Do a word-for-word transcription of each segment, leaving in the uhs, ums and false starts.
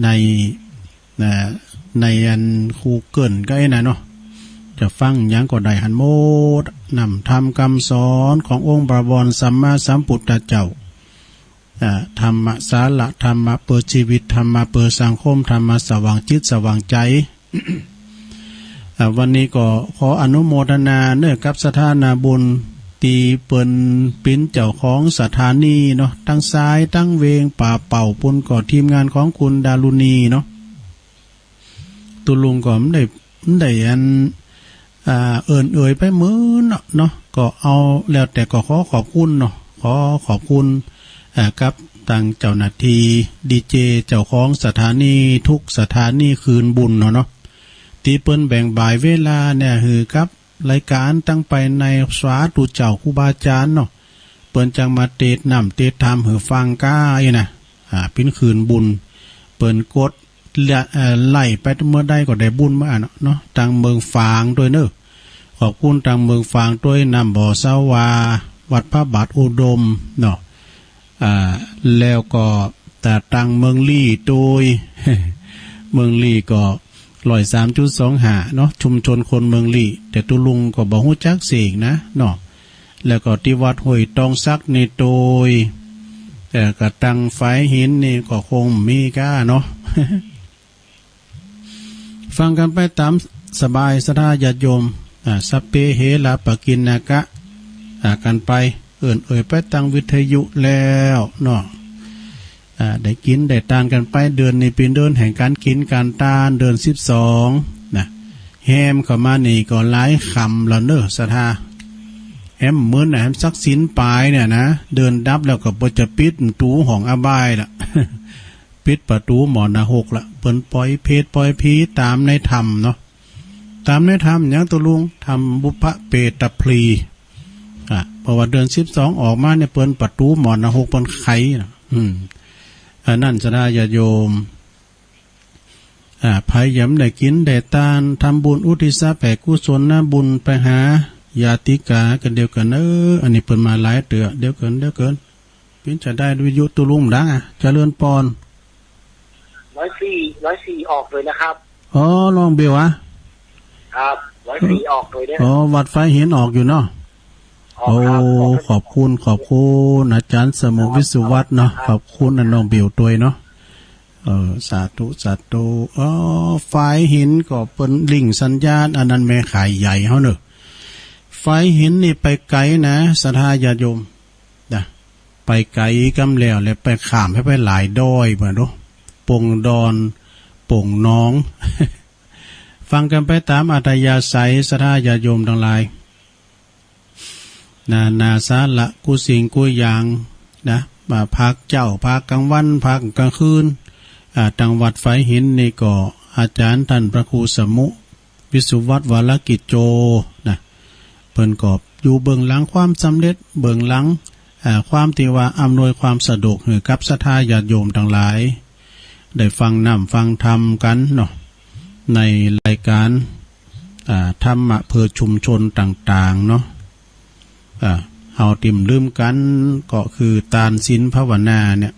ใน นะ ในอันกูเกิลก็ไอ้น่ะเนาะ จะฟังหยังก็ได้หั้นหมด นำธรรมกำสอนขององค์พระบรมสัมมาสัมพุทธเจ้า อ่า ธรรมะสาระ ธรรมะเปื้อจีวิต ธรรมะเปื้อสังคม ธรรมะสว่างจิตสว่างใจ๋ อ่า วันนี้ก็ขออนุโมทนาเน้อกับศรัทธานาบุญ ตี้เปิ้นเป๋นเจ้าของสถานีเนาะ ตังซ้ายตังเวงป่าเป้าปู้นก็ทีมงานของคุณดารุณีเนาะ ตุ๊ลุงก็บ่ได้ บ่ได้อัน อ่า เอิ้นเอ่ยไปหมื่นเนาะ เนาะ ก็เอาแล้วแต่ก็ขอขอบคุณเนาะ ขอขอบคุณ อ่า กับตังเจ้าหน้าตี้ ดีเจ เจ้าของสถานีกู้สถานีคืนบุญเนาะ เนาะ ตี้เปิ้นแบ่งบ่ายเวลาเนี่ยหื้อกับรายก๋านตังไปในสาธุเจ้าครูบาอาจ๋ารย์เนาะ เปิ้นจักมาเตสน์น้ำเตสน์ธรรมหื้อฟังก้าอี้น่ะ อ่า เป๋นคืนบุญ เปิ้นกด เอ่อ ไลก์ไปเมื่อใดก็ได้บุญเมื่ออั้นเนาะ ตังเมืองฝางตวยเน้อ ขอบคุณตังเมืองฝางตวย น้ำบ่อสาวา วัดพระบาทอุดมเนาะ อ่า แล้วก็ตังเมืองลี้ตวย เมืองลี้ก็ร้อยสามจุดสองห้าเนาะ ชุมชนคนเมืองลี้ แต่ตุ๊ลุงก็บ่ฮู้จักเสียงนะเนาะ แล้วก็ตี้วัดห้วยตองสักนี่ตวย แต่ก็ตังฝายหินนี่ก็คงมีก้าเนาะ ฟังกั๋นไปต๋ามสบายศรัทธาญาติโยม อ่า สัพเพเหระปะกิณณกะ อ่า กั๋นไป เอิ้นเอ่ยไปตังวิทยุแล้วเนาะ อ่า ได้กิ๋นได้ตานกั๋นไป เดือนนี้เป๋นเดือนแห่งก๋านกิ๋นก๋านตาน เดือนสิบสองนะ แฮมเข้ามานี่ก็หลายค่ำแล้วเน้อศรัทธา แฮมมื้อน่ะ แฮมสักศีลปายเนี่ยนะ เดือนดับแล้วก็บ่จะปิดประตู๋ห้องอบายละ ปิดประตู๋หมอนรกละ เปิ้นปล่อยเปรตปล่อยผีต๋ามในถ้ำเนาะ ต๋ามในถ้ำหยังตุ๊ลุง ถ้ำบุพเปตพลี อ่ะ เพราะว่าเดือนสิบสองออกมาเนี่ย เปิ้นประตู๋หมอนรกเปิ้นไขนะ อืม อันนั้นศรัทธาญาติโยม อ่า ใผยังบ่ได้กิ๋นได้ตาน ทำบุญอุทิศแผ่กุศลนะบุญไปหาญาติกากั๋นเดียวกั๋นเน้อ อันนี้เปิ้นมาหลายเตื้อ เดี๋ยวเกิน เดี๋ยวเกิน เป๋นจะได้วิทยุตุ๊ลุงดัง อ่ะ เจริญปอน ร้อยสี่ ร้อยสี่ ออกเลยนะครับ อ๋อ น้องเบลอะ ครับ ร้อยสี่ ออกเลยเนี่ย อ๋อ วัดฝายหินออกอยู่เนาะ ออกครับ โอ้ ออก ขอบคุณ ขอบคุณอาจ๋ารย์สมุทรวิศวัฒน์เนาะ ครับ ขอบคุณอะน้องเบลตวยเนาะ เออ สาธุ สาธุ อ๋อ ฝายหินก็เปิ้นลิงก์สัญญาณ อันนั้นแม่ข่ายใหญ่เฮาเนาะ ฝายหินนี่ไปไก๋นะ ศรัทธาญาติโยม นะ ไปไก๋กำแล้ว แล้วไปข้ามไป ไปหลายดอยบ่าดู ป่งดอน ป่งหนอง ฟังกั๋นไปต๋ามอัธยาศัย ศรัทธาญาติโยมตังหลาย นานาสาระกู้สิ่งกู้อย่างนะ มาภาคเจ๊า ภาคกลางวัน ภาคกลางคืน อ่า ตังวัดฝายหินนี่ก็อาจ๋ารย์ต้านพระครูสมุทร วิศวัฒน์วรกิจโจ นะ เปิ้นก็อยู่เบื้องหลังความสำเร็จ เบื้องหลัง อ่า ความตี้ว่าอำนวยความสะดวกหื้อกับศรัทธาญาติโยมตังหลาย ได้ฟังน้ำฟังธรรมกั๋นเนาะ ในรายก๋าน อ่า ธรรมะเพื่อชุมชนต่างๆ เนาะ อ่า เฮาติ่มลืมกั๋นก็คือตานศีลภาวนาเนี่ย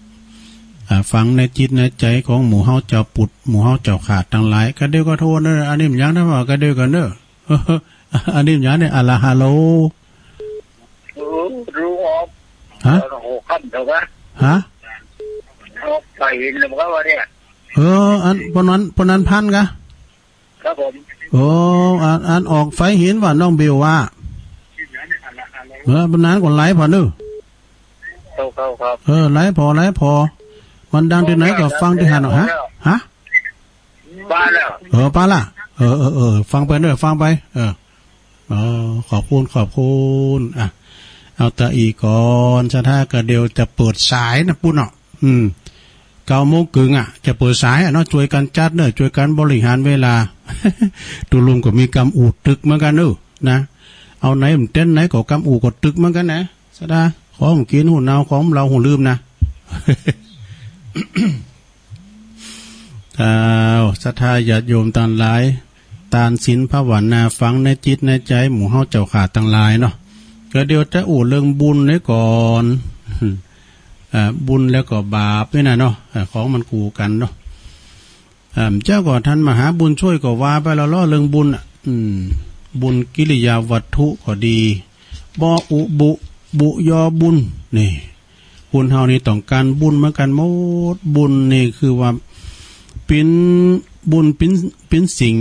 อ่า ฝังในจิตในใจ๋ของหมู่เฮาเจ้าปุตตะ หมู่เฮาเจ้าข้าตังหลาย กระเดี่ยวกระโทนเน้อ อันนี้มันหยังนะ ว่ากระเดี่ยวกระเน่อ อันนี้มันหยังเนี่ย อะละฮะโล เออ ลุงออก ฮะ โอ้โห ขั้นเถอะวะ ฮะ ออกไปเห็นแล้วมันก็ว่าเนี่ย เออ อัน ปนนั้น ปนนั้นพันกะ ครับผม โอ้ อัน อันออกฝายหินว่าน้องเบลว่า เออ ปนนั้นก็ไลฟ์ผ่อเน้อ ครับ ครับ ครับ เออ ไลฟ์ผ่อ ไลฟ์ผ่อ มันดังตี้ไหนก็ฟังตี้หั้นเนาะ ฮะ ฮะ ป้าแล้ว เออ ป้าละ เออ เออ เออ ฟังไปเน้อ ฟังไป เออ เออ ขอบคุณ ขอบคุณ อ่ะ เอาตะอี้ก่อน ศรัทธากะเดี่ยวจะเปิดสายนะปุ้นเนาะ อืม เก้าโมงเกิ่งอะ จะเปิดสายอะเนาะ จ้วยกั๋นจัดเน้อ จ้วยกั๋นบริหารเวลา ตุ๊ลุงก็มีกำอู้ตึกเหมือนกั๋นเน้อ นะ เอาไหนมันเต้นไหนก็กำอู้ก็ตึกเหมือนกั๋นนะ ศรัทธา ของกิ๋นหูหนาว ของเหล้าหูลืมนะ อ้าว ศรัทธาญาติโยมตังหลาย ตานศีลภาวนาฝังในจิตในใจ๋หมู่เฮาเจ้าข้าตังหลายเนาะ ก็เดี่ยวจะอู้เรื่องบุญไว้ก่อน อ่า บุญแล้วก็บาปนี่นะเนาะ อ่า ของมันกู่กั๋นเนาะ อ่า เจ้าก็ท่านมหาบุญช่วยก็ว่าไปแล้วเนาะ เรื่องบุญน่ะ อืม บุญกิริยาวัตถุก็ดี บออุบุ บุยอบุญ นี่ คนเฮานี่ต้องก๋านบุญเหมือนกั๋นหมด บุญนี่คือว่า เป๋น บุญเป๋น เป๋นสิ่ง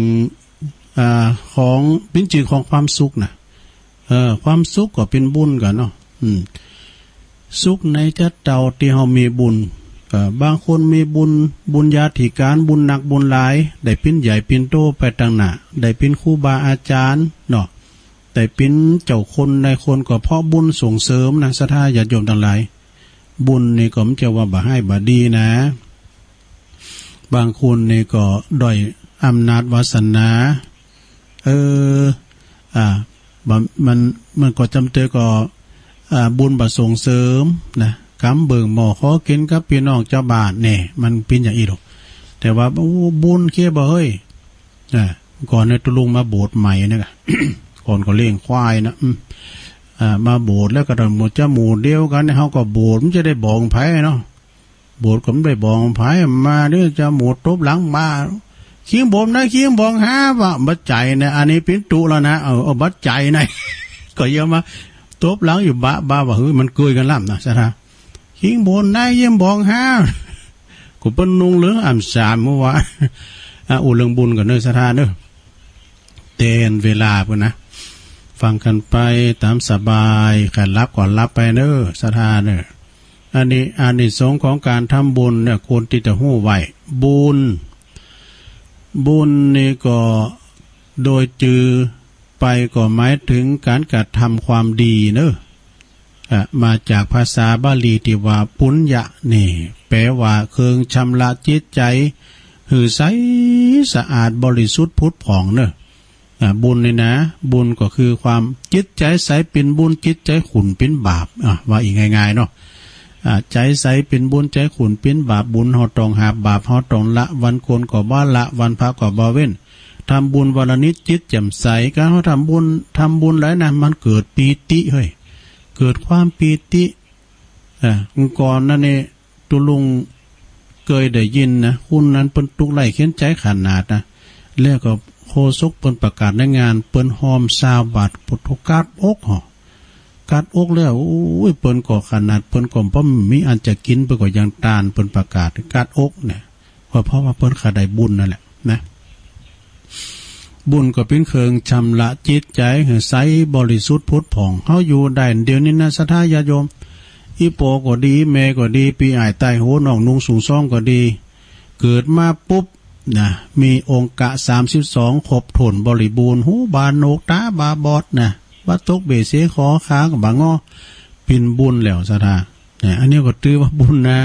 อ่า ของ เป๋นจื่อของความสุขน่ะ เออ ความสุขก็เป๋นบุญกั๋นเนาะ อืม สุขในจ๊ะเต้าตี้เฮามีบุญ เออ บางคนมีบุญ บุญญาธิก๋าน บุญนักบุญหลาย ได้เป๋นใหญ่เป๋นโตไปตางหน้า ได้เป๋นครูบาอาจ๋ารย์เนาะ ได้เป๋นเจ้าคนนายคนก็เพราะบุญส่งเสริมนะ ศรัทธาญาติโยมตังหลาย บุญนี่ก็บ่ใจ้ว่าบ่าฮ้ายบ่าดีนะ บางคนนี่ก็ด้อยอำนาจวาสนา เออ อ่า บ่ มัน มันก็จำเตยก็ อ่า บุญบ่ส่งเสริมนะ กำเบิ่งหม้อขอกิ๋นกับปี้น้องจาวบ้านแน่ มันเป๋นอย่างอี้ดอก แต่ว่า โอ้ บุญเคียบ่าเฮ้ย อ่า ก่อนเนี่ยตุ๊ลุงมาโบสถ์ใหม่เนี่ย ก่อนก็เลี้ยงควายนะ อืม อ่า มาโบสถ์แล้วก็ต้องหมู่จะหมู่เดียวกั๋นเนี่ย เฮาก็โบสถ์มันจะได้บอกใผเนาะ โบสถ์ก็บ่ได้บอกใผ มาเด้อ จะหมู่ตบหลังมา คิงบ่มนะ คิงบ่องหา ว่าบ่ใจ้นะ อันนี้เป๋นตุ๊แล้วนะ เออ เออ บ่ใจ้นะ ก็ยังมาตบหลังอยู่บะบะ ว่า เฮ้ย มันเกยกั๋นล้ำนะ ศรัทธา คิงบ่มนะ เยี่ยมบ่องหา ก็เปิ้นนุ่งเหลืองอ่ำสามเมื่อวาน อ่ะ อู้เรื่องบุญกั๋นเน้อ ศรัทธาเน้อ เตรียมเวลาพุ้นนะ ฟังกั๋นไปต๋ามสบาย ใค่หลับก็หลับไปเน้อ ศรัทธาเน้อ อันนี้ อานิสงส์ของก๋านทำบุญเนี่ย ควรตี้จะฮู้ไว้ บุญ บุญนี่ก็โดยจือไปก็หมายเถิงก๋านกระทำความดีเน้อ อ่ะ มาจากภาษาบาลีตี้ว่า ปุญญะ นี่ แปลว่า เคิงชำระจิตใจ๋ หื้อใสสะอาดบริสุทธิ์ผุดผ่องเน้อ อ่ะ บุญนี่นะ บุญก็คือความ จิตใจ๋ใสเป๋นบุญ จิตใจ๋ขุ่นเป๋นบาป อ่ะ ว่าอี้ง่ายๆ เนาะ อ่ะ ใจ๋ใสเป๋นบุญ ใจ๋ขุ่นเป๋นบาป บุญเฮาต้องหาบ บาปเฮาต้องละ วันโกนก็บ่ละ วันพระก็บ่เว้น ทำบุญวันละนิดจิตแจ่มใส ก๋านเฮาทำบุญ ทำบุญหลายนะ มันเกิดปีติเฮ้ย เกิดความปีติ อ่า ก่อนนั้นนี่ ตุ๊ลุงเกยได้ยินนะ คนนั้นเปิ้นตุ๊กข์ไร้เข็ญใจ๋ขนาดนะ แล้วก็โฆษกเปิ้นประกาศในงาน เปิ้นฮ้อมซาวบาด ปวดหัว กัดอกหอ กัดอกแล้ว โอ้ย เปิ้นก็ขนาด เปิ้นก็บ่มีอันจะกิ๋น เปิ้นก็ยังต้าน เปิ้นประกาศกัดอกเนี่ย ก็เพราะว่าเปิ้นขาดได้บุญนั่นแหละนะ บุญก็เป๋นเคิงชำระจิตใจ๋หื้อใสบริสุทธิ์ผุดผ่อง เฮาอยู่ได้เดี๋ยวนี้นะ ศรัทธาญาติโยม อี่ปอก็ดี แม่ก็ดี ปี้อ้ายใต้หัว น้องนุ่งสูงซองก็ดี เกิดมาปุ๊บนะ มีองค์กะสามสิบสองครบถ้วนบริบูรณ์ หูบ่าโหนก ต๋าบ่าบอดนะ บ่ตกเบ้เสียขอ ขาก็บ่งอ เป๋นบุญแล้ว ศรัทธา เนี่ย อันนี้ก็ถือว่าบุญนะ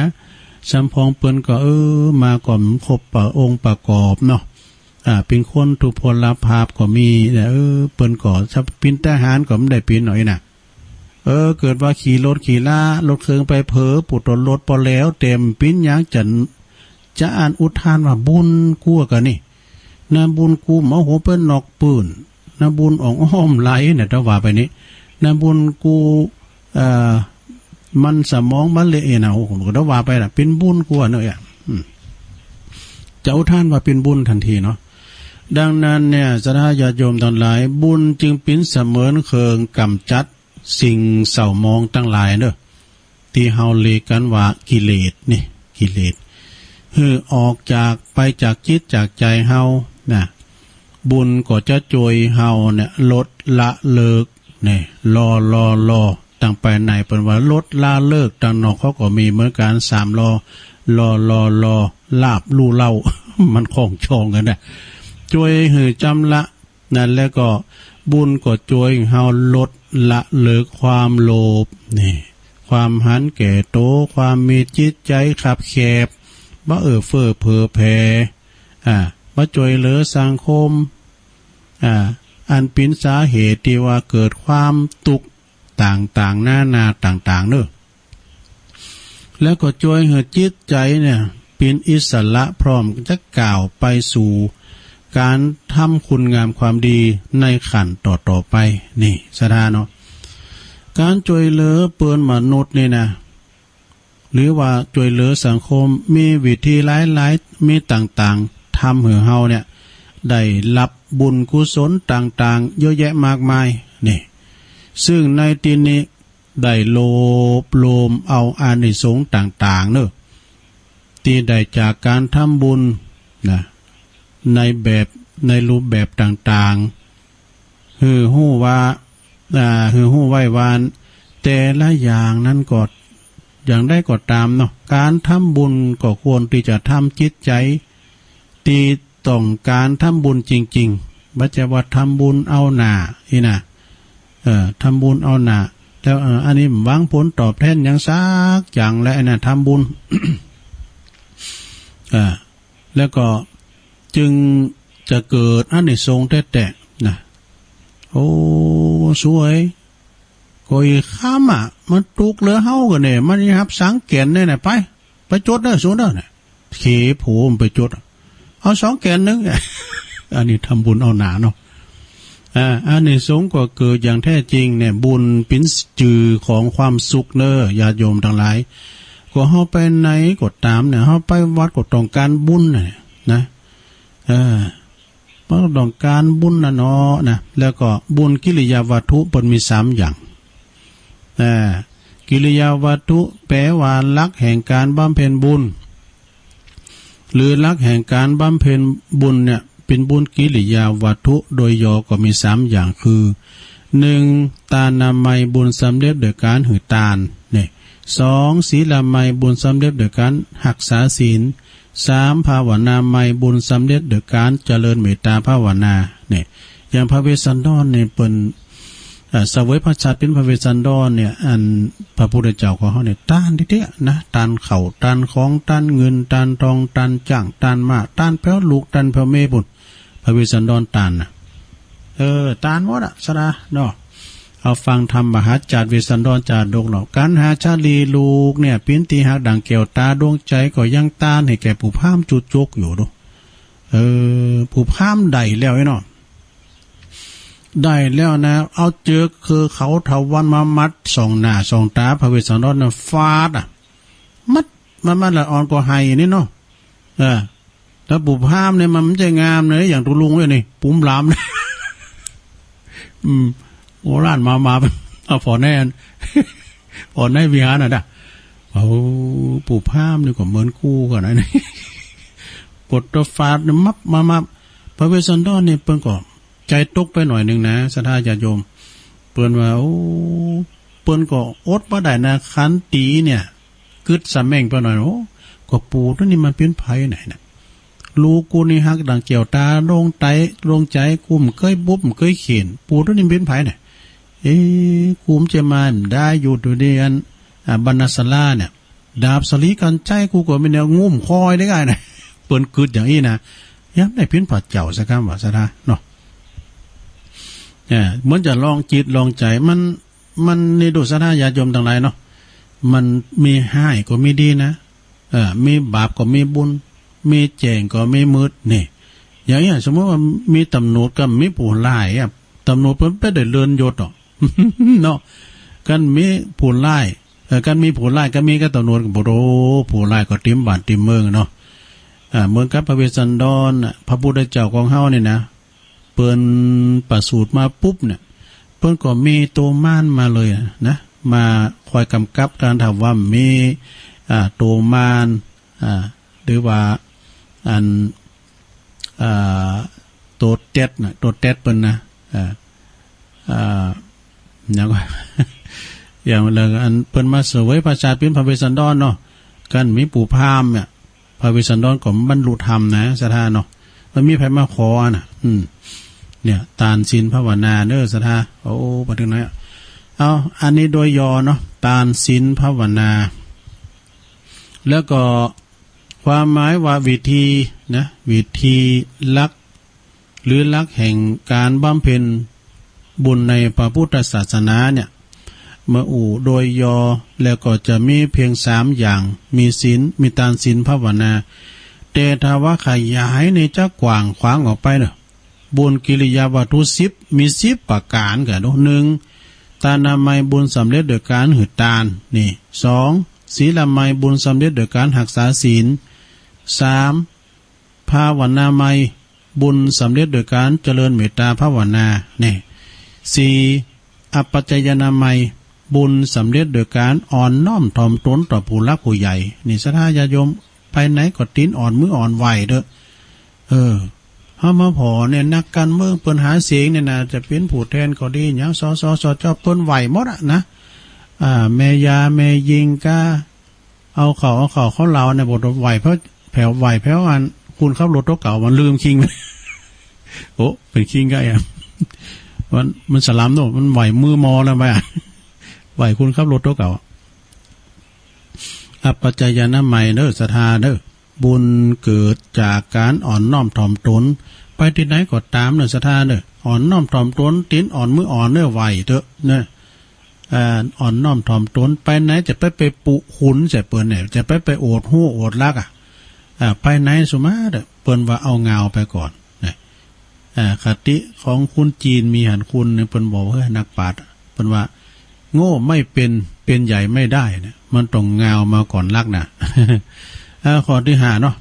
สำปองเปิ้นก็ เออ มาก็ครบองค์ประกอบเนาะ อ่า เป๋นคนทุพพลภาพก็มี เออ เปิ้นก็จะเป๋นทหารก็บ่ได้เป๋นหน้อยนะ เออ เกิดว่าขี่รถขี่ลา รถเคิงไปเผลอ ปูดตนรถปอแล้ว เต็มปิ้นยางจัน จะอั้นอุทานว่าบุญกั๋วกั๋นนี่ นะบุญกูเมาหัวเปิ้นนอกปื้น นะบุญอ่องอ้อมไหลเนี่ย ถ้าว่าไปนี่ นะบุญกู เอ่อ มันสมองมันเละเอนะ โอ้โห ก็ถ้าว่าไปน่ะ เป๋นบุญกั๋วเนาะ อืม จะอุทานว่าเป๋นบุญตันทีเนาะ ดังนั้นเนี่ย ศรัทธาญาติโยมตังหลาย บุญจึงเป๋นเสมือนเคิงก๋ำจัดสิ่งเศร้าหมองตังหลายเนาะ ตี้เฮาเรียกกั๋นว่ากิเลสนี่ กิเลส หื้อออกจาก ไปจากจิตจากใจ๋เฮานะ บุญก็จะจ้วยเฮาเนี่ย ลดละเลิกเนี่ย ลอ ลอ ลอ ตังภายในเปิ้นว่าลดละเลิก ตังนอกเขาก็มีเหมือนกั๋น สามลอ ลอ ลอ ลอ ลาภลู่เหล้า มันคล้องจองกั๋นนะ จ้วยหื้อจำละ นั้นแล้วก็บุญก็จ้วยหื้อเฮาลดละเลิกความโลภ นี่ ความหันแก่ตั๋ว ความมีจิตใจ๋คับแคบ บ่เอื้อเฟื้อเผื่อแผ่ อ่า บ่จ้วยเหลือสังคม อ่า อันเป๋นสาเหตุตี้ว่าเกิดความตุ๊กข์ต่างๆ นานาต่างๆ เนาะ แล้วก็จ้วยหื้อจิตใจ๋เนี่ย เป๋นอิสระพร้อมจะก้าวไปสู่ก๋านทำคุณงามความดีในขั้นต่อๆ ไป นี่ ศรัทธาเนาะ ก๋านจ้วยเหลือเปิ้นมนุษย์นี่นะ หรือว่าจ้วยเหลือสังคม มีวิธีหลายๆ มีต่าง ทำหื้อเฮาเนี่ย ได้ฮับบุญกุศลต่างๆ เยอะแยะมากมาย นี่ ซึ่งในตี้นี้ได้โลบโลมเอาอานิสงส์ต่างๆ เนาะ ตี้ได้จากก๋านทำบุญนะ ในแบบ ในรูปแบบต่างๆ หื้อฮู้ว่า อ่า หื้อฮู้ไว้ว่า แต่ละอย่างนั้นก็ อย่างใดก็ต๋ามเนาะ ก๋านทำบุญก็ควรตี้จะทำจิตใจ๋ ตี้ต้องก๋านทำบุญจริงๆ บ่ใจ้ว่าทำบุญเอาหน้า อี้นะ เออ ทำบุญเอาหน้า แล้ว เออ อันนี้บ่หวังผลตอบแทนหยังสักอย่าง และอันนั้นทำบุญ อ่า แล้วก็จึงจะเกิดอานิสงส์แต๊ๆ นะ โอ้ สวย ก็อีกคำอะ มันตุ๊กเหลือเฮาก่อเนี่ย มันจะฮับสังแก๋นเนี่ยนะ ไป ไปจดเน่อ สูเน่อเนี่ย เขโผมันไปจดอะ เอาสองแก๋นนึ่ง อันนี้ทำบุญเอาหน้าเนาะ อ่า อานิสงส์ก็เกิดอย่างแท้จริงเนี่ย บุญเป๋นจือของความสุขเน่อ ญาติโยมตังหลาย ก็เฮาไปไหนก็ต๋ามเนี่ย เฮาไปวัดก็ต้องก๋านบุญเนี่ยนะ เออ มันก็ต้องก๋านบุญน่ะเนาะนะ แล้วก็บุญกิริยาวัตถุเปิ้นมีสามอย่าง อ่า กิริยาวัตถุแปลว่าหลักแห่งก๋านบำเพ็ญบุญ หรือหลักแห่งก๋านบำเพ็ญบุญเนี่ย เป๋นบุญกิริยาวัตถุ โดยย่อก็มีสามอย่าง คือ หนึ่ง ตานามัย บุญสำเร็จโดยก๋านหื้อตาน เนี่ย สอง ศีลามัย บุญสำเร็จโดยก๋านฮักษาศีล สาม ภาวนามัย บุญสำเร็จโดยก๋านเจริญเมตตาภาวนา เนี่ย อย่างพระเวสสันดรเนี่ยเปิ้น เอ่อ เสวยพระชาติเป๋นพระเวสสันดรเนี่ย อันพระพุทธเจ้าของเฮาเนี่ย ตานแต๊ๆ นะ ตานข้าว ตานของ ตานเงิน ตานตอง ตานจ๊าง ตานม้า ตานแผวลูก ตานแผวเมยปุ้น พระเวสสันดรตานน่ะ เออ ตานหมดอะ สะดาเนาะ เอาฟังธรรมมหาจาตุเวสสันดรจาดกเนาะ กัณหาชาลีลูกเนี่ย เป๋นตี้ฮักดั่งแก้วตาดวงใจ๋ ก็ยังตานหื้อแก่ปู่พราหมณ์จุจกอยู่ดู เออ ปู่พราหมณ์ได้แล้วไอ้เนาะ ได้แล้วนะ เอาเจือกคือเขาเถาวัลย์มามัดส่องหน้าส่องต๋าพระเวสสันดรน่ะ ฟาดอะ มัด มัด มัดละอ่อนก็ไห้นี่เนาะ เออ แล้วปู่พราหมณ์เนี่ยมันบ่ใจ้งามนะ อย่างตุ๊ลุงเว้ยนี่ ปุ๋มหลามนะ อืม โอ้ ล้านมา มา เอาผ่อแน่น ผ่อในวิหารน่ะนะ โอ้ ปู่พราหมณ์นี่ก็เหมือนกู๋กั๋นนะ ปดตะฟาดเนี่ย มับ มา มา พระเวสสันดรเนี่ยเปิ้นก็ใจ๋ตกไปหน่อยนึ่งนะ ศรัทธาญาติโยม เปิ้นว่า โอ้ เปิ้นก็อดบ่ได้นะ คันตี๋เนี่ย กึ๊ดสะแม่งไปหน่อย โอ้ ก็ปู่ตัวนี้มันเป๋นใผไหนน่ะ ลูกกูนี่ฮักดั่งแก้วตาดวงใจ๋ ดวงใจ๋ กูบ่เกยบุบบ่เกยเขียน ปู่ตัวนี้มันเป๋นใผเนี่ย เอ๊ะ กูบ่ใจ้มาได้อยู่ตัวนี้ อัน อ่า บรรณศาลาเนี่ย ดาบสาลีกัญชัยกูก็มีแนวงุ้มคอยได้ไงนะ เปิ้นกึ๊ดอย่างอี้นะ ยังได้เป๋นพระเจ้าสักกำว่าศรัทธาเนาะ เออ เหมือนจะลองจิตลองใจ๋ มัน มันนี่ดูศรัทธาญาติโยมตังหลายเนาะ มันมีฮ้ายก็มีดีนะ เออ มีบาปก็มีบุญ มีแจ้งก็มีมืด นี่ อย่างเงี้ย สมมุติว่ามีต๋ำรวจกับมีผู้ฮ้ายอะ ต๋ำรวจเปิ้นบ่ได้เลื่อนยศหรอก เนาะ คันมีผู้ฮ้าย เออ คันมีผู้ฮ้าย คันมีกับต๋ำรวจก็บ่โด ผู้ฮ้ายก็เต็มบ้านเต็มเมืองเนาะ อ่า เหมือนกับพระเวสสันดรน่ะ พระพุทธเจ้าของเฮานี่นะ เปิ้นประสูติมาปุ๊บเนี่ย เปิ้นก็มีโตมารมาเลยนะ มาคอยกำกับก๋าน ถ้าว่ามี อ่า โตมาร อ่า หรือว่า อัน อ่า โตแต๊ดน่ะ โตแต๊ดเปิ้นนะ อ่า อ่า อย่าง อย่างเรื่องอันเปิ้นมาเสวยพระชาติเป๋นพระเวสสันดรเนาะ คันมีปู่พราหมณ์เนี่ย พระเวสสันดรก็บรรลุธรรมนะ ศรัทธาเนาะ มันมีใผมาขออะน่ะ อืม เนี่ย ตานศีลภาวนาเด้อ ศรัทธา โอ้ มาถึงไหนอะ เอา อันนี้โดยย่อเนาะ ตานศีลภาวนา แล้วก็ความหมายว่าวิธีนะ วิธีหลัก หรือหลักแห่งก๋านบำเพ็ญบุญในพระพุทธศาสนาเนี่ย เมื่ออู้โดยย่อแล้วก็จะมีเพียงสามอย่าง มีศีล มีตาน ศีล ภาวนา แต่ถ้าว่าขยายนี่จะกว้างขวางออกไปเนาะ บุญกิริยาวัตถุสิบ มีสิบประก๋านก่อเนาะ หนึ่ง ตานามัย บุญสำเร็จโดยก๋านหื้อตาน นี่ สอง ศีลามัย บุญสำเร็จโดยก๋านฮักษาศีล สาม ภาวนามัย บุญสำเร็จโดยการเจริญเมตตาภาวนา นี่ สี่ อัปปัจจยานามัย บุญสำเร็จโดยการอ่อนน้อมถ่อมตนต่อผู้หลักผู้ใหญ่ นี่ ศรัทธาญาติโยม ไปไหนก็ตี๋นอ่อนมืออ่อนไหว้เต๊อะ เออ เฮามาผ่อเนี่ย นักการเมืองเปิ้นหาเสียงเนี่ยนะ จะเป๋นผู้แทนก็ดี หยัง สส สจ เปิ้นไหว้หมดอะนะ อ่า แม่ยาแม่ญิงก้า เอาเข้า เอาเข้า เข้าเหลาเนี่ย บ่ต้องไหว้แผว แผว ไหว้แผวอันคนขับรถตั๋วเก่า มันลืมคิง โอ้ เป๋นคิงก้าอะ มัน มันสลำเนาะ มันไหว้มือหมอแล้วบ่า ไหว้คนขับรถตั๋วเก่า อัปปัจจยานามัยเด้อ ศรัทธาเด้อ บุญเกิดจากการอ่อนน้อมถ่อมตน ไปตี้ไหนก็ต๋ามเน่อ ศรัทธาเน่อ อ่อนน้อมถ่อมตน ตี๋นอ่อนมืออ่อนเน่อ ไหว้เต๊อะเน่อ อ่า อ่อนน้อมถ่อมตน ไปไหนจะไป ไปปุคุณใส่เปิ้นเนี่ย จะไป ไปโอษฮู้โอษฮักอะ อ่า ไปไหนสุมาเต๊อะ เปิ้นว่าเอางาวไปก่อนนะ อ่า คติของคนจีนมีหันคนนึ่ง เปิ้นบอก เฮ้ย นักปราชญ์ เปิ้นว่า โง่ไม่เป็น เป็นใหญ่ไม่ได้นะ มันต้องงาวมาก่อนฮักนะ อ่า ข้อตี้ห้าเนาะ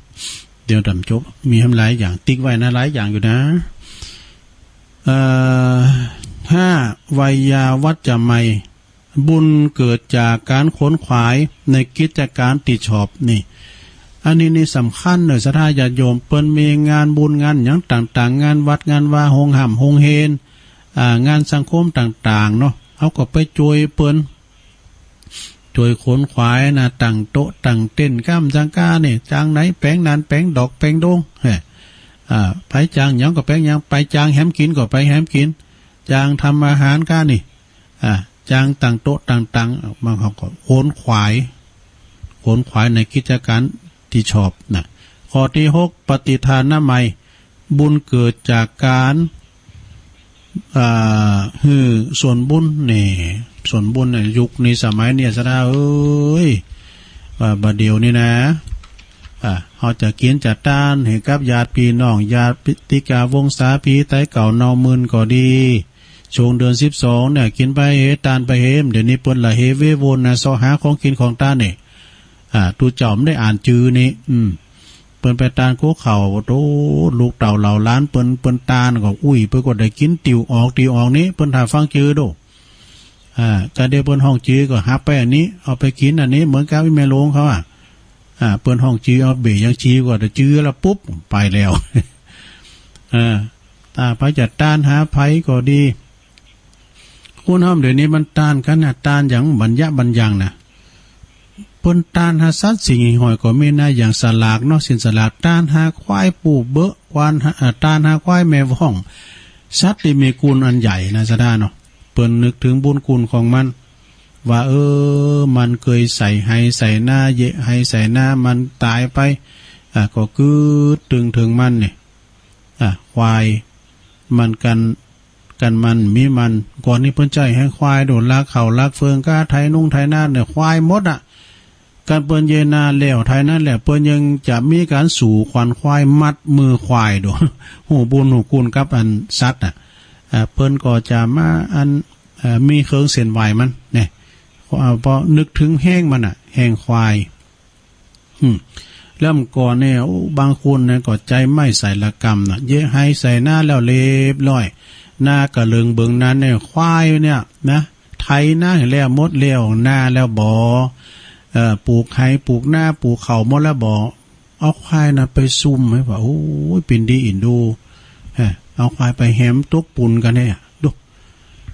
เดี๋ยวต๋ามจบ มีแหมหลายอย่างติ๊กไว้นะ หลายอย่างอยู่นะ เอ่อ ห้า ไวยาวัจจะไมย บุญเกิดจากการขวนขวายในกิจการตี้ชอบ นี่ อันนี้นี่สำคัญเน่อ ศรัทธาญาติโยม เปิ้นมีงานบุญงานหยังต่างๆ งานวัดงานวา โฮงฮ่ำโฮงเฮน อ่า งานสังคมต่างๆ เนาะ เฮาก็ไปจ้วยเปิ้น จ้วยขวนขวายนะ ตั้งโต๊ะตั้งเต็นท์ ก้ามจังก้านี่ จางไหน แป๋งหนาน แป๋งดอก แป๋งดง เฮ้ย อ่า ใผจางหยังก็แป๋งหยัง ใผจางแหมกิ๋นก็ไปแหมกิ๋น จางทำอาหารก้านี่ อ่า จางตั้งโต๊ะตั้งตัง มันเขาก็ขวนขวาย ขวนขวายในกิจการตี้ชอบนะ ข้อตี้หก ปฏิทานามัย บุญเกิดจากการ อ่า หื้อส่วนบุญ นี่ ส่วนบุญเนี่ย ยุคนี้สมัยเนี่ย ศรัทธาเอ้ย ว่าบ่าเดี่ยวนี้นะ อ่า เฮาจะกิ๋นจะตานหื้อกับญาติปี้น้อง ญาติติกาวงศา ผีต๋ายเก่าเนาหมื่นก็ดี ช่วงเดือนสิบสองเนี่ย กิ๋นไปเห ตานไปเห เดี๋ยวนี้เปิ้นละเหเววนนะ เซาะหาของกิ๋นของตานนี่ อ่า ตุ๊เจ้าบ่ได้อ่านจื้อนี่ อืม เปิ้นไปตานกั๋วเข้า โต ลูกเต้าเหล่าหลานเปิ้น เปิ้นตานก็ อุ้ย เปิ้นก็ได้กิ๋น ติวออก ติวออกนี่ เปิ้นถ้าฟังจื้อโด อ่า กาเดียวเปิ้นฮ้องจื้อก็หับไปอันนี้ เอาไปกิ๋นอันนี้ เหมือนกับอีแม่โลงเขาอะ อ่า เปิ้นฮ้องจื้อ เอาเบ้ยังจื้อก็ แต่จื้อแล้วปุ๊บ ไปแล้ว อ่า ถ้าใผจะตานหาใผก็ดี คนเฮาเดี๋ยวนี้มันตานกั๋นนะ ตานอย่างบ่หยับบ่ยั้งนะ เปิ้นตานหาสัตว์สิ่งหิ่งห้อยก็มีนะ อย่างสลากเนาะ สินสลาก ตานหาควายปู่เบอะ ควานหา เอ่อ ตานหาควายแม่ว่อง สัตว์ตี้มีกุณอันใหญ่นะ ศรัทธาเนาะ เปิ้นนึกเถิงบุญกุณของมัน ว่า เออ มันเกยใส่ไฮ่ใส่นา เหยะไฮ่ใส่นา มันต๋ายไป อ่า ก็กึ๊ดตึงเถิงมันนี่ อ่า ควาย มันกั๋น กั๋นมันมีมัน ก่อนนี้เปิ้นใจ๊แฮงควายโด ลักข้าวลักเฟืองก้า ไถนุงไถนาเนี่ย ควายหมดอะ กั๋นเปิ้นเหยะนาแล้ว ไถนาแล้ว เปิ้นยังจะมีก๋านสู่ขวัญควาย มัดมือควายโด ฮู้บุญฮู้กุณกับอันสัตว์น่ะ อ่า เปิ้นก็จะมาอัน เอ่อ มีเครื่องเส้นไหว้มันเนี่ย เอ่อ เพราะนึกเถิงแฮงมันน่ะ แฮงควาย อืม แล้วเมื่อก่อนเนี่ย โอ้ บางคนเนี่ยก็ใจ๊ไม้ใส่ละกำน่ะ เหยะไฮ่ใส่นาแล้วเรียบร้อย นาก็เลิงเบิงนั้นเนี่ย ควายเนี่ยนะ ไถนาแล้วหมดแล้ว นาแล้วบ่ เอ่อ ปลูกไฮ่ปลูกนาปลูกข้าวหมดแล้วบ่ เอาควายน่ะไปซุ่มหื้อว่า โอ้ย เป๋นดีอินดู ฮะ เอาควายไปแหมตกปูนกั๋นเนี่ย ดู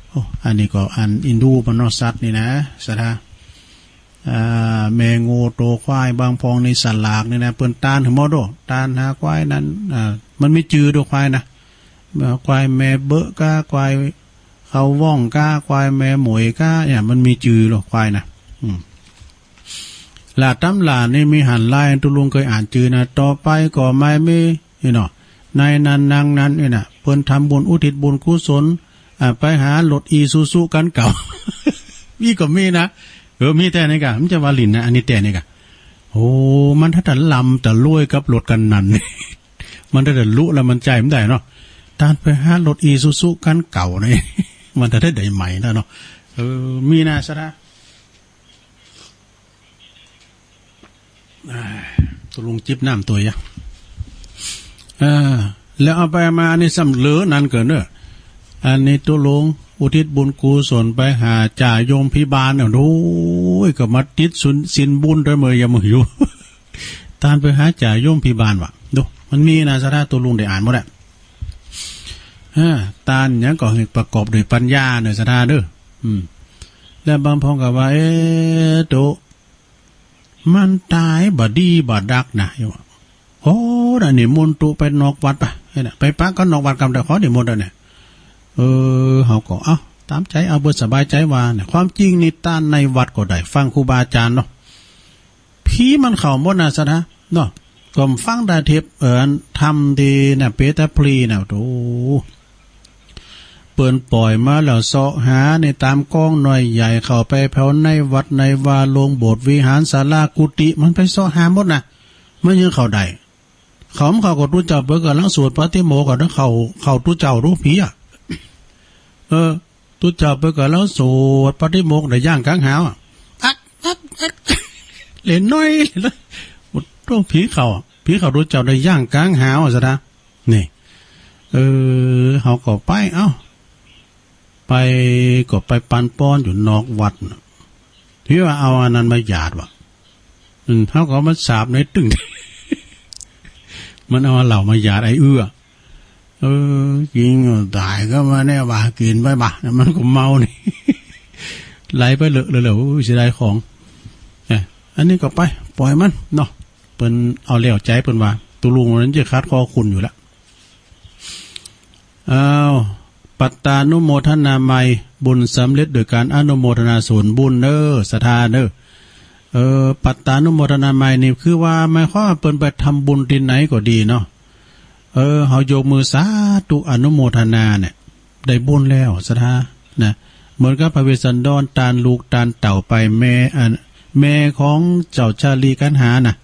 โอ้ อันนี้ก็อันอินดูมันเนาะ สัตว์นี่นะ ศรัทธา อ่า แม่งัวโตควาย บางพ่องนี่สลากนี่นะ เปิ้นตานหื้อหมดโด ตานหาควายนั้น อ่า มันมีจื้อโดควายนะ ควายแม่เบอะก้า ควายเขาว่องก้า ควายแม่หมวยก้า เนี่ย มันมีจื้อโดควายนะ อืม ละต๋ำรานี่มีหันหลาย ตุ๊ลุงเกยอ่านจื้อนะ ต่อไปก็ไม่มี นี่เนาะ นายนั้นนางนั้นนี่นะ เปิ้นทำบุญอุทิศบุญกุศล อ่า ไปหารถอีซูซุคันเก่า มีก็มีนะ เออ มีแต๊นี่ก่ะ มันจะว่าหลิ้นนะ อันนี้แต๊นี่ก่ะ โอ้ มันถ้าแต่ลำแต่รวยกับรถคันนั้น มันถ้าแต่ลุแล้วมันใจ๊บ่ได้เนาะ ตานไปหารถอีซูซุคันเก่านี่ มันถ้าได้ใหม่นะเนาะ เออ มีนะ ศรัทธา อ่า ตุ๊ลุงจิบน้ำตวยอะ เออ แล้วเอาไปมานี่ซ้ำเหลือนั้นเกินเน่อ อันนี้ตกลงอุทิศบุญกุศลไปหาจ่ายมพิบาลเนี่ย โอ้ย ก็มาติดศีล ศีลบุญด้วยเมื่อยามอยู่ ตานไปหาจ่ายมพิบาลว่ะ ดู มันมีนะ ศรัทธา ตกลงได้อ่านหมดอะ เออ ตานหยังก็หื้อประกอบด้วยปัญญาเน่อ ศรัทธาเด้อ อืม แล้วบางพองก็ว่า เอ๊ะ โต มันต๋ายบ่ดีบ่ดักนะ โอ้ น่ะ นิมนต์ตุ๊ไปนอกวัดปะ เอ้ยน่ะ ไปปะกั๋นนอกวัดกำใด ขอนิมนต์เน่อเนี่ย เออ เฮาก็ เอ้า ต๋ามใจ๋ เอาเปิดสบายใจ๋ว่าเนี่ย ความจริงนี่ตานในวัดก็ได้ ฟังครูบาอาจ๋ารย์เนาะ ผีมันเข้าหมดนะ ศรัทธา เนาะ ก็ฟังแต่เทป เอ่อ ธรรมตี้น่ะ เปตาพลีน่ะ โธ่ เปิ้นป่อยมาแล้วเซาะหาในต๋ามก๊องน้อยใหญ่ เข้าไปแผวในวัดในวา โรงโบสถ์วิหารศาลากุฏิ มันไปเซาะหาหมดนะ มันยังเข้าได้ เขา เขาก็ตุ๊เจ้าเปิ้นก่ำลังสวดปาฏิโมกข์ก่อนนะ เข้า เข้าตุ๊เจ้าตุ๊ผีอะ เออ ตุ๊เจ้าเปิ้นก่ำลังสวดปาฏิโมกข์ ได้ย่างก๋างหาวอะ อัก อัก อัก เหลือน้อยเลยนะ โอ้โธ่ ผีเข้าอะ ผีเข้าตุ๊เจ้าได้ย่างก๋างหาวอะ ศรัทธา นี่ เออ เฮาก็ไป เอ้า ไป ก็ไปปันป้อนอยู่นอกวัดน่ะ ตี้ว่าเอาอันนั้นมาหยาดว่ะ อืม เฮาก็เอามาสาบในตึ้ง มันเอาเหล้ามาหยาดไอ้เอื้อ เออ กิ๋นก็ต๋ายก็มาเนี่ยว่า กิ๋นไปบ่ะ มันก็เมานี่ ไหลไปเลอะเลย โอ้ย เสียดายของ เอ้ย อันนี้ก็ไป ป่อยมันเนาะ เปิ้นเอาแล้วใจ๋เปิ้นว่า ตุ๊ลุงนั้นจะขัดคอคุณอยู่ละ อ้าว ปัตตานุโมทนามัย บุญสำเร็จโดยการอนุโมทนาส่วนบุญเน่อ ศรัทธาเน่อ เออ ปัตตานุโมทนามัยนี่คือว่าหมายความว่าเปิ้นไปทำบุญตี้ไหนก็ดีเนาะ เออ เฮายกมือสาธุอนุโมทนาเนี่ย ได้บุญแล้ว ศรัทธา นะ เหมือนกับพระเวสสันดรตานลูกตานเต้าไป แม่ อัน แม่ของเจ้าชาลีกัณหาน่ะ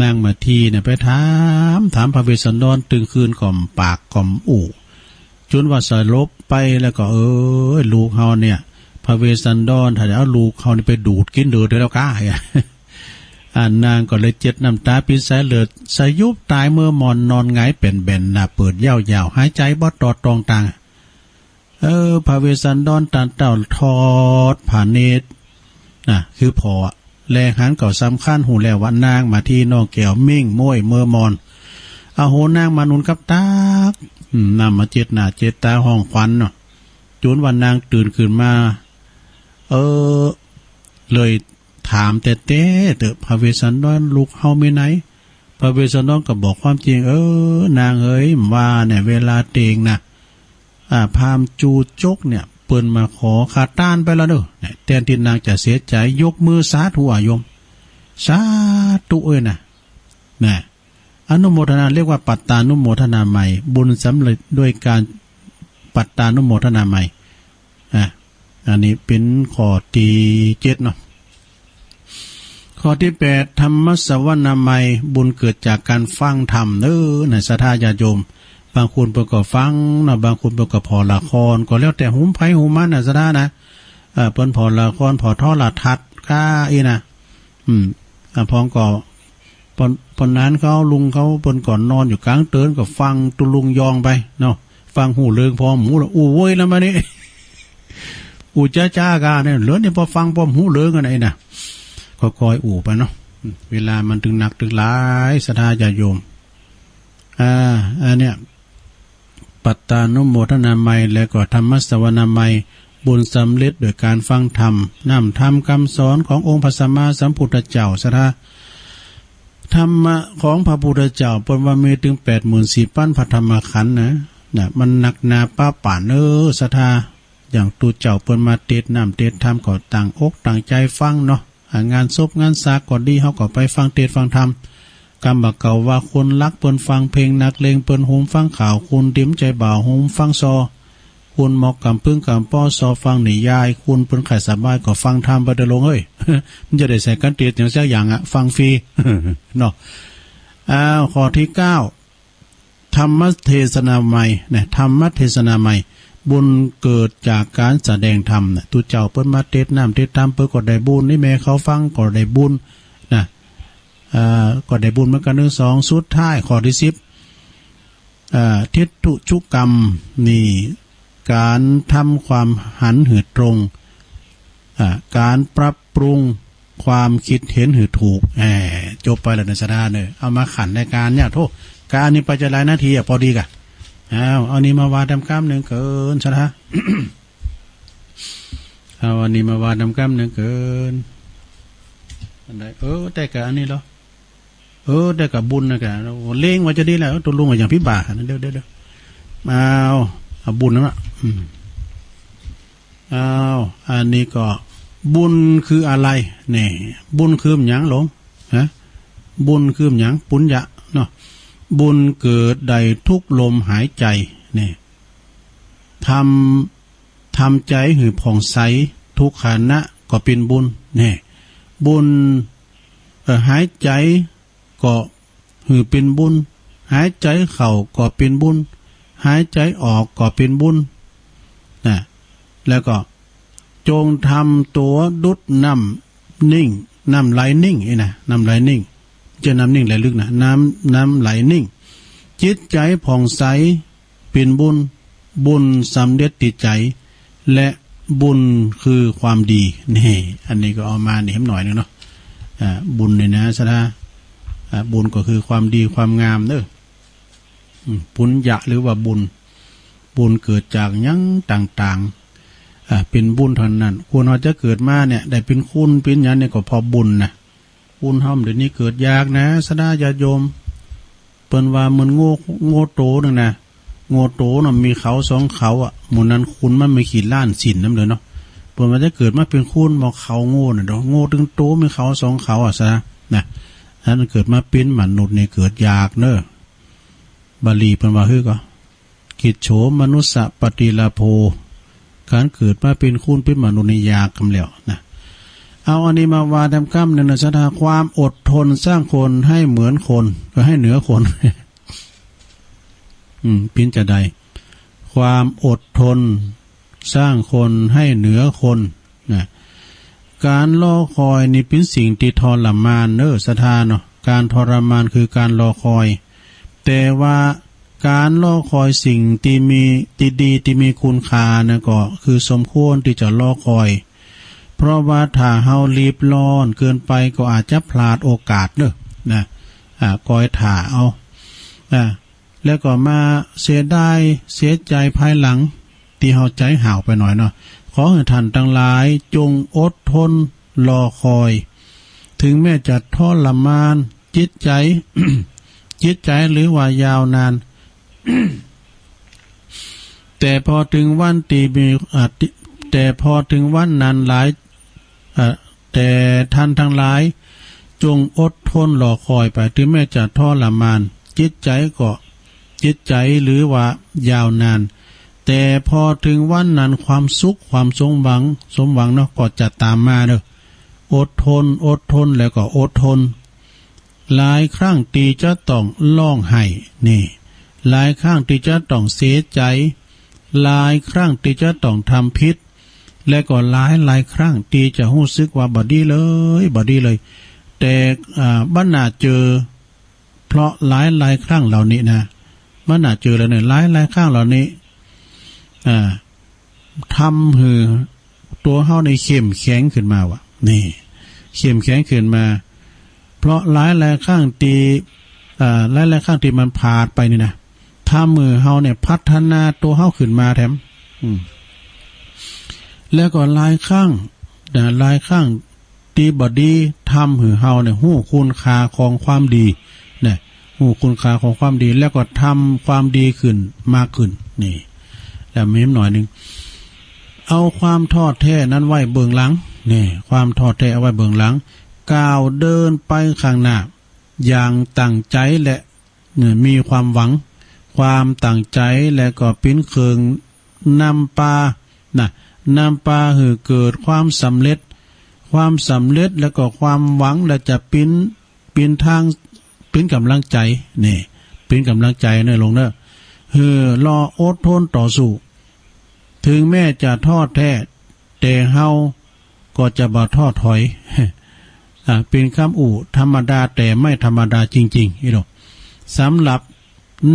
นางมาทีเนี่ยไปถาม ถามพระเวสสันดรตึงคืนก็บ่ปากก็บ่อู้ จ๋นว่าสลบไปแล้วก็ เออ ลูกเฮาเนี่ย พระเวสสันดรถ้าจะเอาลูกเฮานี่ไปดูดกิ๋นเดือดแล้วก้า อ่านางก็เลยเจ็ดน้ำต๋าปินสายเลือด สยุบต๋ายเมื่อหมอนนอนหงายเป๋นแบนหน้าเปิดยาวๆ หายใจ๋บ่ตอดตองตาง เออ พระเวสสันดรตานเต้าทอดผาเนตร น่ะ คือผ่อ แลหันก็สำคัญ ฮู้แล้วว่านางมาทีน้องแก้วมิ่งม้วยเมือมอน อโห นางมานุนกับตัก อืม น้ำมาเจ็ดหน้าเจ็ดต๋าฮ้องขวัญเนาะ จ๋นว่านางตื่นขึ้นมา เออ เลยถามแต๊ๆ เต๊อะ พระเวสสันดรลูกเฮามีไหน พระเวสสันดรก็บอกความจริง เออ นางเอ๋ย บ่าเนี่ย เวลาเตียงน่ะ อ่า พราหมณ์จูจกเนี่ย เปิ้นมาขอข้าตานไปแล้วเน่อ เนี่ย แตนตี้นางจะเสียใจ๋ ยกมือสาธุอะโยม สาธุเอ้ยนะ นะ อนุโมทนา เรียกว่าปัตตานุโมทนามัย บุญสำเร็จด้วยการปัตตานุโมทนามัย อ่ะ อันนี้เป๋นข้อตี้เจ็ดเนาะ ข้อตี้แปด ธรรมสวนามัย บุญเกิดจากการฟังธรรมเน่อ นะ ศรัทธาญาติโยม บางคนเปิ้นก็ฟังเนาะ บางคนเปิ้นก็ผ่อละคร ก็แล้วแต่หุมใผหุมมันนะ ศรัทธานะ เออ เปิ้นผ่อละคร ผ่อโทรทัศน์ก้าอี้นะ อืม อ่ะ พองก็ ปอน ปอนนั้นเขา ลุงเขา เปิ้นก็นอนอยู่ก๋างเติน ก็ฟังตุ๊ลุงยองไปเนาะ ฟังฮู้เรื่องผ่อหมูแล้ว อู้โว้ยแล้วมานี่ อู้จ๊ะๆ ก้าเนี่ย เหลือนี่ปอฟังปอบ่ฮู้เรื่องอันไหนนะ ก็ค่อยอู้ไปเนาะ อืม เวลามันตึงหนักตึงหลาย ศรัทธาญาติโยม อ่า อันเนี้ย ปัตตานุโมทนามัย และก็ธรรมสวนามัย บุญสำเร็จโดยการฟังธรรม น้ำธรรมกำสอนขององค์พระสัมมาสัมพุทธเจ้า ศรัทธา ธรรมะของพระพุทธเจ้า เปิ้นว่ามีตึงแปดหมื่นสี่ปันพระธรรมขันธ์นะ นะ มันหนักหนาป๊าป๋านเน่อ ศรัทธา อย่างตุ๊เจ้าเปิ้นมาเตสน์น้ำเตสน์ธรรม ก็ตั้งอกตั้งใจ๋ฟังเนาะ อ่า งานศพงานสาก็ดี เฮาก็ไปฟังเตสน์ฟังธรรม กำบ่าเก่าว่าคนลักเปิ้นฟังเพลง นักเลงเปิ้นหุมฟังข่าว คนตี้ใจ๋บ่าวหุมฟังซอ คนหมอกก๋ำปึ้งก๋ำป้อซอฟังนิยาย คนเปิ้นใค่สบายก็ฟังธรรมไปเต๊อะลุงเอ้ย มันจะได้ใส่กั๋นเตสน์อย่างสักอย่างอะ ฟังฟรี เนาะ อ้าว ข้อตี้เก้า ธรรมเทศนามัย นะ ธรรมเทศนามัย บุญเกิดจากการแสดงธรรมนะ ตุ๊เจ้าเปิ้นมาเตสน์น้ำเตสน์ธรรม เปิ้นก็ได้บุญ นี่แม่เขาฟังก็ได้บุญนะ เอ่อ ก็ได้บุญเหมือนกั๋นตึงสอง สุดท้ายข้อตี้สิบ อ่า ทิฏฐุชุกรรม นี่ ก๋านทำความหันหื้อตรง อ่า ก๋านปรับปรุงความกึ๊ดเห็นหื้อถูก แหม จบไปแล้วเน่อ ศรัทธาเน่อ เอามาขันในก๋านเนี่ย โธ่ ก๋านนี้ไปจะหลายนาทีอะ ปอดีก่ะ อ้าว เอานี้มาว่าแตมกำนึ่งเกิน ศรัทธา เอาอันนี้มาว่าแตมกำนึ่งเกิน อันใด เออ แต่กะอันนี้เหรอ เออ แต่กะบุญนะกะ เล็งว่าจะดีแล้ว ตกลงว่าอย่างพิบ่านะ เดี๋ยว เดี๋ยว เดี๋ยว เอา เอาบุญนะ อืม เอา อันนี้ก็ บุญคืออะไร นี่ บุญคือหยังหลวง ฮะ บุญคือหยัง ปุญญะเนาะ บุญเกิดได้ทุกลมหายใจ๋ นี่ ทำ ทำใจ๋หื้อผ่องใสทุกขณะก็เป๋นบุญ นี่ บุญ เอ่อ หายใจ๋ก็หื้อเป๋นบุญ หายใจ๋เข้าก็เป๋นบุญ หายใจ๋ออกก็เป๋นบุญ นะ แล้วก็ จงทำตั๋วดุจน้ำนิ่ง น้ำไหลนิ่ง นี่นะ น้ำไหลนิ่ง บ่ใจ้น้ำนิ่งไหลลึกนะ น้ำ น้ำไหลนิ่ง จิตใจ๋ผ่องใส เป๋นบุญ บุญสำเร็จตี้ใจ๋ และบุญคือความดี นี่ อันนี้ก็เอามานี่หน่อยนึ่งเนาะ อ่า บุญนี่นะ ศรัทธา อ่า บุญก็คือความดีความงามเน่อ อืม ปุญญะหรือว่าบุญ บุญเกิดจากหยังต่างๆ อ่า เป๋นบุญเต้านั้น คนเฮาจะเกิดมาเนี่ย ได้เป๋นคนเป๋นหยังเนี่ยก็เพราะบุญนะ คนเฮาเดี๋ยวนี้เกิดยากนะ ศรัทธาญาติโยม เปิ้นว่าเหมือนโง่ โง่โตนึ่งนะ โง่โตน่ะมีเขาสองเขาอะ หมู่นั้นคนมันมีกี่ล้านเส้นนำเลยเนาะ เปิ้นว่าจะเกิดมาเป๋นคนบ่ เขาโง่น่ะเนาะ โง่ตึงโตมีเขาสองเขาอะ ศรัทธา นะ อันนั้นเกิดมาเป๋นมนุษย์นี่เกิดยากเน่อ บาลีเปิ้นว่าหื้อก่อ กิจโฉมนุสสะปฏิลาโภ ก๋านเกิดมาเป๋นคนเป๋นมนุษย์นี่ยากกำแล้วนะ เอาอันนี้มาว่าแตมกำนึ่งเน่อ ศรัทธา ความอดทนสร้างคนให้เหมือนคน ก็ให้เหนือคน อืม เป๋นจาใด ความอดทนสร้างคนให้เหนือคน นะ ก๋านรอคอยนี่เป๋นสิ่งตี้ทรมานเน่อ ศรัทธาเนาะ ก๋านทรมานคือก๋านรอคอย แต่ว่าก๋านรอคอยสิ่งตี้มี ตี้ดี ตี้มีคุณค่านะ ก็คือสมควรตี้จะรอคอย เพราะว่าถ้าเฮารีบร้อนเกินไปก็อาจจะพลาดโอกาสเน่อ นะ อ่า คอยถ่าเอา อ่า แล้วก็มาเสียดายเสียใจ๋ภายหลัง ตี้เฮาใจ๋ห้าวไปหน่อยเนาะ ขอหื้อต้านตังหลายจงอดทนรอคอย เถิงแม้จะทรมานจิตใจ๋ จิตใจ๋หรือว่ายาวนาน แต่พอเถิงวันตี้มี อ่า ตี้ แต่พอเถิงวันนั้นหลาย เอ่อ แต่ต้านตังหลาย จงอดทนรอคอยไป เถิงแม้จะทรมานจิตใจ๋ก็ จิตใจ๋หรือว่ายาวนาน แต่พอเถิงวันนั้นความสุข ความสมหวัง สมหวังเนาะ ก็จะต๋ามมาเน่อ อดทน อดทน แล้วก็อดทน หลายครั้งตี้จะต้องฮ้องไห้ นี่ หลายครั้งตี้จะต้องเสียใจ๋ หลายครั้งตี้จะต้องทำผิด และก็หลายหลายครั้งตี้จะฮู้สึกว่าบ่ดีเลย บ่ดีเลย แต่ อ่า บ่หน้าเจอ เพราะหลายหลายครั้งเหล่านี้นะ บ่หน้าเจอแล้วเนี่ย หลายหลายครั้งเหล่านี้ อ่า ทำหื้อตั๋วเฮานี่เข้มแข็งขึ้นมาว่ะ นี่ เข้มแข็งขึ้นมา เพราะหลายหลายครั้งตี้ อ่า หลายหลายครั้งตี้มันพลาดไปนี่นะ ทำหื้อเฮาเนี่ยพัฒนาตั๋วเฮาขึ้นมาแถม อืม แล้วก็หลายครั้งนะ หลายครั้งตี้บ่ดี ทำหื้อเฮาเนี่ยฮู้คุณค่าของความดีนะ ฮู้คุณค่าของความดี แล้วก็ทำความดีขึ้นมากขึ้น นี่ แล้วมีหน่อยนึ่ง เอาความท้อแท้นั้นไว้เบื้องหลัง นี่ ความท้อแท้เอาไว้เบื้องหลัง ก้าวเดินไปข้างหน้า อย่างตั้งใจ๋และ เนี่ย มีความหวัง ความตั้งใจ๋ และก็เป๋นเครื่องนำปา นะ นำปาหื้อเกิดความสำเร็จ ความสำเร็จ แล้วก็ความหวัง และจะเป๋น เป๋นตาง เป๋นก๋ำลังใจ๋ นี่ เป๋นก๋ำลังใจ๋เน่อหลวงเน่อ หื้อรออดทนต่อสู้ เถิงแม้จะท้อแท้ แต่เฮาก็จะบ่ท้อถอย อ่า เป๋นกำอู้ธรรมดา แต่ไม่ธรรมดาจริงๆ อีหลวง สำหรับ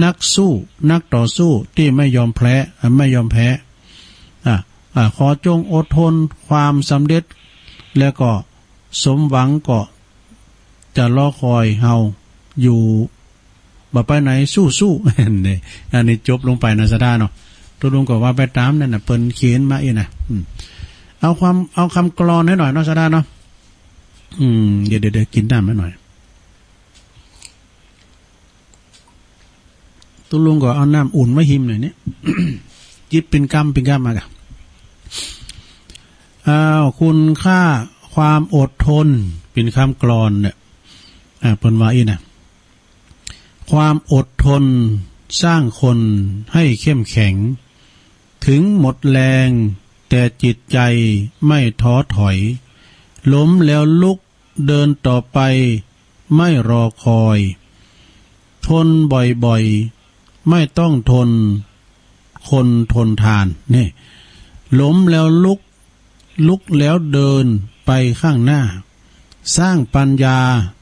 นักสู้ นักต่อสู้ตี้ไม่ยอมแพ้ อ่า ไม่ยอมแพ้ อ่า อ่า ขอจงอดทนความสำเร็จ แล้วก็สมหวังก็จะรอคอยเฮาอยู่ บ่ไปไหน สู้ๆ นี่ อันนี้จบลงไปนะ ศรัทธาเนาะ ตุ๊ลุงก็ว่าไปต๋ามนั้นน่ะ เปิ้นเขียนมาอี้นะ อืม เอาความ เอากำกลอนหื้อหน่อยเนาะ ศรัทธาเนาะ อืม เดี๋ยว เดี๋ยว เดี๋ยวกิ๋นน้ำหื้อหน่อย ตุ๊ลุงก็เอาน้ำอุ่นมาหิมหน่อยเนี่ย จิบเป๋นกำเป๋นกำมากะ อ้าว คุณค่าความอดทน เป๋นกำกลอนเนี่ย อ่า เปิ้นว่าอี้นะ ความอดทนสร้างคนให้เข้มแข็ง ถึงหมดแรงแต่จิตใจไม่ท้อถอย ล้มแล้วลุก เดินต่อไปไม่รอคอย ทนบ่อยๆ ไม่ต้องทน คนทนทาน นี่ ล้มแล้วลุก ลุกแล้วเดินไปข้างหน้า สร้างปัญญา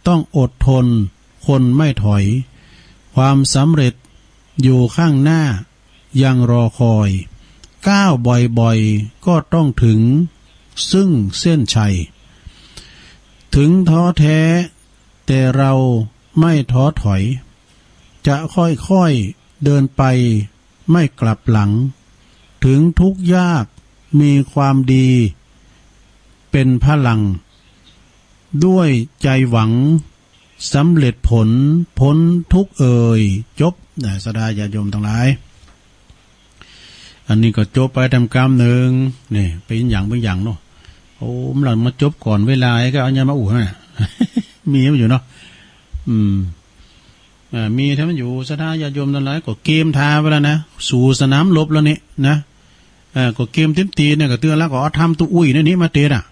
ต้องอดทน คนไม่ถอย ความสำเร็จอยู่ข้างหน้า ยังรอคอย ก้าวบ่อยๆ ก็ต้องถึงซึ่งเส้นชัย ถึงท้อแท้ แต่เราไม่ท้อถอย จะค่อยๆ เดินไป ไม่กลับหลัง ถึงทุกข์ยาก มีความดี เป็นพลัง ด้วยใจหวัง สำเร็จผล พ้นทุกข์เอ่ย จบ นะ ศรัทธาญาติโยมตังหลาย อันนี้ก็จบไปต๋ามกำนึ่ง นี่ เป๋นอย่างเป๋นอย่างเนาะ โอ้ มันละมาจบก่อนเวลา ก็เอาเนี่ยมาอู้นะ มีมันอยู่เนาะ อืม อ่า มีถ้ามันอยู่ ศรัทธาญาติโยมตังหลาย ก็เกียมท่าไว้แล้วนะ สู่สนามรบแล้วนี่นะ เออ ก็เกียมเตรียมตี๋นเนี่ย ก็เตื้อแล้วก็เอาธรรมตุ๊อุ้ยเนี่ยนี่มาเตะน่ะ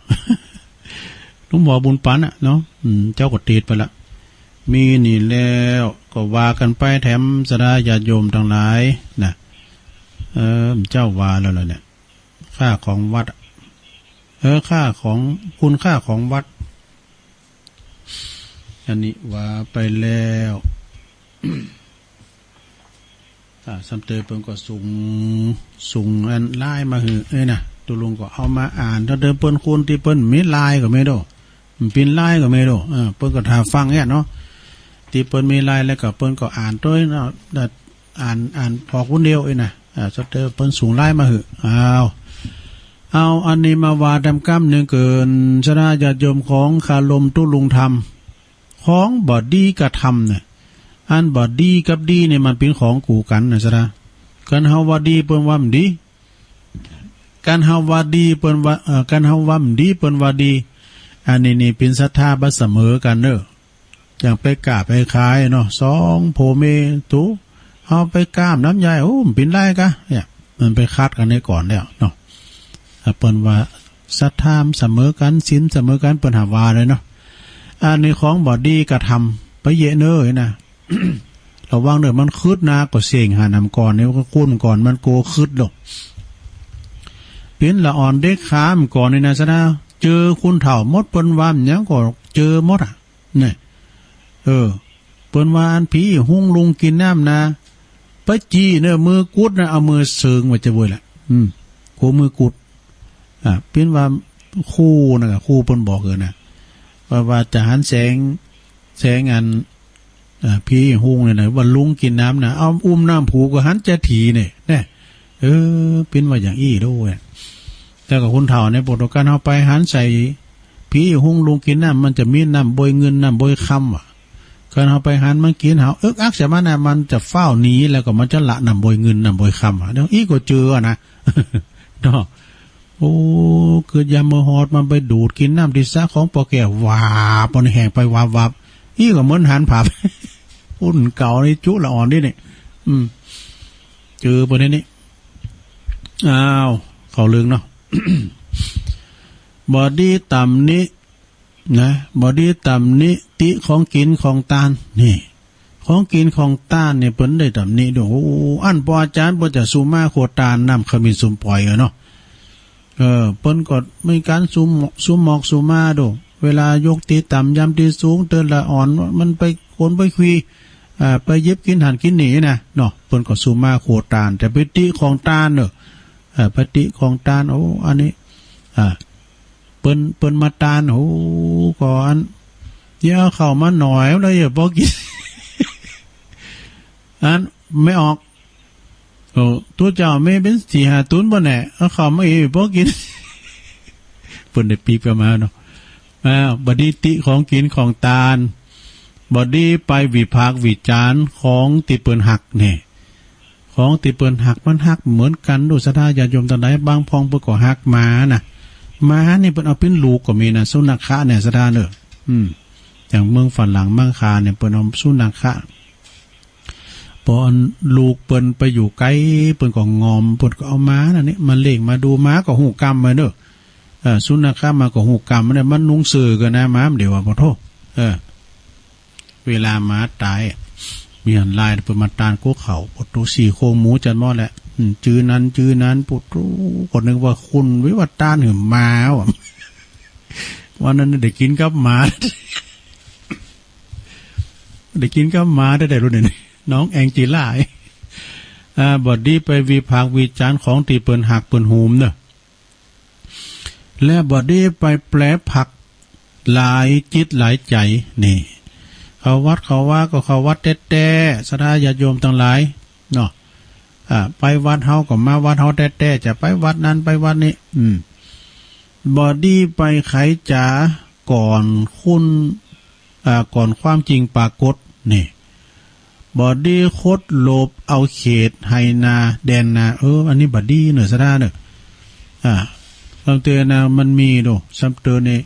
หลวงพ่อบุญปันน่ะเนาะ อืม เจ้าก็เตะไปละ มีนี่แล้วก็ว่ากั๋นไปแถม ศรัทธาญาติโยมตังหลายนะ เออ เจ้าว่าแล้วล่ะเนี่ย ค่าของวัดอะ เออ ค่าของ คุณค่าของวัด อันนี้ว่าไปแล้ว อ่า ซ้ำเติมเปิ้นก็ส่ง ส่งอันไลน์มาหื้อ เอ้ยนะ ตุ๊ลุงก็เอามาอ่าน ซ้ำเติมเปิ้นคนตี้เปิ้นมีไลน์ก็มีโด มันเป๋นไลน์ก็มีโด เออ เปิ้นก็ถ่าฟังเนี่ยเนาะ ตี้เปิ้นมีไลน์แล้วก็เปิ้นก็อ่านตวยเนาะ อ่าน อ่านพอคนเดียวเอ้ยนะ อ่า ซ้ำเติมเปิ้นส่งไลน์มาหื้อ อ้าว เอาอันนี้มาว่าต๋ามกำนึ่งเกิน ศรัทธาญาติโยม ของคารมตุ๊ลุงธรรม ของบ่ดีกับธรรมเนี่ย อันบ่ดีกับดีเนี่ย มันเป๋นของกู้กั๋นนะ ศรัทธา กั๋นเฮาว่าดี เปิ้นว่าบ่ดี กั๋นเฮาว่าดี เปิ้นว่า เอ่อ กั๋นเฮาว่าบ่ดี เปิ้นว่าดี อันนี้นี่เป๋นศรัทธาบ่เสมอกั๋นเน่อ อย่างไปก้าไปขายเนาะ สองผัวเมีย ตุ๊ เฮาไปก้ามน้ำใหญ่ โอ้ บ่เป๋นไรกะ เนี่ย มันไปขัดกั๋นในก่อนแล้วเนาะ อ่ะ เปิ้นว่าศรัทธาบ่เสมอกั๋น ศีลบ่เสมอกั๋น เปิ้นหาว่าเลยเนาะ อันนี้ของบ่ดีกับธรรม ไปเยียะเน่อนะ ระวังเน่อ มันขึดนะ ก็เสี้ยงหาหนำก่อนนี่ ก็คุ้นก่อน มันโกขึดดอก เป๋นละอ่อนเด็กขาเมื่อก่อนนี่นะ ศรัทธา เจอคนเฒ่าหมด เปิ้นว่าหยังก็เจอหมดอะ เนี่ย เออ เปิ้นว่าอันผีหุงลุงกิ๋นน้ำนา ไปจี้เน่อ มือกุดนะ เอามือเสิงไว้จะเว้ยละ อืม กั๋วมือกุด อ่ะ เปิ้นว่าครูนะ ครูเปิ้นบอกเออนะ ว่า ว่าจะหันแสง แสงอัน อ่า ผีหุงเนี่ยนะ ว่าลุงกิ๋นน้ำนะ เอาอุ้มน้ำผูกก็หันจะถีเนี่ย เนี่ย เออ เปิ้นว่าอย่างอี้โลดอะ แต่ก็คนเฒ่าในโบราณกาล เฮาไปหันใส่ผีหุงลุงกิ๋นน้ำ มันจะมีน้ำบวยเงินน้ำบวยคำว่ะ คันเฮาไปหันมันกิ๋น เฮาเอิกอักใส่มันนะ มันจะฟ้าวหนี แล้วก็มันจะละน้ำบวยเงินน้ำบวยคำว่ะ เดี๋ยวอี้ก็เจออะนะ เนาะ โอ้ เกิดยามมื้อฮอด มันไปดูดกิ๋นน้ำตี้สระของป้อแก้ว วาบ มันแห้งไปวาบวาบ อี้ก็เหมือนหันผาบ รุ่นเก่านี่จุละอ่อนนี่นี่ อืม เจอปะเนี่ยนี่ อ้าว เข้าเรื่องเนาะ บ่ดีตำหนิ นะ บ่ดีตำหนิติของกิ๋นของตาน นี่ ของกิ๋นของตานเนี่ย เปิ้นได้ตำหนิโดย โอ้ อันป้ออาจ๋ารย์เปิ้นจะสุมาโคตานน้ำขมิ้นส้มป๋อยอะเนาะ เออ เปิ้นก็มีก๋านสุม สุมหมอกสุมาโดย เวลายกตี้ต่ำยามตี้สูง เตื้อละอ่อน มันไปขนไปขี อ่า ไปหยิบกิ๋นหั้นกิ๋นนี่นะเนาะ เปิ้นก็สุมาโขตาน แต่ไปติของตานเน่อ อ่า ไปติของตาน โอ้ อันนี้ อ่า เปิ้น เปิ้นมาตาน โอ้ ก็อัน เยียะเอาข้าวมาหน่อย แล้วเยียะปอกิ๋น อัน แม่ออก โอ้ ตุ๊เจ้ามีเป๋นสี่ห้าตุ๊นบ่แหน่ เอาข้าวมาเยียะปอกิ๋น เปิ้นได้ปิ๊บกลับมาเนาะ อ่า บ่ดีติของกิ๋นของตาน บ่ดีไปวิพากษ์วิจารณ์ของตี้เปิ้นฮักแหน่ ของตี้เปิ้นฮักมันฮักเหมือนกั๋น ดูศรัทธาญาติโยมตังหลาย บางพ่องเปิ้นก็ฮักหมานะ หมานี่เปิ้นเอาเป๋นลูกก็มีนะ สุนัขะเนี่ยศรัทธาเน่อ อืม อย่างเมืองฝรั่งเมืองขาเนี่ยเปิ้นเอาสุนัขะ ปออันลูกเปิ้นไปอยู่ไก๋ เปิ้นก็งอม เปิ้นก็เอาหมานั่นนี่มาเลี้ยงมาดู หมาก็ฮู้กรรมมันเน่อ เออ สุนัขะหมาก็ฮู้กรรมมันเนี่ย มันหนุงเสื่อกั๋นนะ หมามันเดี๋ยวว่า ปะโธ่ เออ เวลาหมาต๋าย มีหันลายเปิ้นมาตานก๊กเข่า ปะโธ่ สี่โครงหมูจันหมอแหละ อืม จื้อนั้นจื้อนั้น ปะโธ่ ก็นึกว่าคน วิว่าตานหื้อหมาว่ะ วันนั้นได้กิ๋นกับหมา ได้กิ๋นกับหมาได้ ได้รู้เนี่ย น้องแองจิล่า อ่า บ่ดีไปวิพากษ์วิจารณ์ของตี้เปิ้นฮักเปิ้นฮูมเน่อ และบ่ดีไปแปรผักหลายจิตหลายใจ๋ นี่ เข้าวัดเข้าวาก็เข้าวัดแต๊ๆ ศรัทธาญาติโยมตังหลายเนาะ อ่า ไปวัดเฮาก็มาวัดเฮาแต๊ๆ จะไปวัดนั้นไปวัดนี้ อืม บ่ดีไปไขจ๋าก่อนคุณ อ่า ก่อนความจริงปรากฏ นี่ บ่ดีคดโลภเอาเขตไฮ่นาแดนนา เออ อันนี้บ่ดีเน่อศรัทธาเน่อ อ่า ลำเตอนามันมีดู ซ้ำเตอนี่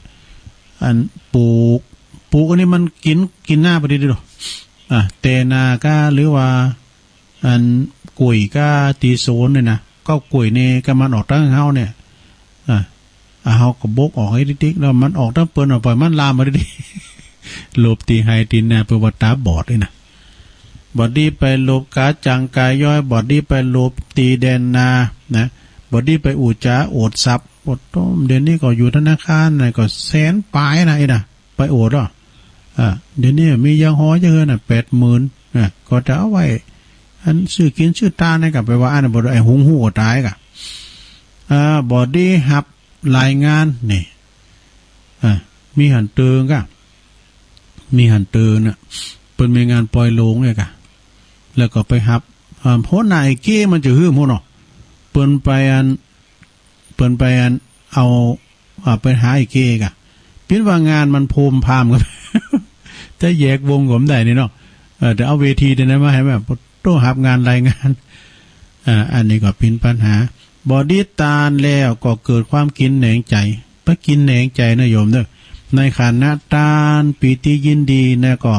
อันปลูก ปลูกอันนี้มันกิ๋น กิ๋นนาบ่ดีดู อ่า เตนาก้า หรือว่า อันก๋วยก้าตี้สวนเนี่ยนะ ก็ก๋วยนี่ก็มันออกตังเฮาเนี่ย อ่า อ่า เฮาก็บกออกหื้อติ๊กๆ แล้วมันออกตังเปิ้น เอาปล่อยมันลามมาติ๊กๆ โลภตี้ไฮ่ตี้นา เปิ้นว่าต๋าบอดนี่นะ บ่ดีไปโลภก๋าจังก๋าย้อย บ่ดีไปโลภตี้แดนนา นะ บ่ดีไปอู้จ๋าโอดทรัพย์ โอดต้ม เดี๋ยวนี้ก็อยู่ธนาคารน่ะก็แสนป๋ายนะ ไอ้นะ ไปโอดอ่ะ อ่า เดี๋ยวนี้มียังฮ้อยจะเฮือนน่ะ แปดหมื่น นะ ก็จะเอาไว้ อันซื้อกิ๋นซื้อตานนี่ก็ไปว่าอันนั้นบ่ได้ ไอ้หุงฮู้ก็ต๋ายก่ะ อ่า บ่ดีฮับรายงานนี่ อ่า มีหันเติงก่ะ มีหันเติงน่ะ เปิ้นมีงานปอยโลงเนี่ยก่ะ แล้วก็ไปฮับ อ่า หัวหน้าไอ้เก้มันจะหื้อหมู่เนาะ เปิ้นไปอัน เปิ้นไปอัน เอา อ่า ไปหาไอ้เก้ก่ะ เปิ้นว่างานมันโพมพามกัน จะแยกวงก็บ่ได้นี่เนาะ เออ แต่เอาเวทีเดี๋ยวนั้นมาหื้อแบบ โต้ฮับงานรายงาน อ่า อันนี้ก็เป๋นปัญหา บ่ดีตานแล้วก็เกิดความกิ๋นแหนงใจ๋ ไปกิ๋นแหนงใจ๋นะโยมเน่อ ในขณะตานปีติยินดีนะ ก็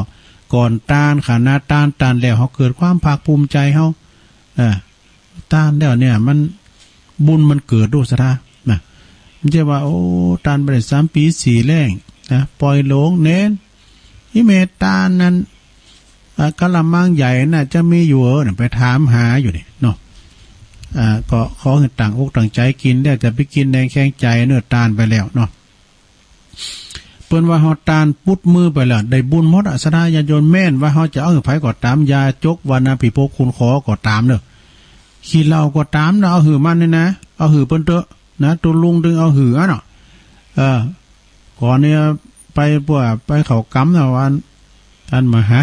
ก่อนตาน ขณะตาน ตานแล้วเฮาเกิดความภาคภูมิใจ๋เฮา อ่า ตานแล้วเนี่ยมันบุญมันเกิดดูศรัทธานะ มันจะว่า โอ้ ตานไปได้สามปี๋สี่แล้งนะ ปอยโลงเน้น อีแม่ตานนั้น อ่า กะละมังใหญ่น่ะจะมีอยู่เหรอเนี่ย ไปถามหาอยู่นี่เนาะ อ่า ก็ขอหื้อตั้งอกตั้งใจ๋กิ๋น แล้วจะไปกิ๋นแหนงแขงใจ๋เน่อ ตานไปแล้วเนาะ เปิ้นว่าเฮาตานปุ๊ดมือไปแล้ว ได้บุญหมดอะ ศรัทธาญาติโยม แม่นว่าเฮาจะเอาหื้อใผก็ต๋าม ยาจกวรรณพิภพคุณขอก็ต๋ามเน่อ ขี้เหล้าก็ต๋ามเน่อ เอาหื้อมันนี่นะ เอาหื้อเปิ้นเต๊อะนะ ตุ๊ลุงตึงเอาหื้ออันเนาะ เออ ก่อนเนี่ยไปพวกไปเข้ากรรมนะว่าอัน อันมาหา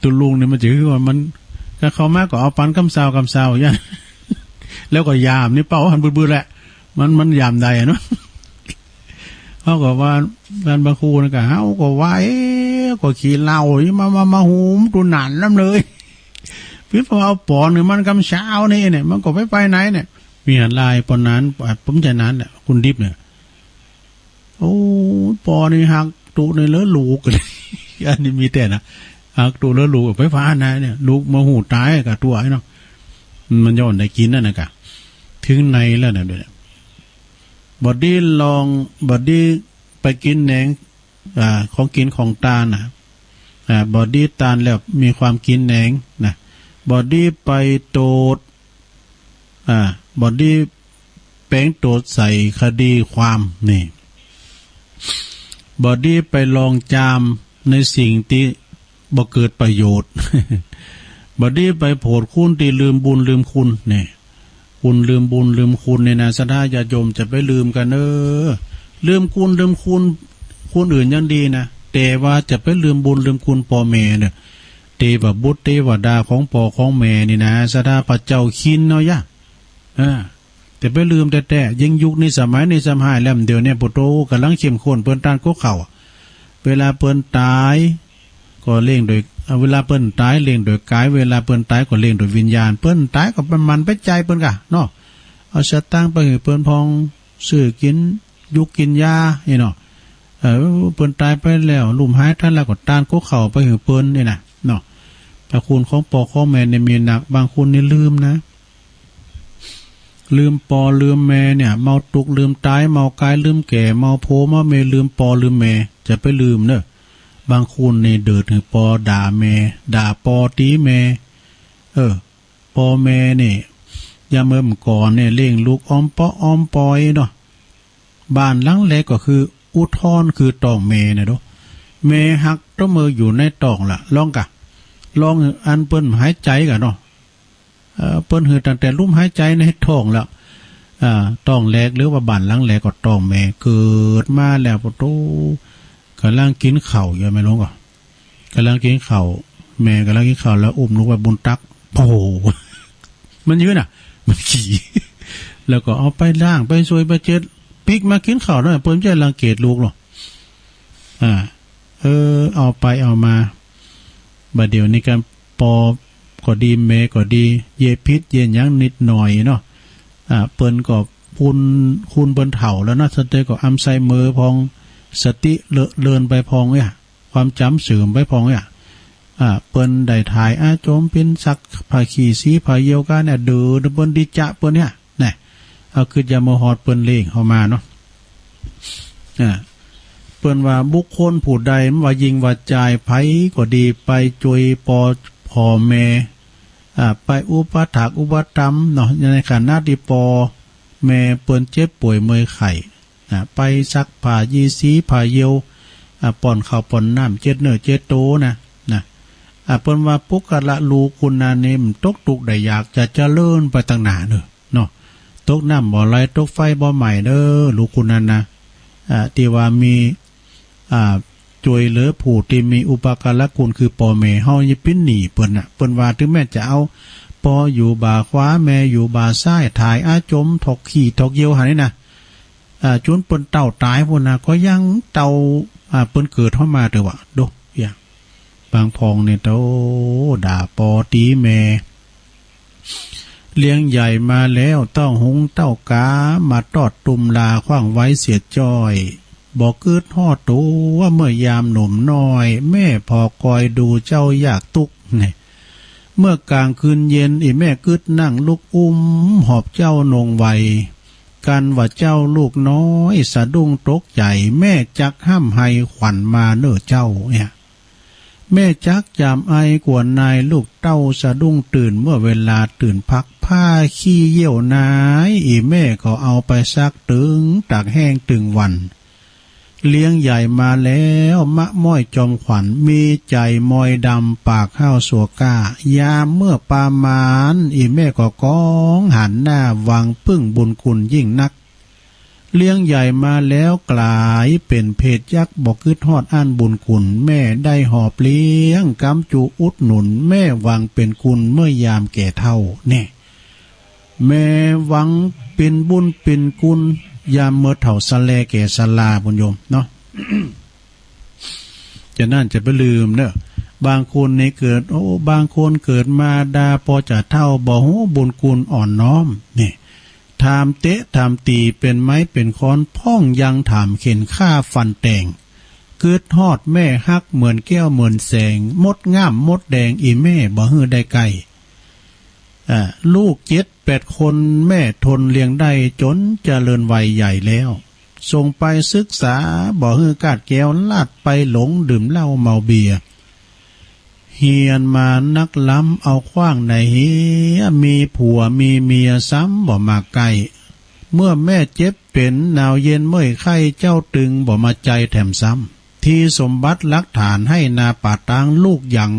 ตุ๊ลุงนี่มันจะคือว่ามัน ถ้าเข้ามาก็เอาปันกำซาวกำซาวอย่าง แล้วก็ยามนี่เป้าหันบืดๆแหละ มัน มันยามใดอะเนาะ เฮาก็ว่า ท่านพระครูนี่ก็ เฮาก็ว่า เอ๊ะ ก็ขี้เหล้านี่มา มา มาหุมตุ๊หนานนำเลย ปิ๊บเอาป๋อนหื้อมันกำเช้านี่เนี่ย มันก็ไปไปไหนเนี่ย มีหันลายปอนนั้น อ่ะ ผมใจนั้นแหละ คุณดิบเนี่ย โอ้ ปอนี่ฮักตุ๊นี่เหลือลูก อันนี้มีแต่นะ ฮักตุ๊เหลือลูก ไปฟ้านะเนี่ย ลูกมาหูต๋ายกับตุ๊ไอ้เนาะ มันย้อนได้กิ๋นนั่นนะกะ ถึงในแล้วนะเดี๋ยวนี้ บ่ดีลอง บ่ดีไปกิ๋นแหนง อ่า ของกิ๋นของตานนะ อ่า บ่ดีตานแล้วมีความกิ๋นแหนงนะ บ่ดีไปโตด อ่า บ่ดีแป๋งโตดใส่คดีความนี่ บ่ดีไปลองจามในสิ่งตี้ บ่เกิดประโยชน์ บ่ดีไปโผดคนตี้ลืมบุญลืมคุณเนี่ย คนลืมบุญลืมคุณเนี่ยนะ ศรัทธาญาติโยมจะไปลืมกั๋นเน่อ ลืมคุณลืมคุณ คนอื่นยังดีนะ แต่ว่าจะไปลืมบุญลืมคุณป้อแม่เนี่ย เตวบุตรเตวดาของป้อของแม่นี่นะ ศรัทธาพระเจ้าขินเอายะ อ่า จะไปลืมแต๊ๆ ยิ่งยุคนี้สมัยนี้ซ้ำฮ้ายแหลม เดี๋ยวนี้ โผโต ก่ำลังเข้มข้น เปิ้นต้านก๊กเค้า เวลาเปิ้นต๋ายก็เลี้ยงโดย เอ่อ เวลาเปิ้นต๋ายเลี้ยงโดยก๋าย เวลาเปิ้นต๋ายก็เลี้ยงโดยวิญญาณ เปิ้นต๋ายก็บ่หมั่นไปใจ๋เปิ้นก่ะเนาะ เอาสตางค์ไปหื้อเปิ้นพ่อง ซื้อกิ๋นยุกกิ๋นยา นี่เนาะ เออ เปิ้นต๋ายไปแล้ว ลุ่มหายตันแล้วก็ต้านก๊กเค้าไปหื้อเปิ้นนี่นะเนาะ พระคุณของป้อของแม่เนี่ยมีนัก บางคนนี่ลืมนะ ลืมป้อลืมแม่เนี่ย เมาตุ๊กข์ลืมต๋าย เมากายลืมแก่ เมาโผเมาเมย์ ลืมป้อลืมแม่ จะไปลืมเน่อ บางคนนี่เดือดหื้อป้อด่าแม่ ด่าป้อตี๋แม่ เออ ป้อแม่นี่ ยามเมื่อก่อนเนี่ยเลี้ยงลูกอ้อมเปาะอ้อมปอยเนาะ บ้านหลังแรกก็คืออุทธรณ์คือต๊องแม่นะโด แม่ฮักเต้าเมื่ออยู่ในต๊องละ ลองกะ ลองอันเปิ้นหายใจ๋กะเนาะ เอ่อ เปิ้นหื้อตั้งแต่ลุ่มหายใจ๋ในต๊องละ อ่า ต๊องแรกหรือว่าบ้านหลังแรกก็ต๊องแม่ เกิดมาแล้ว โผโต ก่ำลังกิ๋นข้าวอยู่ แม่หลวงก็ ก่ำลังกิ๋นข้าว แม่ก่ำลังกิ๋นข้าวแล้วอุ้มลูกไว้บนตัก โผ มันยืนน่ะ มันขี่ แล้วก็เอาไปล้าง ไปซวย ไปเจ็ด ปิ๊กมากิ๋นข้าวเนาะ เปิ้นจะรังเกียจลูกหรอ อ่า เออ เอาไปเอามา บ่าเดี่ยวนี้กั๋น ป้อก็ดี แม่ก็ดี เยียะผิดเยียะหยังนิดหน่อยเนาะ อ่า เปิ้นก็คุณ คุณเปิ้นเฒ่าแล้วเนาะ สติก็อัลไซเมอร์พ่อง สติเลอะเลือนไปพ่องเนี่ย ความจ๋ำเสื่อมไปพ่องเนี่ย อ่า เปิ้นได้ถ่ายอาจม ปิ้นซักผ้าขี้สีผ้าเยี่ยวกั๋นเนี่ย เดินเปิ้นดีจะเปิ้นเนี่ย แน่ เอากึ๊ดยามเมื่อฮอดเปิ้นเลี้ยงเฮามาเนาะ อ่า เปิ้นว่าบุคคลผู้ใดว่าญิงว่าจาย ใผก็ดี ไปจ้วยป้อพ่อแม่ อ่า ไปอุปถัมภ์อุปถัมภ์เนาะ ในขณะตี้ป้อแม่เปิ้นเจ็บป่วยเมื่อยไข้ อ่า ไปซักผ้ายีสีผ้าเยี่ยว อ่า ป้อนข้าวป้อนน้ำ เจ็ดเนื้อเจ็ดโตนะ นะ อ่า เปิ้นว่าปุคคละลูกคุณนั้นนี่มันตกตุ๊กข์ได้ยาก จะเจริญไปตังหน้าเน่อเนาะ ตกน้ำบ่ไหล ตกไฟบ่ไหม้เน่อ ลูกคุณนั้นนะ อ่า ตี้ว่ามี อ่า จ้วยเหลือผู้ตี้มีอุปการะคุณคือป้อแม่เฮา อย่าปิ้นหนีเปิ้นน่ะ เปิ้นว่าเถิงแม่นจะเอาป้ออยู่บ่าขวา แม่อยู่บ่าซ้าย ถ่ายอาจม ถอกขี้ถอกเยี่ยวหันนี่นะ อ่า จ๋นเปิ้นเต้าต๋ายพู้นนะ ก็ยังเต้า อ่า เปิ้นเกิดเฮามาเต๊อะวะ โด อย่าง บางพ่องเนี่ยโต ด่าป้อตี๋แม่ เลี้ยงใหญ่มาแล้วต้องหุงเต้ากา มาตอดตุ้มลาขว้างไว้เสียจ้อย บ่กึ๊ดฮอดตั๋วเมื่อยามหนุ่มน้อย แม่ผ่อคอยดูเจ้ายากตุ๊กข์แน่ เมื่อกลางคืนเย็น อี่แม่กึ๊ดนั่งลุกอุ้ม หอบเจ้าหน่งไหว กันว่าเจ้าลูกน้อยสะดุ้งตกใจ๋ แม่จักฮ่ำไห้ขวัญมาเน่อเจ้าเนี่ย แม่จักยามไอกวนนาย ลูกเต้าสะดุ้งตื่น เมื่อเวลาตื่นพัก ผ้าขี้เยี่ยวนาย อี่แม่ก็เอาไปซักตึงตากแห้งตึงวัน เลี้ยงใหญ่มาแล้วมะม้อยจอมขวัญ มีใจ๋มอยดำปากห้าวสัวก้า ยามเมื่อประมาณ อี่แม่ก็ก้องหันหน้า หวังปึ้งบุญคุณยิ่งนัก เลี้ยงใหญ่มาแล้วกลายเป๋นเพศยักษ์ บ่กึ๊ดฮอดอั้นบุญคุณ แม่ได้หอบเลี้ยง กำจูอุดหนุน แม่หวังเป๋นคุณเมื่อยามแก่เฒ่า แน่ แม่หวังเป๋นบุญเป๋นคุณ ยามเมื่อเฒ่าสะแลแก่สะลา ปุ้นโยมเนาะ จะนั่นจะไปลืมเน่อ บางคนนี่เกิด โอ้ บางคนเกิดมาดาปอจะเฒ่า บ่ฮู้บุญคุณอ่อนน้อม นี่ ถามเตะถามตี๋เป๋นไม้เป๋นค้อน พ่องยังถามเข็ญฆ่าฟันแตง กึ๊ดฮอดแม่ฮักเหมือนแก้วเหมือนแสง มดง่ามมดแดง อี่แม่บ่หื้อได้ใก้ อ่า ลูกเจ็ดแปดคนแม่ทนเลี้ยงได้ จ๋นเจริญวัยใหญ่แล้ว ส่งไปศึกษา บ่หื้อก้าดแก้ว ลาดไปหลงดื่มเหล้าเมาเบียร์ เฮียนมานักล้ำ เอาขว้างในเฮีย มีผัวมีเมียซ้ำบ่มาใก้ เมื่อแม่เจ็บเป๋นหนาวเย็นเมื่อยไข้ เจ้าตึงบ่มาใจ๋แถมซ้ ทีสมบัติหลักฐานไฮ่นาป่าตาง ลูกยัง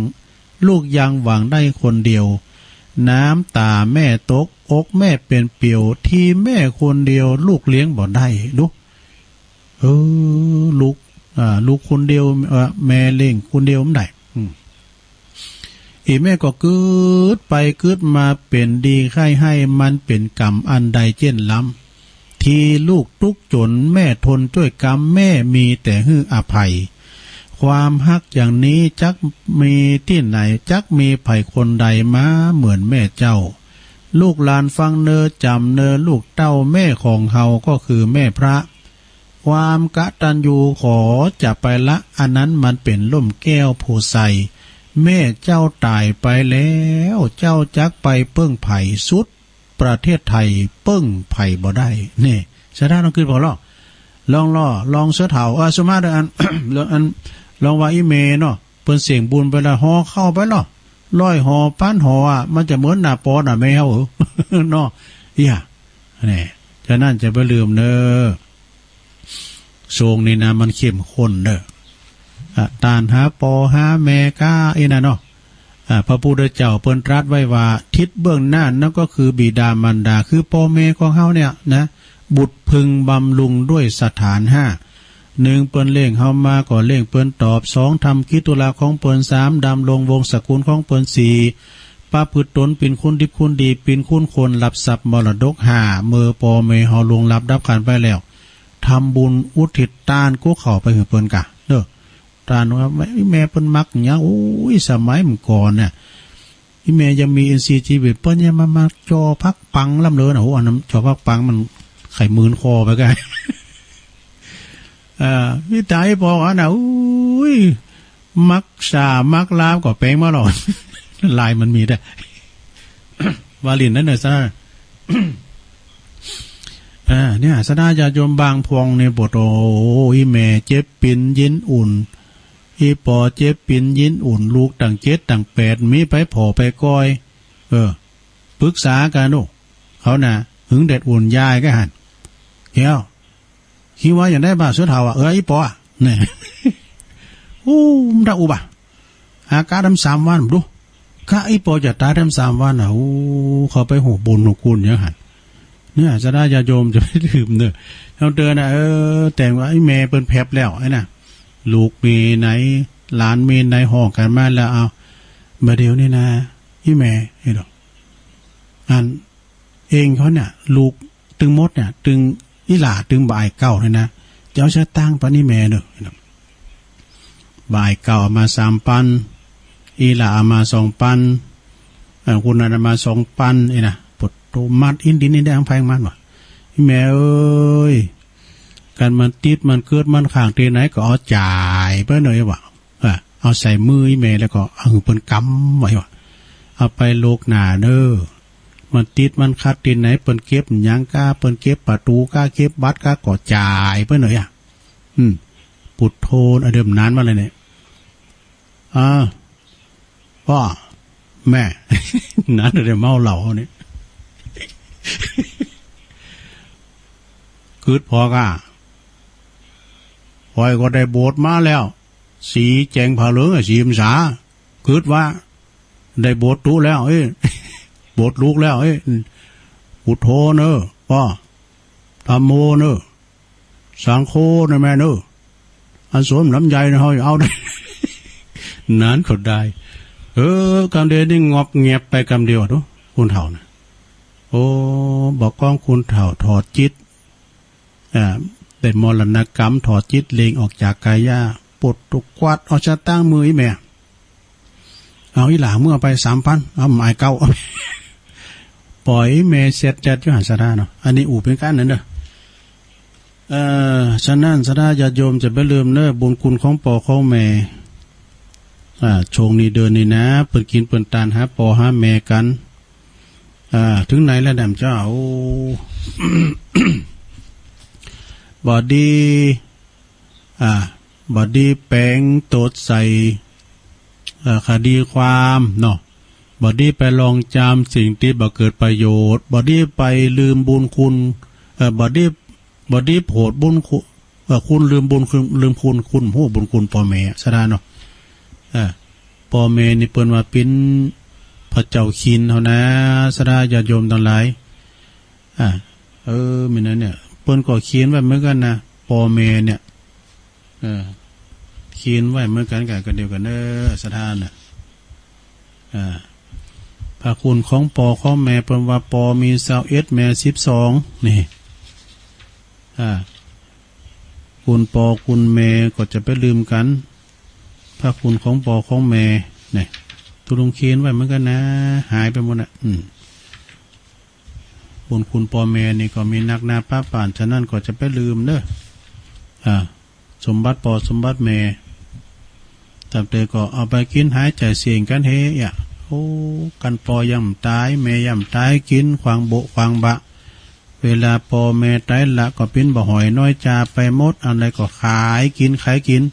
ลูกยังหวังได้คนเดียว น้ำต๋าแม่ตก อกแม่เป๋นเปียว ทีแม่คนเดียว ลูกเลี้ยงบ่ได้ ดู เออ ลูก อ่า ลูกคนเดียว เอ่อ แม่เลี้ยงคนเดียวบ่ได้ อืม อีแม่ก็กึ๊ดไปกึ๊ดมา เป๋นดีใค่ไห้ มันเป๋นก๋รรมอันใดเจ้นล้ำ ทีลูกตุ๊กจน แม่ทนจ้วยกรรม แม่มีแต่หื้ออภัย ความฮักอย่างนี้จักมีตี้ไหน จักมีใผคนใดมาเหมือนแม่เจ้า ลูกหลานฟังเน่อ จ๋ำเน่อลูกเต้า แม่ของเฮาก็คือแม่พระ ความกตัญญูขอจะไปละ อันนั้นมันเป๋นล่มแก้วโพธิ์ไทร แม่เจ้าต๋ายไปแล้ว เจ้าจักไปเปิ้งใผ สุดประเทศไทยเปิ้งใผบ่ได้ นี่ ศรัทธาลองกึ๊ดผ่อลอ ลองลอ ลองเสิร์ชเอา เออ สมมาเด้อ อัน ลอง อัน ลองว่าอีแม่เนาะ เปิ้นเสี้ยงบุญไปแล้ว ห่อข้าวไปลอ ร้อยห่อ พันห่ออะ มันจะเหมือนหน้าปอหน้าแม่เฮาเหรอ เนาะ เอี้ย นี่ ฉะนั้นจะบ่ลืมเน่อ ช่วงนี้นะ มันเข้มข้นเน่อ อ่ะ ตานหาปอหาแม่ก้า อี้นะเนาะ อ่ะ พระพุทธเจ้าเปิ้นตรัสไว้ว่า ทิศเบื้องหน้านั้นก็คือบิดามารดา คือปอแม่ของเฮาเนี่ยนะ บุตรพึงบำรุงด้วยสถานห้า นึ่ง เปิ้นเลี้ยงเฮามาก็เลี้ยงเปิ้นตอบ สอง ทำกิจธุระของเปิ้น สาม ดำรงวงศ์สกุลของเปิ้น สี่ ประพฤติตนเป๋นคนดิบคนดี เป๋นคนควรรับทรัพย์มรดก ห้า เมื่อปอแม่เฮาล่วงลับดับขันธ์ไปแล้ว ทำบุญอุทิศตานกู้เขาไปหื้อเปิ้นกา เด้อ ตานว่า แม่ แม่เปิ้นมักหยัง โอ้ย สมัยเมื่อก่อนเนี่ย อีแม่ยังมีอินทรีย์ชีวิต เปิ้นยังมา มาจ่อผักปังล้ำเลยนะ โอ้ อันนั้นจ่อผักปังมันไข่หมื่นคอไปกา อ่า มีต๋าปออันน่ะ อุ้ย มักสามักลาบก็แป๋งมาหลอด ลายมันมีได้ วาลินนั้นน่ะซะ อ่า เนี่ย ศรัทธาญาติโยมบางพวงเนี่ย ปวด โอ้ อีแม่เจ็บปินยินอุ่น อีปอเจ็บปินยินอุ่น ลูกตั้งเจ็ดตั้งแปด มีไปผ่อไปก้อย เออ ปรึกษากั๋นลูก เขาน่ะ หึงแดดอุ่นยายก็หัน แก้ว คิดว่าอย่างใดบ่าเสื้อเทาอ่ะ เออ อีปออ่ะ เนี่ย อู้ มันตะอุบะ อากาศทำสามวันดู กะอีปอจะต๋ายทำสามวันอ่ะ อู้ เขาไปโหบุญโหกุลอย่างหัน เนี่ย ศรัทธาญาติโยมจะบ่ลืมเน่อ ต้องเตือนนะ เออ แต่งว่าไอ้แม่เปิ้นแผลบแล้ว ไอ้น่ะ ลูกมีไหน หลานมีไหน ฮ้องกั๋นมาแล้ว เอา บ่าเดี่ยวนี้นะ อีแม่ ไอ้ดอก อัน เองเขาเนี่ย ลูกตึงหมดเนี่ย ตึงอีหล่าตึงบ่ายเก้าเนี่ยนะ จะเอาสตางค์ปันอีแม่เน่อ บ่ายเก้าเอามาสามปัน อีหล่าเอามาสองปัน เอ่อ คนนั้นเอามาสองปัน ไอ้น่ะ ปวดโตมัดอินดินนี่ได้ทั้งแผงมันวะ อีแม่เอ้ย กันมันติดมันเกิดมันข้างตี้ไหนก็เอาจ่ายไปเน่อยวะ เออ เอาใส่มืออีแม่แล้วก็เอาหื้อเปิ้นกำไว้วะ เอาไปโลกหน้าเน่อ มันติดมันขัดตี้ไหน เปิ้นเก็บหยังก้า เปิ้นเก็บประตู๋ก้า เก็บบัตรก้า ก็จ่ายไปเน่ออ่ะ อืม ปุดโธน อ่ะ เดิมนานมาเลยเนี่ย อ่า ป้อ แม่ นานเลยเมาเหล้าเนี่ย กึ๊ดผ่อก้า ข้อยก็ได้โบสถ์มาแล้ว สีแจ๋งผาเหลืองอะ สีพรรษา กึ๊ดว่า ได้โบสถ์ตุ๊แล้ว เอ้ย โบสถ์ลูกแล้ว เอ้ย ปุดโธเน่อ ป้อ ธัมโมเน่อ สังโฆเน่อแม่เน่อ อันส้มลำไยเน่อ เฮาเอา นั้นก็ได้ เออ กำเดียวนี่งอบแงบไปกำเดียวดู คนเฒ่าน่ะ โอ้ บ่าก้องคนเฒ่าถอดจิต อ่า ได้มรณกรรม ถอดจิตเล็งออกจากกายะ ปวดตุกกวาดเอาสตางค์มืออีแม่ เอาอีหล่าเมื่อไปสามปัน เอาหมายเก้า ปล่อยแม่เสร็จจัดอยู่หันศรัทธาเนาะ อันนี้อู่เป๋นกั๋นนั้นเน่อ เอ่อ ฉะนั้นศรัทธาญาติโยมจะบ่าลืมเน่อ บุญคุณของป้อของแม่ อ่า ช่วงนี้เดือนนี้นะ เปิ้นกิ๋นเปิ้นตานหาป้อหาแม่กั๋น อ่า เถิงไหนแล้วแหมเจ้า บ่ดี อ่า บ่ดีแป๋งตดใส่ เอ่อ คดีความเนาะ บ่ดีไปลองจำสิ่งตี้บ่เกิดประโยชน์ บ่ดีไปลืมบุญคุณ เอ่อ บ่ดี บ่ดีโผดบุญคุณ เออ คนลืมบุญคุณ ลืมคุณ คนบ่ฮู้บุญคุณป้อแม่ ศรัทธาเนาะ เออ ป้อแม่นี่เปิ้นว่าเป๋นพระเจ้าคินเฮานะ ศรัทธาญาติโยมตังหลาย อ่า เออ มีนั้นเนี่ย เปิ้นก็เขียนไว้เหมือนกั๋นนะ ป้อแม่เนี่ย เออ เขียนไว้เหมือนกั๋น กั๋น กั๋นเดียวกั๋นเน่อ ศรัทธาน่ะ อ่า พระคุณของป้อของแม่ เปิ้นว่าป้อมีซาวเอ็ด แม่สิบสอง นี่ อ่า คุณป้อคุณแม่ก็จะไปลืมกั๋น พระคุณของป้อของแม่ เนี่ย ตุ๊ลุงเขียนไว้เหมือนกั๋นนะ หายไปหมดน่ะ อืม บุญคุณป้อแม่นี่ก็มีนักนาปะปาน ฉะนั้นก็จะไปลืมเน่อ อ่า สมบัติป้อสมบัติแม่ ต๋ามเตอก็เอาไปกิ๋นหายใจ๋เสี้ยงกั๋นเฮยะ โอ้ กั๋นป้อย่ำต๋าย แม่ย่ำต๋าย กิ๋นขว้างโบะขว้างบะ เวลาป้อแม่ต๋ายละก็เป๋นบ่าหอยน้อยจาไปหมด อันใดก็ขายกิ๋น ขายกิ๋น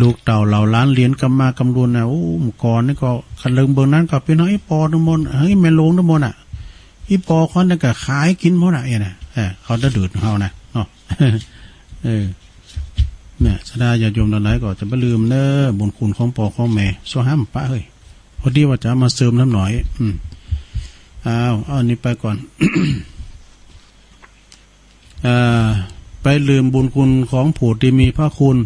ลูกเต้าเหล่าหลานเหลียนกำมากำลุนน่ะ โอ้ ก่อนนี่ก็คันเลิงเบิ่งนั้นก็เป๋นของอี่ป้อตึงหมด ของอี่แม่หลวงตึงหมดน่ะ อี่ป้อคนนั้นก็ขายกิ๋นหมดน่ะ เอ้ยน่ะ เออ เขาจะดื้อเฮานะ เนาะ เออ เนี่ย ศรัทธาญาติโยมตังหลายก็จะบ่ลืมเน่อ บุญคุณของป้อของแม่ สวห้ามปะเฮ้ย พอดีว่าจะเอามาเสริมน้ำหน่อย อืม อ้าว เอาอันนี้ไปก่อน อ่า ไปลืมบุญคุณของผู้ตี้มีพระคุณ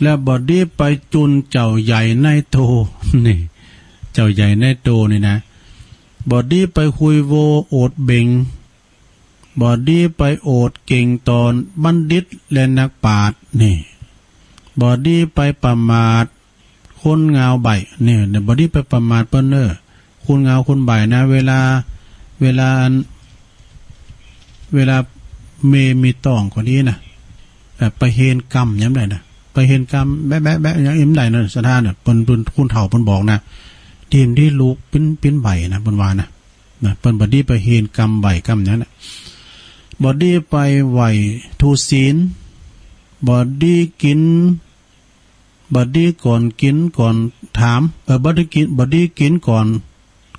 และบ่ดีไปจุนเจ้าใหญ่นายโต นี่ เจ้าใหญ่นายโตนี่นะ บ่ดีไปคุยโวโอดเบ่ง บ่ดีไปโอดเก่งต่อบัณฑิตและนักปราชญ์ นี่ บ่ดีไปประมาท คนงาวใบ้ เนี่ย บ่ดีไปประมาทเปิ้นเน่อ คนงาวคนใบ้นะ เวลา เวลาอัน เวลาเมย์มีต้องก็ดีนะ เอ่อ ไปเฮนกำยามใดนะ ไปเฮนกำแบะแบะแบะยามใดนะ ศรัทธาเนี่ย เปิ้น เปิ้น คนเฒ่าเปิ้นบอกนะ ดีมดีลูกเป๋น เป๋นใบ้นะ เปิ้นว่านะ นะ เปิ้นบ่ดีไปเฮนกำใบ้กำหยังนะ บ่ดีไปไหว้ทูศีล บ่ดีกิ๋น บ่ดีก่อนกิ๋นก่อนถาม เออ บ่ดีกิ๋น บ่ดีกิ๋นก่อน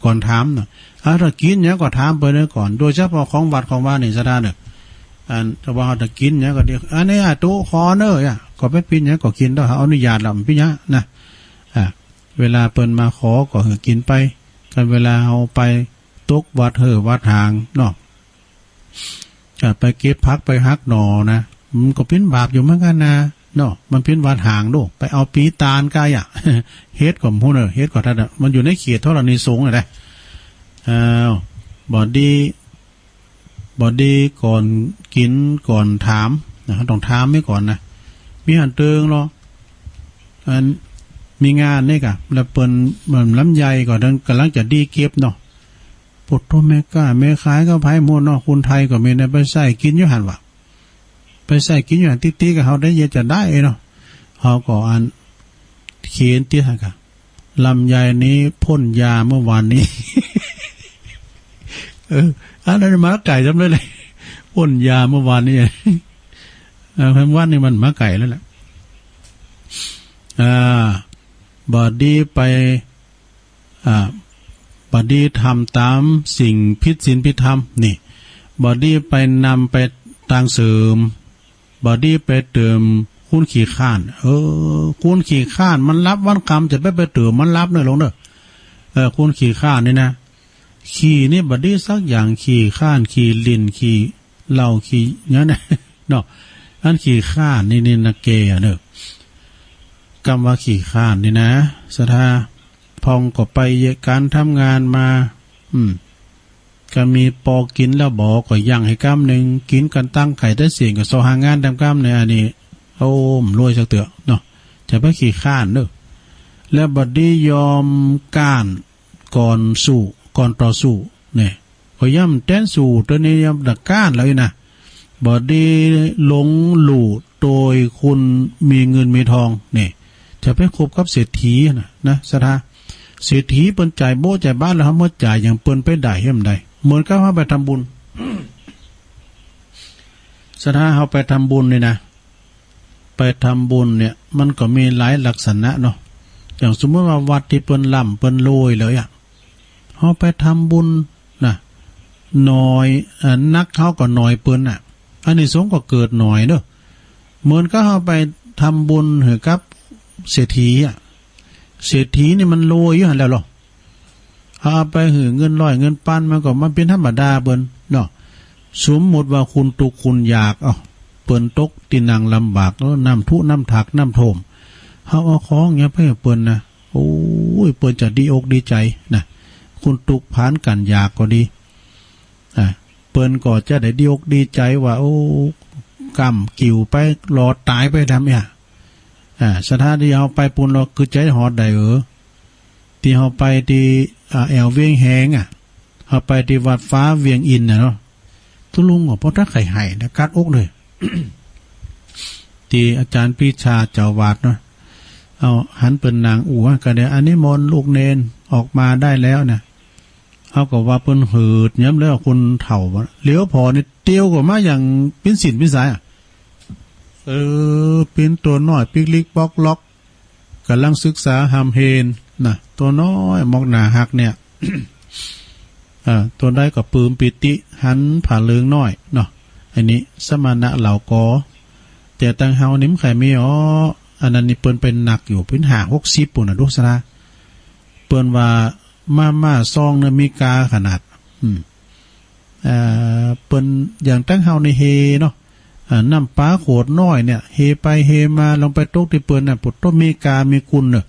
ก่อนถามน่ะ อ่า ถ้ากิ๋นหยังก็ถามเปิ้นก่อน โดยเฉพาะของวัดของวานี่ ศรัทธาเน่อ อัน ถ้าว่าเฮาจะกิ๋นหยังก็ดี อันนี้อาตุขอเน่อ อ่ะ ก็บ่เป๋นหยัง ก็กิ๋นได้ เฮาอนุญาตแล้ว บ่เป๋นหยังนะ อ่า เวลาเปิ้นมาขอก็หื้อกิ๋นไป กันเวลาเฮาไปตกวัดเฮ่อวัดหางเนาะ อ่า ไปเก็บผักไปหักหน่อนะ มันก็เป๋นบาปอยู่เหมือนกั๋นนะ เนาะ มันเป๋นวัดหางโด ไปเอาปีตานก้าอะ เฮ็ดก็บ่ฮู้เน่อ เฮ็ดก็ทันอะ มันอยู่ในเขตธรณีสงฆ์น่ะนะ อ้าว บ่ดี บ่ดีก่อนกิ๋นก่อนถามนะ ต้องถามไว้ก่อนนะ มีหั้นเติงลอ อัน มีงานนี่ก่ะ แล้วเปิ้น มันลำไยก็กำลังจะดีเก็บเนาะ โผดโธ่ แม่ก๊าแม่ขายก็ไปหมดเนาะ คนไทยก็มีนะ ไปใส่กิ๋นอยู่หั้นวะ ไปใส่กิ๋นอยู่หั้น ติ๊กๆ กับเฮาได้เยอะจะได้เนาะ เฮาก็อันเขียนติดหั้นก่ะ ลำไยนี้พ่นยาเมื่อวานนี้ เออ อันนั้นมาไก๋จำเลยเลย พ่นยาเมื่อวานนี้ เออ ทั้งวันนี่มันมาไก๋แล้วแหละ อ่า บ่ดีไป อ่า บ่ดีทำต๋ามสิ่งผิดศีลผิดธรรม นี่ บ่ดีไปนำไปตางเสริม บ่ดีไปเติมคนขี้คร้าน เออ คนขี้คร้านมันหลับวันค่ำ จะไป ไปเติมมันหลับเน่อ หลวงเน่อ เออ คนขี้คร้านนี่นะ ขี้นี่บ่ดีสักอย่าง ขี้คร้าน ขี้ลิ่น ขี้เหล้า ขี้หยังนะ เนาะ อันขี้คร้านนี่ นี่นะแก่เน่อ กำว่าขี้คร้านนี่นะ ศรัทธา พ่องก็ไปเยียะก๋านทำงานมา อืม ก็มีปอกิ๋นแล้วบ่ ก็ยังให้กำนึ่ง กิ๋นกั๋นตั้งไข่ได้เสียงก็เซาะหางานทำกำนึ่ง อันนี้ โอ้ บ่รวยสักเตื้อเนาะ จะไปขี้คร้านเน่อ และบ่ดียอมก๊านก่อนสู้ ก่อนต่อสู้ เนี่ย ก็ย่ำแต๊นสู้ ต๋อนนี้ย่ำตะก๊านแล้วอีกนะ บ่ดีหลงลู่โตยคนมีเงินมีทอง นี่ จะไปคบกับเศรษฐีนะ นะ ศรัทธา เศรษฐีเปิ้นจ่ายโบ๊ะจ่ายบ้านแล้ว เฮาเมื่อจ่ายอย่างเปิ้นไปได้เฮาบ่ได้ เหมือนกับเฮาไปทำบุญ ศรัทธา เฮาไปทำบุญนี่นะ ไปทำบุญเนี่ย มันก็มีหลายลักษณะเนาะ อย่างสมมุติว่าวัดตี้เปิ้นร่ำเปิ้นรวยเลยอะ เฮาไปทำบุญนะ หน่อย เอ่อ นักเฮาก็หน่อยเปิ้นน่ะ อานิสงส์ก็เกิดหน่อยเนาะ เหมือนกับเฮาไปทำบุญหื้อกับเศรษฐีอะ เศรษฐีนี่มันรวยอยู่หั้นแหละลอ เฮาเอาไปหื้อเงินร้อยเงินปัน มันก็ มันเป๋นธรรมดาเปิ้นเนาะ สมมุติว่าคนตุ๊กข์คนยาก เอ้า เปิ้นตกตี้นั่งลำบาก แล้วน้ำทุน้ำถักน้ำท่วม เฮาเอาของหยังไปหื้อเปิ้นนะ โอ้ย เปิ้นจะดีอกดีใจ๋นะ คนตุ๊กข์ผานกั๋นยากก็ดี อ่า เปิ้นก็จะได้ดีอกดีใจ๋ว่า โอ้ ก้ำกิ่วไป รอดต๋ายไปทำเนี่ย อ่า ศรัทธา ตี้เฮาไปปู๊นลอ คือจะฮอดได้เออ ตี้เฮาไปตี้ อ่า แอ่วเวียงแหงอะ เฮาไปตี้วัดฟ้าเวียงอินทร์น่ะเนาะ ตุ๊ลุงก็บ่ตักใค่ไห้นะ กั๊ดอกเลย ตี้อาจ๋ารย์ปรีชาเจ้าอาวาสเนาะ เอา หันเปิ้นนั่งอู้ ก็ได้ อนิมนต์ลูกเณรออกมาได้แล้วนะ เฮาก็ว่าเปิ้นหืดหยามแล้ว คนเฒ่าอะ เหลียวผ่อนี่เตียวก็มาอย่างเป๋นสิ้นเป๋นสายอะ เออ เป๋นตั๋วน้อยปิ๊กลิกป๊อกล็อก ก่ำลังศึกษาฮ่ำเฮนนะ ตั๋วน้อยมอกหน้าฮักเนี่ย เออ ตั๋วใดก็ปลื้มปีติ หันผ้าเหลืองน้อยเนาะ อันนี้สมณะเหล่าก๋อ แต่ตังเฮานี่บ่ใค่มีอ้อ อันนั้นนี่เปิ้นไปหนักอยู่ เป๋นห้าหกสิบปู๊นน่ะ ดูศรัทธา เปิ้นว่ามาม่าซองเนี่ยมีกาขนาด อืม เอ่อ เปิ้นอย่างตังเฮานี่เฮเนาะ อ่า น้ำปลาขวดน้อยเนี่ย เฮไปเฮมา ลองไปตกตี้เปิ้นน่ะ ปุดโตมีกามีกุนเนาะ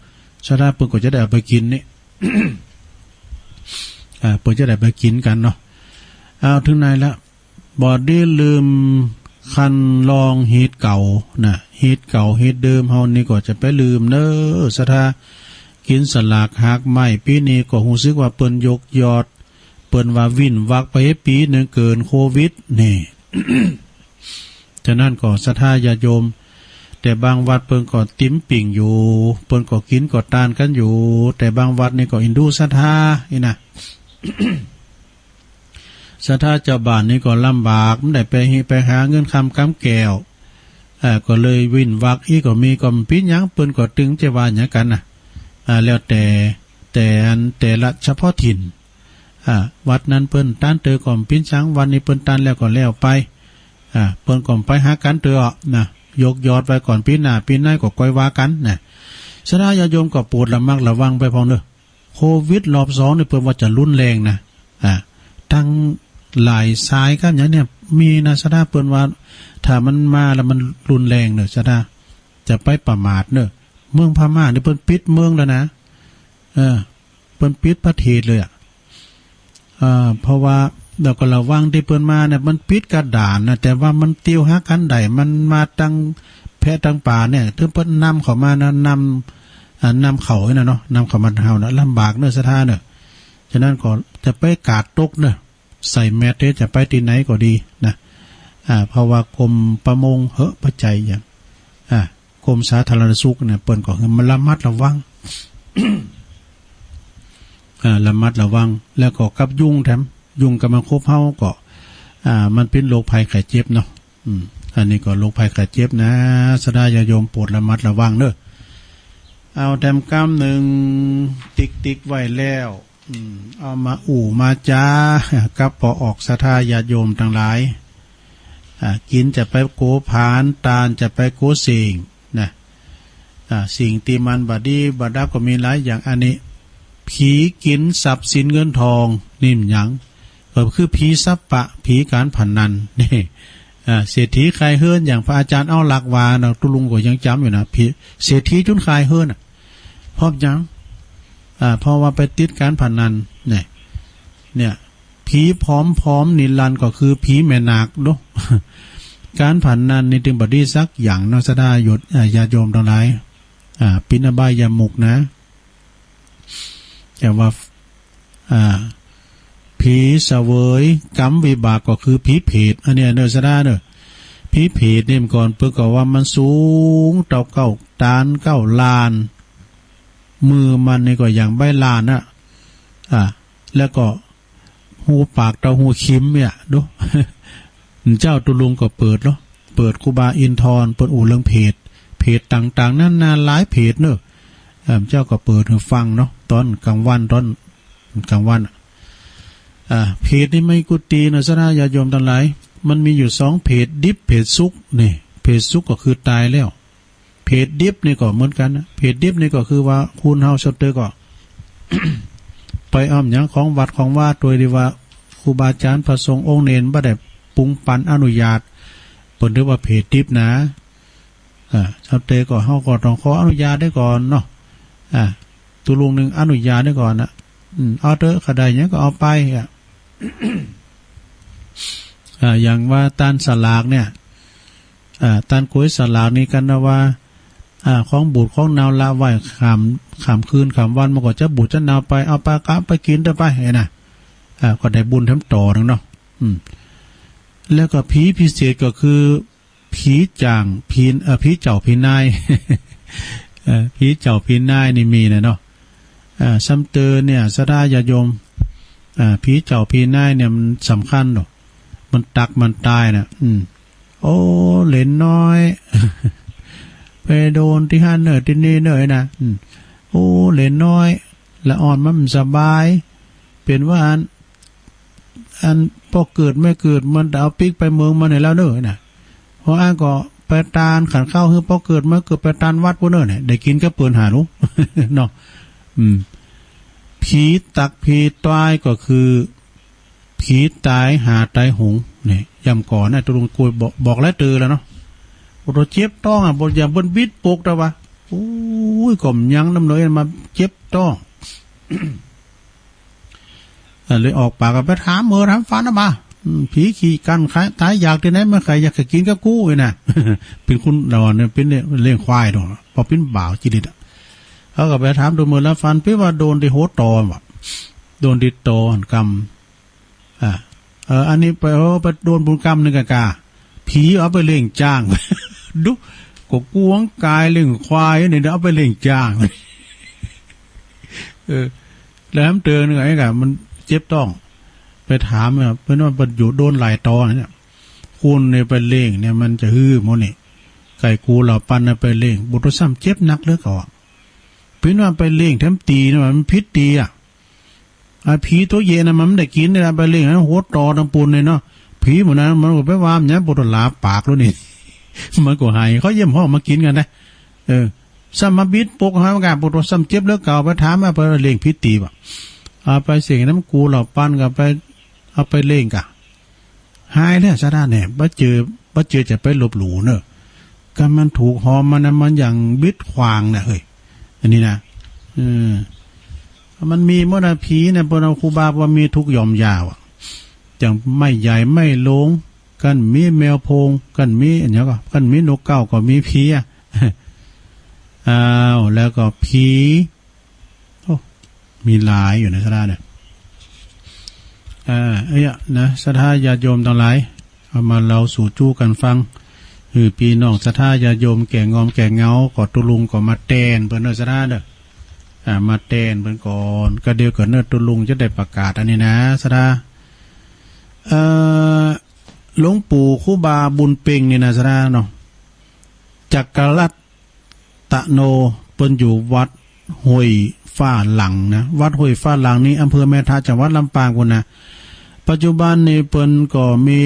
ศรัทธา เปิ้นก็จะได้เอาไปกิ๋นนี่ อ่า เปิ้นจะได้ไปกิ๋นกั๋นเนาะ เอา เถิงไหนละ บ่ดีลืมคันลองฮีตเก่านะ ฮีตเก่าฮีตเดิมเฮานี่ก็จะไปลืมเน้อศรัทธา กิ๋นสลากหากไม้ ปี๋นี้ก็ฮู้สึกว่าเปิ้นยกยอด เปิ้นว่าวิ้นวักไปปี๋นึ่งเกินโควิดนี่ ฉะนั้นก็ศรัทธาญาติโยม แต่บางวัดเปิ้นก็ติ๊มปิ่งอยู่ เปิ้นก็กิ๋นก็ตานกั๋นอยู่ แต่บางวัดนี่ก็อินดูศรัทธานี่นะ ศรัทธาเจ้าบ้านนี่ก็ลำบาก บ่ได้ไปหาเงินคำกำแก้ว เอ่อ ก็เลยวิ้นวักอี้ก็มี ก็บ่เป๋นหยัง เปิ้นก็ตึงจะว่าหยังกั๋นนะ อ่า แล้วแต่ แต่อันแต่ละเฉพาะถิ่น อ่า วัดนั้นเปิ้นตานเตอก็บ่เป๋นหยัง วัดนี้เปิ้นตานแล้วก็แล้วไป อ่า เปิ้นก็บ่ไปหากั๋นเตอนะ ยกยอดไว้ก่อน ปี๋หน้าปี๋ในก็ก้อยว่ากั๋นนะ ศรัทธาญาติโยมก็โปรดระมัดระวังไปพ่องเน้อ โควิดรอบสองนี่เปิ้นว่าจะรุนแรงนะ อ่า ตังหลายสายกั๋นอย่างเนี่ย มีนะศรัทธา เปิ้นว่าถ้ามันมาแล้วมันรุนแรงเน้อศรัทธา จะไปประมาทเน้อ เมืองพม่านี่เปิ้นปิดเมืองแล้วนะ เออ เปิ้นปิดประเทศเลยอะ อ่า เพราะว่า แล้วก็ระวังตี้เปิ้นมาเนี่ย มันปิดกระดานนะ แต่ว่ามันเตียวหากั๋นได้ มันมาตังแพะตังป๋าเนี่ย เถิงเปิ้นนำเข้ามานะ นำ อ่า นำเข้าน่ะเนาะ นำเข้ามาเฮานะ ลำบากเน้อศรัทธาเน้อ ฉะนั้นก็จะไปกาดตกเน้อ ใส่แมสเด้อ จะไปตี้ไหนก็ดีนะ อ่า เพราะว่ากรมประมงเหอะ ปัจจัยอย่าง อ่า กรมสาธารณสุขเนี่ย เปิ้นก็หื้อมาระมัดระวัง อ่า ระมัดระวัง แล้วก็กับยุงแถม ยุงก็มาคบเฮาก็ อ่า มันเป๋นโรคภัยไข้เจ็บเนาะ อืม อันนี้ก็โรคภัยไข้เจ็บนะ ศรัทธาญาติโยมโปรดระมัดระวังเน้อ เอาแถมกำนึ่ง ติ๊กๆ ไว้แล้ว อืม เอามาอู้มาจ๋า กับปอออกศรัทธาญาติโยมตังหลาย อ่า กิ๋นจะไปกั๋วผลาญ ตานจะไปกั๋วเส้งนะ อ่า สิ่งตี้มันบ่ดีบ่ดับก็มีหลายอย่าง อันนี้ ผีกิ๋นทรัพย์สินเงินทอง นี่มันหยัง ก็คือผีสัปปะ ผีก๋านพนัน นี่ อ่า เศรษฐีขายเฮือน อย่างพระอาจ๋ารย์เอาหลักว่าเนาะ ตุ๊ลุงก็ยังจ๋ำอยู่นะ ผี เศรษฐีจุนขายเฮือนน่ะ เพราะหยัง อ่า เพราะว่าไปติดก๋านพนัน เนี่ย เนี่ย ผีผอมๆ นิรันดร์ก็คือผีแม่นาคเนาะ ก๋านพนันนี่ตึงบ่ดีสักอย่างเนาะ ศรัทธาญาติ อ่า ญาติโยมตังหลาย อ่า เป๋นอบายมุขนะ แต่ว่า อ่า ผีเสวยกรรมวิบากก็คือผีเปรต อันนี้เน้อศรัทธาเน้อ ผีเปรตนี่มันก่อนเปิ้นก็ว่ามันสูงเต้าเก้าตานเก้าล้าน มือมันนี่ก็อย่างใบลานน่ะ อ่า แล้วก็ ฮูปากเต้าฮูคิมเนี่ย ดู เจ้าตุ๊ลุงก็เปิดเนาะ เปิดครูบาอินทร์ เปิ้นอู้เรื่องเปรต เปรตต่างๆ นานาหลายเปรตเนาะ เอ่อ เจ้าก็เปิดหื้อฟังเนาะ ต๋อนกลางวัน ต๋อนกลางวันอะ อ่า เปรตนี่มีกุฏิเนาะ ศรัทธาญาติโยมตังหลาย มันมีอยู่สองเปรต ดิบเปรตสุก นี่ เพศสุขก็คือต๋ายแล้ว เพศดิบนี่ก็เหมือนกั๋นนะ เพศดิบนี่ก็คือว่าคนเฮาซาวเตอก็ ไปเอาหยังของวัดของวา โดยตี้ว่าครูบาอาจ๋ารย์พระสงฆ์องค์เณรบ่ได้ปรุงปั๋นอนุญาต เปิ้นถือว่าเพศดิบนะ อ่า ซาวเตอก็ เฮาก็ต้องขออนุญาตได้ก่อนเนาะ อ่า ตุ๊ลุงนึ่งอนุญาตได้ก่อนนะ อืม เอาเต๊อะ ใผได้หยังก็เอาไป อ่ะ อ่า อย่างว่าต้านสลากเนี่ย อ่า ต้านก๋วยสลากนี่กั๋นนะว่า อ่า ของบูดของเน่าละไว้ข้าม ข้ามคืนข้ามวัน มันก็จะบูดจะเน่าไป เอาไปกะไปกิ๋นเต๊อะไป หั้นนะ อ่า ก็ได้บุญแถมต่อนึ่งเนาะ อืม แล้วก็ผีพิเศษก็คือ ผีจ่าง ผี เอ่อ ผีเจ้าผีนาย เอ่อ ผีเจ้าผีนายนี่มีนะเนาะ อ่า ซาวเตอเนี่ย ศรัทธาญาติโยม อ่า ผีเจ้าผีนายเนี่ยมันสำคัญเนาะ มันตักมันตายนะ อืม โอ้ เหลนน้อย ไปโดนตี้หั้นเน่อตี้นี่เน่อนะ อืม โอ้ เหลนน้อย ละอ่อนมันบ่สบาย เป๋นว่าอัน อันป้อเกิดแม่เกิดมันเอาปิ๊กไปเมืองมันไหนแล้วเน่อนะ เพราะอั้นก็ไปตานขันข้าวหื้อป้อเกิดแม่เกิดไปตานวัดปู้นเน่อเนี่ย ได้กิ๋นกับเปิ้นหาลูก เนาะ อืม ผีตักผีตายก็คือ ผีต๋ายหาต๋ายโหง เนี่ย ย่ำก่อนนะ ตุ๊ลุงโกยบอก บอกหลายเตื้อแล้วเนาะ โอ้โห เจ็บต๊องอ่ะ บ่อย่างเปิ้นบิดปกแต่ว่า โอ้ย ก็ยังนำเลยมาเจ็บต๊อง เออ เลยออกปากก็ไปถาม เออ ถามฟันนะบ่า อืม ผีขี้กั๋นขาย ต๋ายอยากตี้ไหน มันใค่อยากจะกิ๋นกับกูนี่นะ เป๋นคนเหล่าเนี่ย เป๋นเลี้ยงควายดอก พอเป๋นบ่าวจิริตอ่ะ เขาก็ไปถามดู เออ ละฟัน เป๋นว่าโดนตี้หัวตอว่ะ โดนตี้ตอหั้นกำ อ่า เออ อันนี้ไป เออ ไปโดนบุญกำนึ่งกะกา ผีเอาไปเลี้ยงจ้าง ดู ก็กวงกายเลี้ยงควายนี่นะ เอาไปเลี้ยงจ้าง เออ แล้วแถมเตื้อนึ่งไอ้กะ มันเจ็บต๊อง ไปถามเนี่ย เป๋นว่าเปิ้นอยู่โดนหลายตอเนี่ย คนเนี่ยไปเลี้ยงเนี่ย มันจะหื้อหมดนี่ ไก่กูเหล่าปันน่ะไปเลี้ยง บ่ต้องซ้ำเจ็บนักเหลือเก่าอะ เป๋นว่าไปเลี้ยงแถมตี๋นะ มันผิดตี๋อะ ไอ้ผีตั๋วเยะนะ มันบ่ได้กิ๋นนะ ไปเลี้ยงนะ หัวตอตังปูนเลยเนาะ ผีหมู่นั้นมันก็ไปว่าหยัง บ่ต้องหลาปากแล้วนี่ มันก็หาย เขาเยี่ยมห้องมากิ๋นกั๋นนะ เออ ซ้ำมาบิดปกหามันกะ บ่ต้องซ้ำเจ็บเหลือเก่า ไปถามมา ไปเลี้ยงผิดตี๋บ่ะ เอาไปเสี่ยงนำกูเหล่าปันก็ไป เอาไปเลี้ยงกะ หายแล้วซะด้านเนี่ย บ่เจื้อ บ่เจื้อจะไปลบหลู่เนอะ กำมันถูกหอมมันนะ มันอย่างบิดขว้างนะเฮ้ย อันนี้นะ เออ มันมีหมดนะ ผีเนี่ย เปิ้นเอา ครูบาว่ามีทุกหย่อมหญ้าอะ อย่างไม้ใหญ่ไม้โหลง กั๋นมีแมวโพง กั๋นมีอันหยังก็ กั๋นมีนกเก๊าก็มีผีอะ อ้าว แล้วก็ผี โอ้ มีหลายอยู่นะศรัทธาเนี่ย อ่า เอ้ย นะ ศรัทธาญาติโยมตังหลาย เอามาเล่าสู่จู้กั๋นฟัง หื้อปี้น้องศรัทธาญาติโยมแก่งอมแก่เหงา ก็ตุ๊ลุงก็มาแตนเปิ้นเน่อศรัทธาเน่อ อ่า มาแตนเปิ้นก่อน ก็เดี๋ยวก่อนเน่อ ตุ๊ลุงจะได้ประกาศอันนี้นะศรัทธา เอ่อ หลวงปู่ครูบาบุญเป็งนี่นะศรัทธาเนาะ จักรรัต ตะโน เปิ้นอยู่วัดห้วยฟ้าหลังนะ วัดห้วยฟ้าหลังนี่อำเภอแม่ทะ จังหวัดลำปางปู้นนะ ปัจจุบันนี่เปิ้นก็มี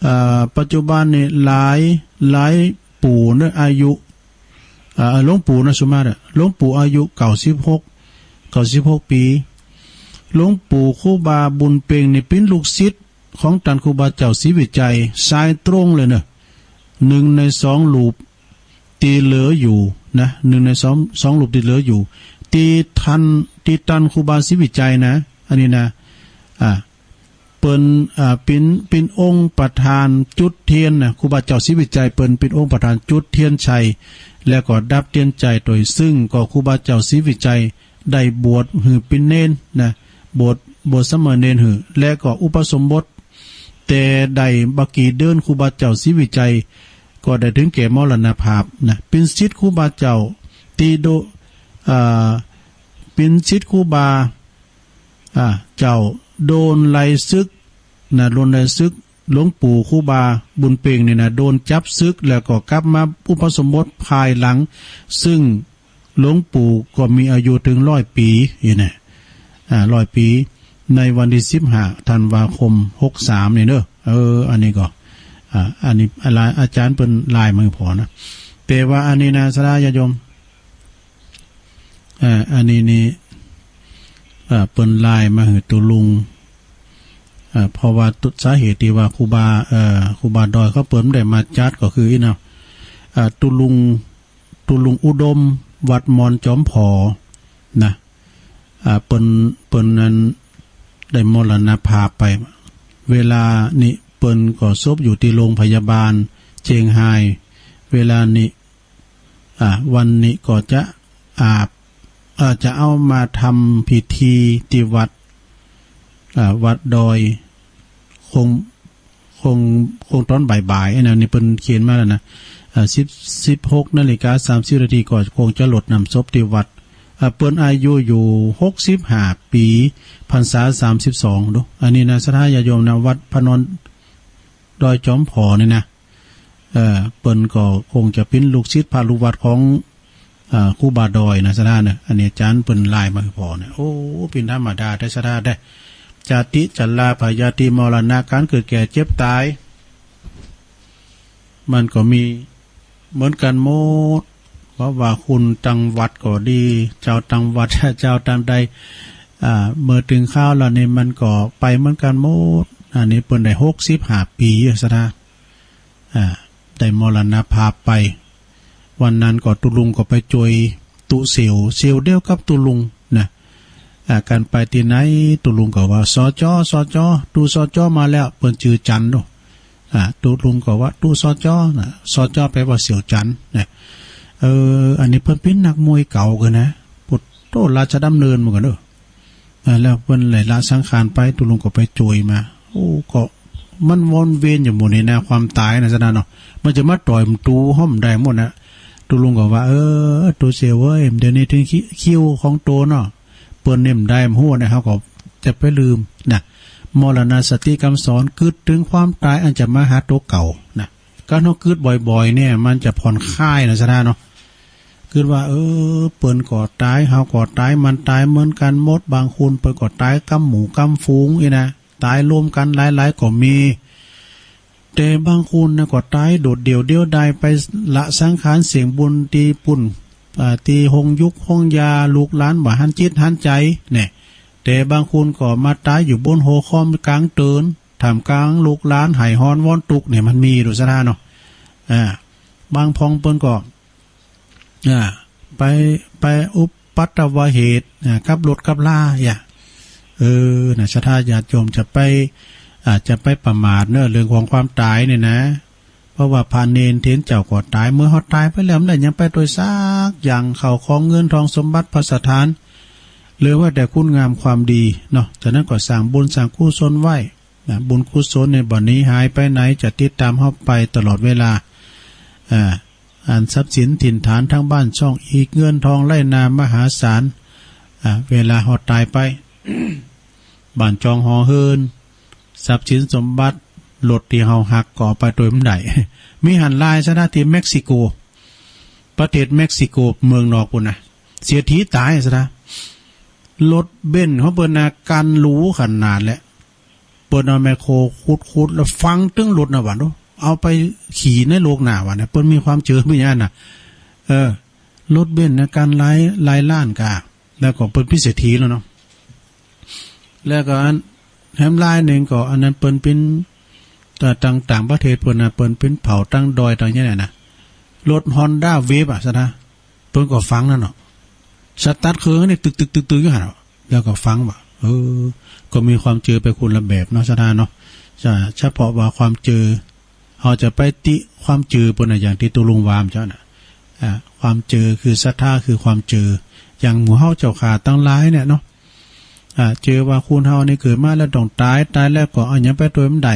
เอ่อ ปัจจุบันนี่หลาย หลายปู่เน่ออายุ เอ่อ หลวงปู่นะ สุมาเน่อ หลวงปู่อายุเก้าสิบหก เก้าสิบหกปี๋ หลวงปู่ครูบาบุญเป็งนี่เป๋นลูกศิษย์ของต้านครูบาเจ้าศรีวิชัย สายตรงเลยเน่อ นึ่งในสองรูป ตี้เหลืออยู่นะ นึ่งในสอง สองรูปตี้เหลืออยู่ ตี้ตัน ตี้ตันครูบาศรีวิชัยนะ อันนี้นะ อ่า เปิ้น อ่า เป๋น เป๋นองค์ประธานจุดเตียนนะ ครูบาเจ้าศรีวิชัยเปิ้นเป๋นองค์ประธานจุดเตียนชัย แล้วก็ดับเตียนชัยโตย ซึ่งก็ครูบาเจ้าศรีวิชัยได้บวชหื้อเป๋นเณรนะ บวช บวชสามเณรหื้อ และก็อุปสมบท แต่ได้บ่กี่เดือนครูบาเจ้าศรีวิชัยก็ได้ถึงแก่มรณภาพนะ เป๋นศิษย์ครูบาเจ้าตี้โด อ่า เป๋นศิษย์ครูบา อ่า เจ้าโดนไล่ศึกนะ โดนไล่ศึก หลวงปู่ครูบาบุญเป็งนี่นะ โดนจับศึกแล้วก็กลับมาอุปสมบทภายหลัง ซึ่ง หลวงปู่ก็มีอายุถึงร้อยปี๋ นี่นะ อ่า ร้อยปี๋ ในวันตี้สิบห้าธันวาคมหกสามนี่เน่อ เออ อันนี้ก็ อ่า อันนี้อาจารย์เปิ้นไลน์มาหื้อผ่อนะ แต่ว่าอันนี้นะ ศรัทธาญาติโยม อ่า อันนี้นี่ อ่า เปิ้นไลน์มาหื้อตุ๊ลุง อ่า เพราะว่าตุ๊ สาเหตุตี้ว่าครูบา เอ่อ ครูบาดอยเขาเปิ้นบ่ได้มาจัดก็คืออี้เนาะ อ่า ตุ๊ลุง ตุ๊ลุงอุดม วัดมอนจอมผอนะ อ่า เปิ้น เปิ้นนั้นได้มรณภาพไป เวลานี้เปิ้นก็ศพอยู่ตี้โรงพยาบาลเจียงฮาย เวลานี้ อ่า วันนี้ก็จะอาบ เอ่อ จะเอามาทำพิธีตี้วัด อ่า วัดดอย คง คง คงตอนบ่ายๆ นะ นี่เปิ้นเขียนมาแล้วนะ อ่า สิบ สิบหกนาฬิกาสามสิบนาทีก็คงจะรดน้ำศพตี้วัด อ่า เปิ้นอายุอยู่หกสิบห้าปี๋ พรรษาสามสิบสอง ดู อันนี้นะ ศรัทธาญาติโยมนะ วัดพระนอนดอยจอมผอนี่นะ เอ่อ เปิ้นก็คงจะเป๋นลูกศิษย์พระลูกวัดของ อ่า ครูบาดอยนะ ศรัทธาเนาะ อันนี้อาจารย์เปิ้นไลน์มาหื้อผ่อเนี่ย โอ้ เป๋นธรรมดาแต๊ ศรัทธาแต๊ จาติ ชรา พยาธิ มรณะ ก๋านเกิดแก่เจ็บต๋าย มันก็มีเหมือนกั๋นหมด เพราะว่าคนตังวัดก็ดี เจ้าตังวัด เจ้าตังใด อ่า เมื่อเถิงคราวแล้วนี่มันก็ไปเหมือนกั๋นหมด อันนี้เปิ้นได้หกสิบห้าปี๋ ศรัทธา อ่า ได้มรณภาพไป วันนั้นก็ตุ๊ลุงก็ไปจ่วยตุ๊เสี่ยว เสี่ยวเดียวกับตุ๊ลุงนะ อ่า ก๋านไปตี้ไหน ตุ๊ลุงก็ว่า สจ สจ ตุ๊ สจ มาแล้ว เปิ้นจื้อจันทน์เนาะ อ่า ตุ๊ลุงก็ว่า ตุ๊ สจ นะ สจ แปลว่าเสี่ยวจันทน์นะ เออ อันนี้เปิ้นเป๋นนักมวยเก่ากั๋นนะ ปุดโธ ราชดำเนินเหมือนกั๋นเนาะ อ่า แล้วเปิ้นได้ละสังขารไป ตุ๊ลุงก็ไปจ่วยมา โอ้ ก็มันวนเวียนอยู่หมู่นี่นะ ความต๋ายนะ ศรัทธาเนาะ มันจะมาต่อยมันตุ๊ห้อมได้หมดนะ ตุ๊ลุงก็ว่า เออ ตุ๊เสี่ยวเว้ย เดี๋ยวนี้เถิงคิวของโตเนาะ เปิ้นนี่บ่ได้บ่ฮู้นะ เฮาก็จะไปลืมนะ มรณสติกำสอน กึ๊ดเถิงความต๋ายอันจะมาหาโตเก่านะ ก๋านเฮากึ๊ดบ่อยๆ เนี่ย มันจะผ่อนคลายนะ ศรัทธาเนาะ กึ๊ดว่า เออ เปิ้นก็ต๋าย เฮาก็ต๋าย มันต๋ายเหมือนกั๋นหมด บางคนเปิ้นก็ต๋ายกำหมู่กำฝูงอี้นะ ต๋ายรวมกั๋นหลายๆ ก็มี แต่บางคนนะก็ต๋ายโดดเดี่ยวเดียวดายไปละสังขารเสี้ยงบุญตี้ปุ้น อ่า ตี้โฮงยุกโฮงยา ลูกหลานบ่หันจิตหันใจ๋ เนี่ย แต่บางคนก็มาต๋ายอยู่บนหอคอมก๋างเติน ท่ามกลางลูกหลานไห้ฮ้อนวอนตุ๊กข์ เนี่ย มันมี ดู ศรัทธาเนาะ อ่า บางพ่องเปิ้นก็ อ่า ไป ไปอุบัติเหตุ อ่า กับรถกับลา อย่า เออ นะ ศรัทธาญาติโยมจะไป อ่า จะไปประมาทเนาะ เรื่องของความต๋ายเนี่ยนะ เพราะว่าพระเณรเถรเจ้าก็ต๋าย เมื่อเฮาต๋ายไปแล้ว บ่ได้หยังไปตวยสักอย่าง ข้าวของเงินทองสมบัติภัสถาน เหลือไว้แต่คุณงามความดีเนาะ ฉะนั้นก็สร้างบุญสร้างกุศลไว้ นะ บุญกุศลในบ่หนีหายไปไหน จะติดต๋ามเฮาไปตลอดเวลา อ่า อันทรัพย์สินถิ่นฐานทั้งบ้านช่อง อีกเงินทองไร่นามหาศาล อ่า เวลาเฮาต๋ายไป บ้านจองหอเฮือน ทรัพย์สินสมบัติ รถตี้เฮาฮักก็เอาไปตวยบ่ได้ มีหั้นหลาย ศรัทธา ตี้เม็กซิโก ประเทศเม็กซิโก เมืองนอกปู้นนะ เศรษฐีต๋าย ศรัทธา รถเบนซ์ของเปิ้นนะ คันหรูขนาดแหละ เปิ้นเอาแมคโครขุดๆ แล้วฝังตึงรถนะ ว่าโอ้ เอาไปขี่ในโลกหน้า ว่านะ เปิ้นมีความเจื้อแบบนั้นนะ เออ รถเบนซ์นะ คันหลาย หลายล้านกา แล้วก็เปิ้นเป๋นเศรษฐีแล้วเนาะ แล้วก็อันแถมลายหนึ่งก็ อันนั้นเปิ้นเป๋น เอ่อ ต่าง ต่างประเทศเปิ้นนะ เปิ้นเป๋นเผ่าตังดอยตังเนี่ยนะ รถฮอนด้าเวฟอะ ศรัทธา เปิ้นก็ฝังหั้นเนาะ สตาร์ทเครื่องนี่ ตึกๆๆๆ อยู่หั้นเนาะ แล้วก็ฝังว่า เออ ก็มีความเจื้อไปคนละแบบเนาะ ศรัทธาเนาะ จะ เฉพาะว่าความเจื้อ เฮาจะไปติความเจื้อเปิ้นนะ อย่างตี้ตุ๊ลุงว่าเมื่อกี้นะ อ่า ความเจื้อคือศรัทธา คือความเจื้อ อย่างหมู่เฮาเจ้าข้าตังหลายเนี่ยเนาะ อ่า เจื้อว่าคนเฮานี่เกิดมาแล้วต้องต๋าย ต๋ายแล้วก็เอาหยังไปตวยบ่ได้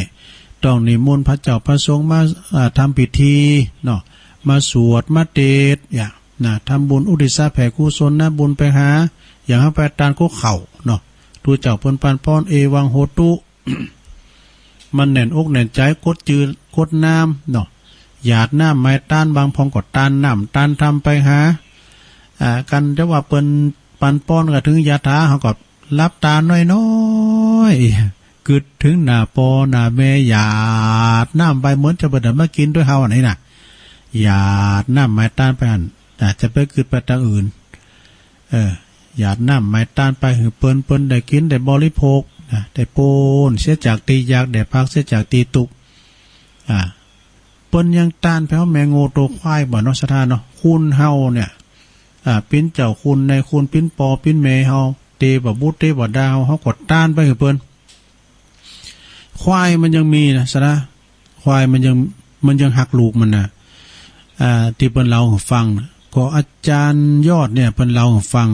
ต้องนิมนต์พระเจ้าพระสงฆ์มา อ่า ทำพิธีเนาะ มาสวด มาเตสน์ อย่าง นะ ทำบุญอุทิศแผ่กุศลนะบุญไปหา อย่างเฮาไปตานก๊กข้าวเนาะ ตุ๊เจ้าเปิ้นปันป้อน เอวังโหตุ มันแน่นอกแน่นใจ๋ กดจือ กดน้ำเนาะ หยาดน้ำไม้ตาน บางพ่องก็ตานน้ำตานธรรมไปหา อ่า กันแต่ว่าเปิ้นปันป้อนก็เถิงยะถา เฮาก็หลับต๋าน้อย กึ๊ดเถิงหน้าป้อหน้าแม่ หยาดน้ำไปเหมือนจะบ่ได้มากิ๋นตวยเฮาอันนี้นะ หยาดน้ำหมายต้านไปหั้น น่ะ จะไปกึ๊ดไปตางอื่น เออ หยาดน้ำหมายต้านไปหื้อเปิ้น เปิ้นได้กิ๋นได้บริโภค น่ะ ได้ป๊นเสียจากตี้ยาก ได้พักเสียจากตี้ตุ๊กข์ อ่า เปิ้นยังต้านไปเอาแม่โง่โตควายบ่เนาะ ศรัทธาเนาะ คนเฮาเนี่ย อ่า เป๋นเจ้าคนนายคน เป๋นป้อเป๋นแม่เฮา เต๋บ่บุเต๋บ่ดาเฮา เฮาก็ต้านไปหื้อเปิ้น ควายมันยังมีนะ ศรัทธา ควายมันยัง มันยังฮักลูกมันนะ อ่า ตี้เปิ้นเล่าหื้อฟังนะ ก็อาจ๋ารย์ยอดเนี่ยเปิ้นเล่าหื้อฟัง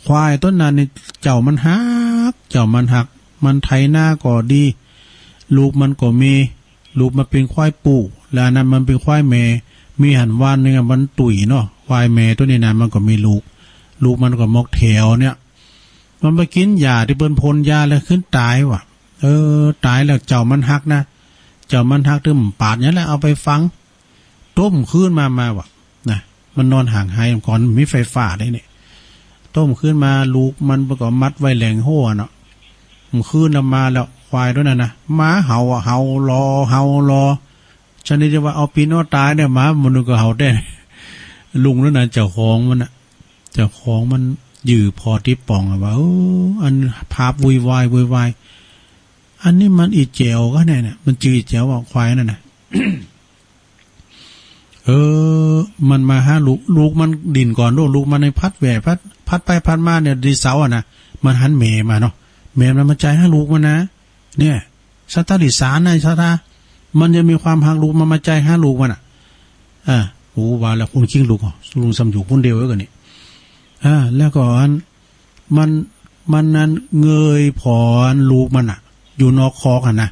ควายโตนั้นนี่เจ้ามันฮัก เจ้ามันฮัก มันไถนาก็ดี ลูกมันก็มี ลูกมันเป๋นควายปู่ แล้วอันนั้นมันเป๋นควายแม่ มีหั้นวันนึ่งอะมันตุ๋ยเนาะ ควายแม่โตนี้นะ มันก็มีลูก ลูกมันก็มอกแถวเนี่ย มันไปกิ๋นหญ้าตี้เปิ้นพ่นยาแล้วขึ้นตายวะ เออ ตายแล้ว เจ้ามันฮักนะ เจ้ามันฮักตึงปาดเนี่ยแหละ เอาไปฝัง ต้มคืนมา มาว่ะ นะ มันนอนห้างไห้ก่อน มีไฟฟ้าได้เนี่ย ต้มคืนมา ลูกมันก็มัดไว้แหล่งหั้วเนาะ มันคืนแล้วมาแล้ว ควายโตนั้นนะ มาเห่าอะ เห่ารอ เห่ารอ ชนิดตี้ว่าเอาปิ้นเอาตายเนี่ย หมามันก็เห่าแต๊ ลุงโตนั้น เจ้าของมันน่ะ เจ้าของมันยื้อผ่อติ๊บป่องอะว่า เออ อันภาพวุ่นวาย วุ่นวาย อันนี้มันอี่แจ๋วก็เนี่ย เนี่ย มันจื้ออี่แจ๋วว่าควายนั่นน่ะ เออ มันมาหาลูก ลูกมันดิ้นก่อน ลูก ลูกมันในพัดแหว่พัด พัดไปพัดมาเนี่ย ดีเสาอะนะ มันหันแม่มาเนาะ แม่มันมาจายหาลูกมันนะ เนี่ย ศรัทธา ตี้สารนะ ศรัทธา มันยังมีความฮักลูก มันมาจายหาลูกมันอะ อ่า โอ้ ว่าแล้วคนคิงลุก ลุงซ้ำอยู่คนเดียวไว้ก่อนนี่ อ่า แล้วก็อัน มัน มันนั้นเงยผ่ออันลูกมันน่ะ อยู่นอกคอกหั้นนะ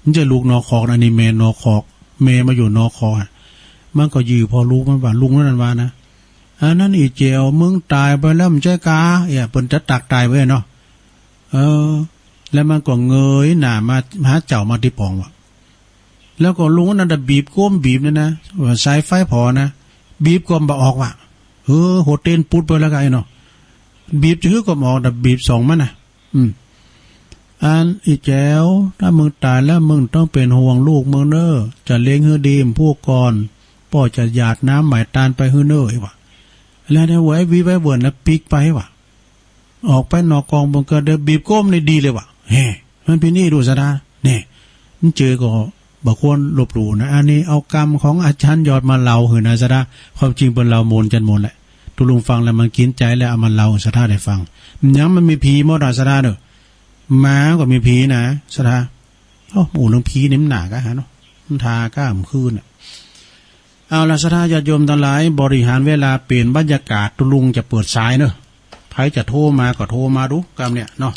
มันจะลูกนอกคอกนะ อันนี้แม่นอกคอก แม่มาอยู่นอกคอกอะ มันก็ยื้อผ่อลูกมันว่า ลุงโตนั้นว่านะ อันนั้นอี่แจ๋ว มึงตายไปแล้ว มันใจ้กา เอ้ย เปิ้นจะตักตายไว้เนาะ เออ แล้วมันก็เงยหน้ามาหาเจ้ามาติ๊บป่องว่ะ แล้วก็ลุงโตนั้นน่ะบีบก้นบีบเนี่ยนะ ว่าสายไฟผ่อนะ บีบก็บ่ออกว่ะ เออ หัวเต้นปุ๊ดไปแล้วก็ไอ้เนาะ บีบจะหื้อก็บ่ออก แต่บีบส่องมันน่ะ อืม อันอี่แจ๋ว ถ้ามึงตายแล้วมึงต้องเป๋นห่วงลูกมึงเน้อ จะเลี้ยงหื้อดี พวกก่อน ป้อจะหยาดน้ำหมายต้านไปหื้อเน้อ ไอ้ว่ะ แล้วเนี่ย ไว้วีไว้เวิร์นแล้วปิ๊กไปว่ะ ออกไปนอกกองบังเกิด เดี๋ยวบีบก้นนี่ดีเลยว่ะ แฮ่ มันเป๋นอี้ดู ศรัทธา เนี่ย มันเจอก็บ่ควรลบหลู่นะ อันนี้เอากำของอาจ๋ารย์ยอดมาเล่าหื้อนะ ศรัทธา ความจริงเปิ้นเล่าโมนจันโมนแหละ ตุ๊ลุงฟังแล้วมันกิ๋นใจ๋แล้ว เอามาเล่าหื้อศรัทธาได้ฟัง มันยังมันมีผีหมดอะ ศรัทธาเน้อ หมาก็มีผีนะ ศรัทธา โอ้ อู้เรื่องผีนี่มันหนักอะฮะเนาะ มันทาก้ามันคืนอะ เอาละ ศรัทธาญาติโยมตังหลาย บริหารเวลาเป๋นบรรยากาศ ตุ๊ลุงจะเปิดสายเน้อ ใผจะโทรมาก็โทรมาดู กำเนี่ยเนาะ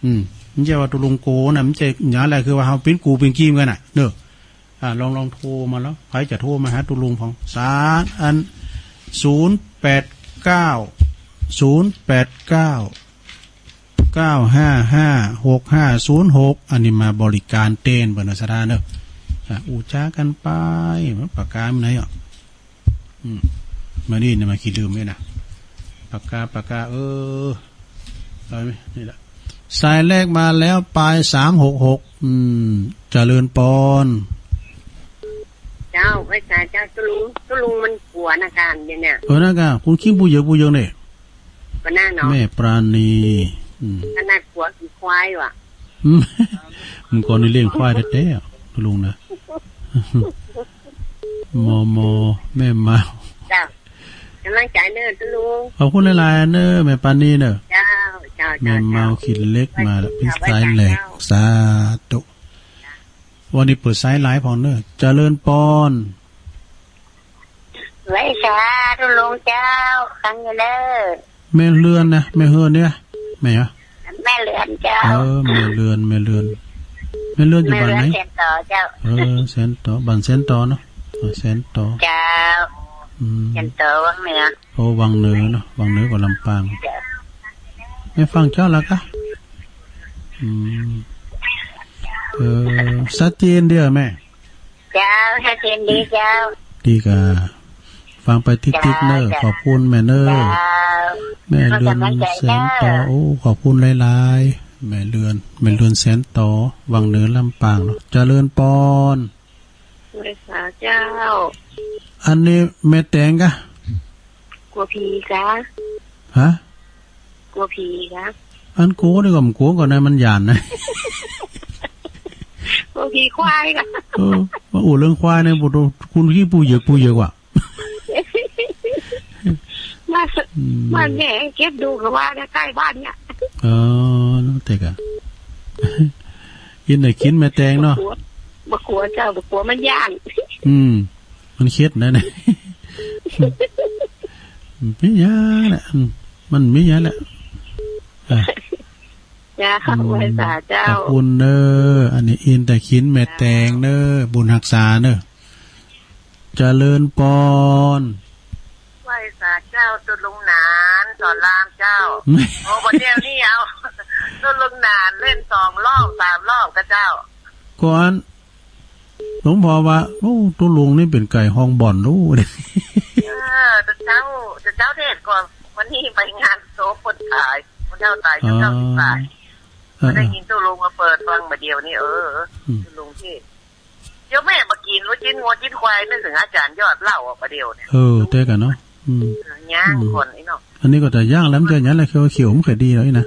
อืม มันจะว่าตุ๊ลุงโกนะ มันจะหยังอะไร คือว่าเฮาปิ้นกูปิ้นกีมกั๋นน่ะ เน้อ อ่า ลอง ลองโทรมาแล้ว ใผจะโทรมาหาตุ๊ลุงผ่อง สารอัน ศูนย์แปดเก้า ศูนย์แปดเก้า เก้าห้าห้า หกห้าศูนย์หก อันนี้มาบริการเต้นเปิ้นนะ ศรัทธาเน้อ อ่ะ อู้จ๋ากั๋นไป ปากกามันไหนอ่ะ อืม มานี่นะ มาขี้ลืมนี่นะ ปากกา ปากกา เออ เอาไหม นี่แหละ สายแรกมาแล้ว ปลายสามหกหก อืม เจริญปอน เจ้า ไหว้สาเจ้า ตุ๊ลุง ตุ๊ลุงมันกั๋วนะก๋า เดี๋ยวเนี่ย เออ นะก๋า คุณคิง ผู้เยิง ผู้เยิงเนี่ย ก็น่าเนาะ แม่ปราณี อืม ขนาดกั๋วขี้ควายว่ะ อืม มันก็นี่เลี้ยงควายแต๊ๆ ตุ๊ลุงนะ มอมอ แม่เมา เจ้า ก๋ำลังใจ๋เน้อตุ๊ลุง ขอบคุณหลายๆ เน้อ แม่ปราณีเน้อ เจ้า เจ้า เจ้า แม่เมาขี้เหล็กมาแล้ว เปิ้นสายแรก สาธุ วันนี้เปิดสายหลายผ่องเน้อ เจริญปอน ไหว้สาตุ๊ลุงเจ้า ฟังอยู่เน้อ แม่เรือนนะ แม่เฮือนเนี่ย แม่เหรอ แม่เรือนเจ้า เออ แม่เรือน แม่เรือน แม่เรือนอยู่บ้านไหน แม่เรือนแสนต่อเจ้า เออ แสนต่อ บ้านแสนต่อเนาะ เออ แสนต่อ เจ้า อืม แสนต่อวังเหนือ โอ้ วังเหนือเนาะ วังเหนือก็ลำปาง เจ้า แม่ฟังเจ้าแล้วกะ อืม เออ ชัดเจนเดียวแม่ เจ้า ชัดเจนดีเจ้า ดีกะ ฟังไปติ๊กๆ เน้อ เจ้า ขอบคุณแม่เน้อ เจ้า แม่เรือนแสนต่อ โอ้ ขอบคุณหลายๆ แม่เรือน แม่เรือนแสนต๋อ วังเหนือลำปางเนาะ เจริญปอน ไหว้สาเจ้า อันนี้แม่แตงกะ กั๋วผีกะ ฮะ กั๋วผีกะ อันกั๋วนี่ก็บ่กั๋วก่อนนะ มันย้านนะ กั๋วผีควายกะ เออ มาอู้เรื่องควายเนี่ย ปู๊ด คุณขี้ปู้เหยิก ปู้เหยิกว่ะ บ้าน อืม บ้านแม่เก็บดูกก็ว่านะ ใกล้บ้านเนี่ย เออ แล้วแต่กะ อินได้กิ๋นแม่แตงเนาะ บ่กั๋ว บ่กั๋วเจ้า บ่กั๋วมันย้าน อืม มันเข็ดนะเนี่ย มันมีหยังแหละ อืม มันมีหยังแหละ อ่ะ เจ้า อืม ไหว้สาเจ้า ขอบคุณเน้อ อันนี้อินได้กิ๋นแม่แตงเน้อ บุญฮักษาเน้อ เจริญปอน ไหว้สาเจ้า ตุ๊ลุงหนาน สอนรามเจ้า โอ้ บ่าเดี่ยวนี้เอา ตุ๊ลุงหนานเล่นสองรอบสามรอบกะเจ้า ก่อน หลวงพ่อว่า โอ้ ตุ๊ลุงนี่เป๋นไก่ฮ้องบ่อนลู้ เออ แต่เจ้า แต่เจ้าเทศน์ก่อน วันนี้ไปงานศพคนต๋าย คนเฒ่าต๋าย อ๋อ เก้าสิบปลาย เออ ได้ยินตุ๊ลุงมาเปิดฟังบ่าเดี่ยวนี้ เออ อืม ตุ๊ลุงเทศน์ เดี๋ยวแม่มากิ๋นลูกจิ๊นงัวจิ๊นควาย นึกเถิงอาจ๋ารย์ยอดเล่าอ่ะ บ่าเดี่ยวเนี่ย เออ แต่กะเนาะ อืม เออ ย่าง อืม ก่อนไอ้เนาะ อันนี้ก็จะย่างแล้ว มันจะอย่างนั้นแหละ เขียวๆ มันก็ดีแล้วนี่นะ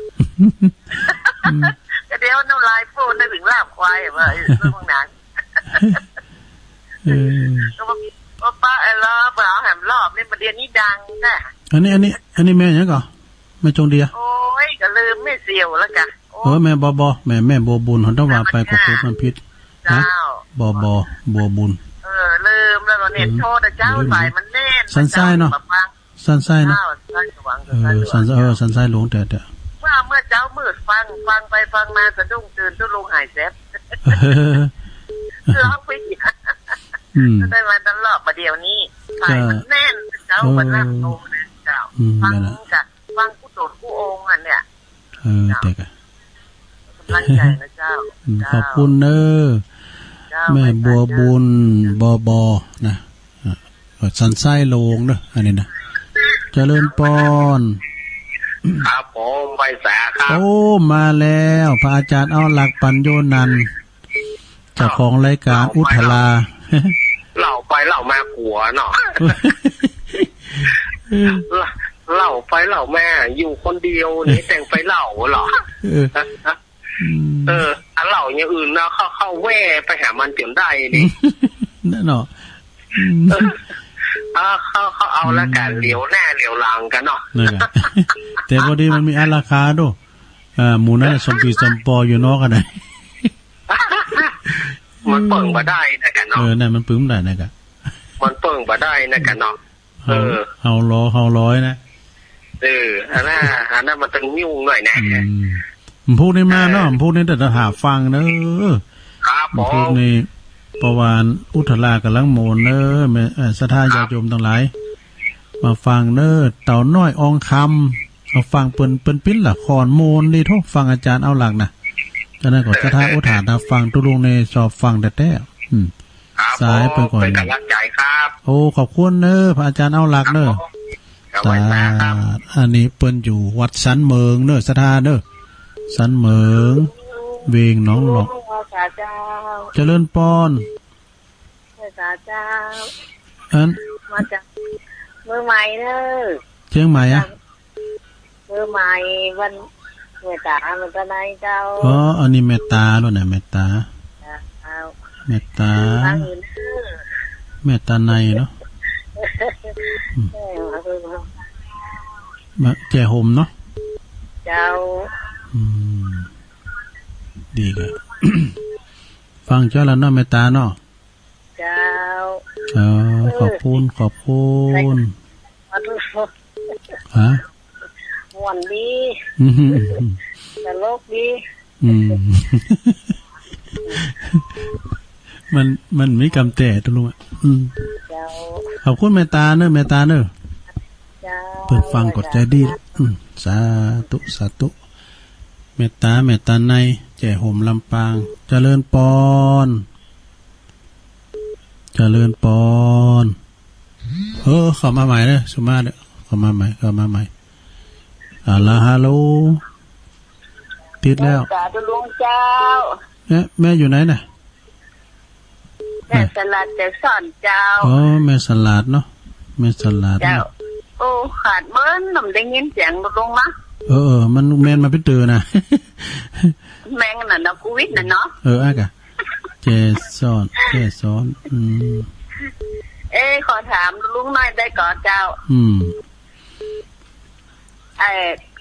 อืม ก็เดี๋ยวน้ำลายฟูด นึกเถิงลาบควายอ่ะ ว่า เออ เรื่องพวกนั้น เออ ก็ว่า ว่าป้า ไอ้รอบ เอาแหมรอบนี่ บ่าเดี่ยวนี้ดังนะ อันนี้ อันนี้ อันนี้แม่หยังก่อ แม่จงเดีย โอ้ย ก็ลืมแม่เสี่ยวแล้วกะ โอ้ เออ แม่บอบอ แม่ แม่บัวบุญ เขาต้องว่าไป ขอบคุณ มันผิด เจ้า นะ บอบอ บัวบุญ เออ ลืมแล้วเนาะ เน็ต อืม โทรแต่เจ้า ลืม สายมันแน่น สันทรายเนาะ มาฟัง สันทรายเนาะ เจ้า สันทรายหลวง เออ สันทรายหลวง สันทราย เออ สันทรายหลวงแต่ แต่ เมื่อ เมื่อเจ๊ามืดฟัง ฟังไปฟังมาสะดุ้งตื่น ตุ๊ลุงหายแซบ เออ ร้องไปอีก อืม ได้มาตลอด บ่าเดี่ยวนี้ สายมันแน่น เจ๊า เออ มันนั่งโตนะเจ้า อืม ฟัง นั่นแหละ กะ ฟังกู้ต๋นกู้องค์อันเนี่ย เออ เจ้า แต่กะ กำลังใจนะเจ้า อืม เจ้า ขอบคุณเน้อ เจ้า แม่บัวบุญ บอบอ นะ อ่ะ สันทรายหลวงเน้อ อันนี้นะ เจริญปอน ครับผม ไหว้สาครับ โอ้ มาแล้ว พระอาจ๋ารย์เอาหลัก ปัญโญนันท์ เจ้าของรายการ อ้าว อุทรา เล่าไปเล่ามากั๋วเนาะ เออ เล่าไปเล่ามา อยู่คนเดียวนี่ แต่งไปเล่าเหรอ เออ อืม เออ อันเล่าอย่างอื่นนะ เข้า เข้าแว่ไปหามันจ๋นได้นี่ นั่นเนาะ อืม เออ เอา เข้า เข้าเอาละกั๋น อืม เหลียวหน้าเหลียวหลังกั๋นเนาะ นั่นแหละ แต่พอดีมันมีอันราคาโด้ อ่า หมู่นั้นน่ะ สมปีสมปออยู่นอกกั๋นนะ มันเปิ้งบ่ได้นะกั๋นเนาะ เออ นั่นมันปึ้มได้นะกะ มันเปิ้งบ่ได้นะกั๋นเนาะ เฮา เออ เฮาลอ เฮาลอยนะ เออ อันนั้น อันนั้นมันตึงยุ่งหน่อยนะ อืม พวกนี้มาเนาะ เออ พวกนี้เดี๋ยวจะหาฟังเนอะ ครับผม พวกนี้ ประวานอุทรากำลังโมนเนอะ แม่ เอ่อ ศรัทธา ครับ ญาติโยมตังหลาย มาฟังเนอะ เต่าน้อยอองคำ เอาฟังเปิ้น เปิ้นปิ้นละครโมนดีโถ่ ฟังอาจ๋ารย์เอาหลักนะ ฉะนั้นก็ศรัทธาอุทาน ถ้าฟังตุ๊ลุงนี่ชอบฟังแต๊ๆ อืม ครับ สายไปก่อน ผม เปิ้นกำลังใจ๋ครับ โอ้ ขอบคุณเนอะ พระอาจ๋ารย์เอาหลักเนอะ ครับผม ครับ สาธุ อันนี้เปิ้นอยู่วัดสันเหมิงเนอะ ศรัทธาเนอะ สันเหมิง เวียงหนองหลอก สาธุ เจริญปอน สาธุ อัน มาจากเมืองใหม่เนอะ เจียงใหม่อะ เมืองใหม่ วันเมตตา เมตตาในเจ้า อ๋อ อันนี้เมตตาแล้วนะ เมตตา เจ้า เมตตา ฟังอยู่เนอะ เมตตาในเนาะ อืม เออ มาแจ่ห่มเนาะ เจ้า อืม ดีเลย ฟังเจ้าแล้วเนาะ เมตตาเนาะ เจ้า เออ เออ ขอบคุณ ขอบคุณ ขอบคุณ ฮะ ม่วนดี อืม ตลกดี อืม มัน มันมีกำแต้ตุ๊ลุงอะ อืม เจ้า ขอบคุณเมตตาเนอะ เมตตาเนอะ เจ้า เปิ้นฟังก็ใจ๋ดี อืม สาธุ สาธุ เมตตา เมตตาใน แจ่ห่มลำปาง เจริญปอน เจริญปอน เออ เข้ามาใหม่เนอะ สุมาเนอะ เข้ามาใหม่ เข้ามาใหม่ เอาละ ฮัลโหล ติดแล้ว กราบเจ้าลุงเจ้า เอ๊ะ แม่อยู่ไหนน่ะ แม่สลัดแจ้ซ้อนเจ้า อ๋อ แม่สลัดเนาะ แม่สลัด เจ้า โอ้ ขาดเมิน บ่ได้ยินเสียงลุงนะ เออ เออ มันแม่นมาเป๋นเตื้อน่ะ แม่นน่ะเนาะ โควิดน่ะเนาะ เออ อะกะ แจ้ซ้อน แจ้ซ้อน อืม เอ๊ะ ขอถามลุงหน่อยได้ก่อเจ้า อืม ไอ้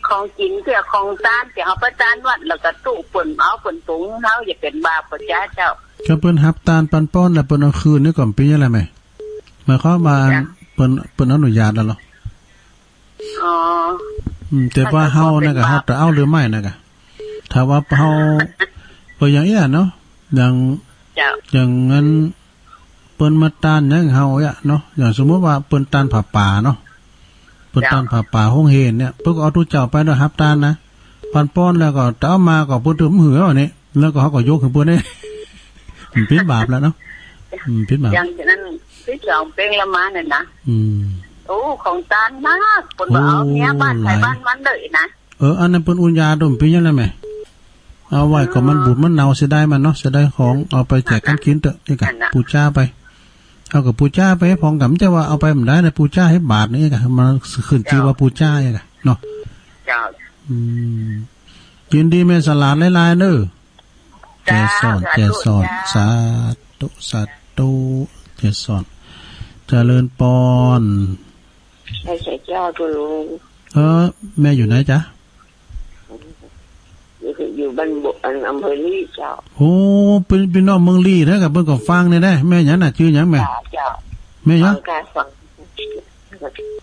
ของกิ๋นเตื้อของตานตี้เฮาไปตานวัด แล้วก็ตุ๊เปิ้นเอาเปิ้นปรุง เฮาจะเป๋นบาปบ่จ๊ะเจ้า ก็เปิ้นฮับตานปันป้อนแล้วเปิ้นเอาคืนนี่ก็บ่เป๋นหยังแหละแม่ หมายความว่า จ้ะ เปิ้น เปิ้นอนุญาตแล้วเหรอ อ๋อ อืม แต่ว่าเฮาน่ะก็ เฮาจะเอาหรือไม่น่ะก็ ถ้าว่าเฮา ก็อย่างเอี้ยเนาะ อย่าง เจ้า อย่างนั้น เปิ้นมาตานหยังเฮาเอี้ยเนาะ อย่างสมมุติว่าเปิ้นตานผ้าป่าเนาะ เปิ้น เจ้า ตานผ้าป่าโฮงเฮนเนี่ย เปิ้นก็เอาตุ๊เจ้าไปแล้วฮับตานนะ ปันป้อนแล้วก็ แต่เอามาก็เปิ้นถือบ่หื้อเอานี่ แล้วก็เฮาก็ยกหื้อเปิ้นนี่ มันเป๋นบาปแล้วเนาะ อืม เป๋นบาป อย่างนั้น ตี้สองเป๋งละมาเนี่ยนะ อืม โอ้ ของตานนัก เปิ้นบ่เอา โอ้ เมียบ้านไผบ้านมันเลยนะ เออ อันนั้นเปิ้นอนุญาต บ่เป๋นหยังแหละแม่ เอาไว้ก็มัน อ๋อ บูดมันเน่า เสียดายมันเนาะ เสียดายของ เอาไปแจกกันกิ๋นเต๊อะ นี่กะ นั่นน่ะ ปู๋จาไป เอาก็ปู๋จาไป พองกำ แต่ว่าเอาไปบ่ได้นะ ปู๋จาหื้อบาปนี่กะ มันขึ้นจื้อว่าปู๋จานี่กะเนาะ เจ้า อืม ยินดีแม่สลาดหลายๆ เน้อ เจ้า แจ้ซ้อน สาธุ แจ้ซ้อน เจ้า สาธุ สาธุ แจ้ซ้อน เจริญปอน ใช่ ใช่เจ้า ตุ๊ลุง เออ แม่อยู่ไหนจ๊ะ อยู่ อยู่บ้านบก อัน อำเภอลี้เจ้า โอ้ เปิ้น เปิ้นน้องเมืองลี้นะ กับเปิ้นก็ฟังเนี่ยนะ แม่หยังน่ะ จื้อหยังแม่ เจ้า แม่หยัง ฟังค่ะ ฟัง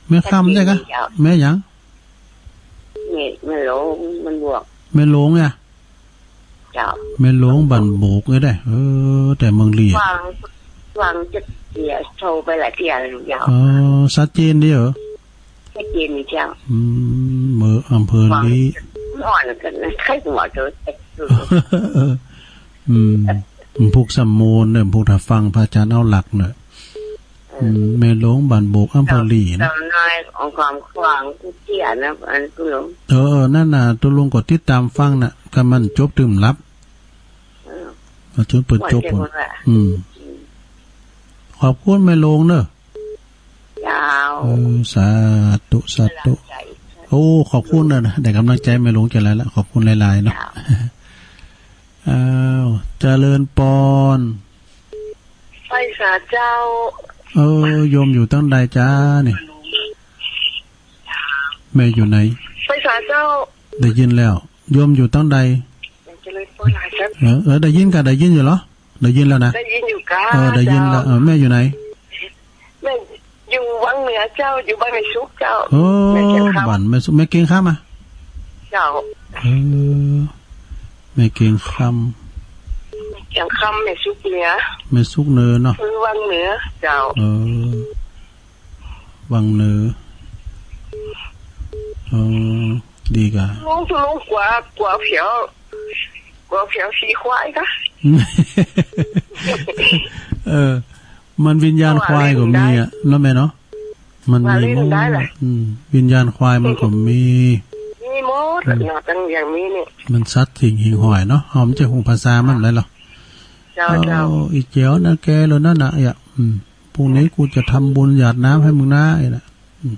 แม่คำใจ้กะ เจ้า แม่หยัง แม่ แม่หลง บ้านบวก แม่หลงเนี่ย เจ้า แม่หลงบ้านบกเนี่ยได้ เออ แต่เมืองลี้ ฟัง ฟังจะเสีย โทรไปหลายเที่ยแล้วเจ้า เออ ชัดเจนดีเหรอ ชัดเจนดีเจ้า อืม เมือง อำเภอลี้ อ่อนกันนะ ใครหัวเธอ อืม พวกสำโมนเนี่ย พวกถ้าฟังพระอาจารย์เอาหลักเนี่ย อืม แม่หลงบ้านบก อำเภอลี้นะ เจ้าน้อยของความขวางผู้เตี้ยนะ อันตุ๊ลุง เออ เออ นั่นน่ะ ตุ๊ลุงก็ติดต๋ามฟังน่ะ ก็มันจบตึมหลับ เออ เอาจนเปิ้นจบ ว่าเจ้า พุ้น ว่า อืม อืม ขอบคุณแม่หลงเน้อ เจ้า เออ สาธุ สาธุ กำลังใจ๋ โอ้ ขอบคุณนะ ได้กำลังใจ๋แม่หลงจะหลายละ ขอบคุณหลายๆ เนาะ เจ้า อ้าว เจริญปอน ไปสาเจ้า เออ โยมอยู่ตังใดจ๊ะนี่ แม่อยู่ไหน ไปสาเจ้า ได้ยินแล้ว โยมอยู่ตังใด เจริญปอนหลายครับ เออ เออ ได้ยินกะ ได้ยินอยู่เหรอ ได้ยินแล้วนะ ได้ยินอยู่กะ เออ ได้ยินแล้ว เจ้า เออ แม่อยู่ไหน แม่อยู่วังเหนือเจ้า อยู่บ้านแม่สุกเจ้า เออ แม่เกียงคำ บ้านแม่สุก แม่เกียงคำอะ เจ้า เออ แม่เกียงคำ แม่เกียงคำ แม่สุกเหนือ แม่สุกเหนือเนาะ คือวังเหนือเจ้า เออ วังเหนือ เออ ดีกะ ตุ๊ลุง ตุ๊ลุงกั๋ว กั๋วเผียว กั๋วเผียวสีควายกะ เออ มันวิญญาณควายก็มีอะ เนาะแม่เนาะ มันมีหมด อืม วิญญาณควายมันก็มี มีหมด อืม เนาะ ตังอย่างนี้นี่ มันสัตว์สิ่งหิ่งห้อยเนาะ เฮาบ่ฮู้ภาษามันได้หรอก เจ้า เจ้า เอา อีแจ๋วนะ แกแล้วนั่นน่ะ เอ้ย อืม พรุ่งนี้กูจะทำบุญหยาดน้ำให้มึงนะ ไอ้น่ะ อืม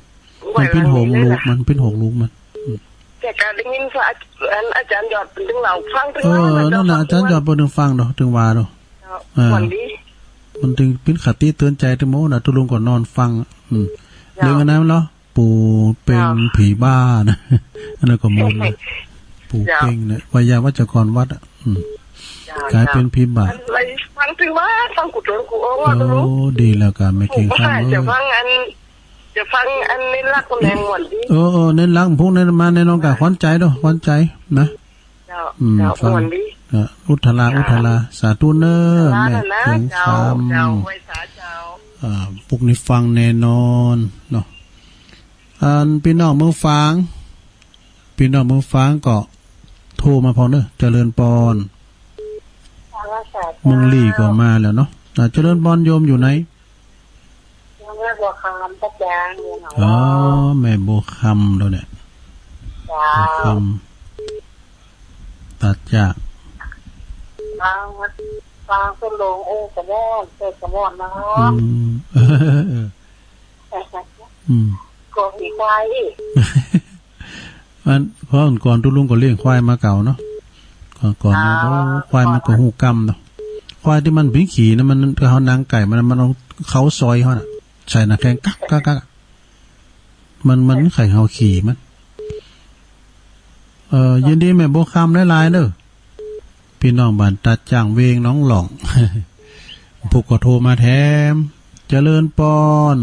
มันเป๋นห่วงลูกมัน เป๋นห่วงลูกมัน อืม แต่ก็ได้ยินว่า อัน อาจ๋ารย์ยอดเปิ้นตึงเล่าฟังตึง เออ เล่า นั่นน่ะ อาจ๋ารย์ยอดเปิ้นตึงฟังเนาะ ตึงว่าเนาะ เจ้า เออ ม่วนดี มันตึงเป๋นคติเตือนใจ๋ตึงหมดน่ะ ตุ๊ลุงก็นอนฟัง อืม เจ้า เรื่องอันนั้นเหรอ ปู่เป่ง เจ้า ผีบ้านะ อันนั้นก็ม่วนนะ ปู่เป่งเนี่ย เจ้า ไวยาวัจกรวัดอะ อืม เจ้า ก๋ายเป๋นผีบ้า อันไหนฟังตึงว่า ฟังกูโตนกูโอ้ว่า โอ้ ตุ๊ลุง ดีแล้วกะ แม่เกียงคำ เอ้ย จะฟังอัน จะฟังอันเน้นรักคนแดงม่วนดี เออ เออ เน้นรักพวกนั้นมาแน่นอนกะ ขวัญใจ๋เนาะ ขวัญใจ๋นะ เจ้า อืม เจ้า ฟัง ม่วนดี อ่ะ อุทารา เจ้า อุทารา สาธุเน้อ สาธุ แม่เกียงคำ เจ้า เจ้า ไหว้สาเจ้า อ่า พวกนี้ฟังแน่นอนเนาะ อันปี้น้องเมืองฝาง ปี้น้องเมืองฝางก็โทรมาพอเน้อ เจริญปอน เมืองลี้ก็มาแล้วเนาะ อ่า เจริญปอน โยมอยู่ไหน แม่บัวคำ ป้าจ๋า อยู่ไหน อ๋อ แม่บัวคำแล้วเนี่ย เจ้า บัวคำ ตัดจาก ปาง ปางต้นโลง โอ้ กะม่อน เออ กะม่อนเนาะ อืม เออ อืม ก็มีควายอีก อัน เพราะก่อนตุ๊ลุงก็เลี้ยงควายมาเก่าเนาะ ก่อน ก่อน อ๋อ โอ้ ควายมันก็ฮู้กำเนาะ ควายตี้มันปิ้นขี่นะ มัน เฮานั่งใก้มัน มันเอาเขาซอยเฮาน่ะ ใส่หน้าแข้งกักกักกัก มัน มันใค่เฮาขี่มัน เอ่อ ยินดีแม่บัวคำหลายๆ เด้อ ปี้น้องบ้านตัดจ้างเวงหนองหล่อง ผู้ก็โทรมาแถม เจริญปอน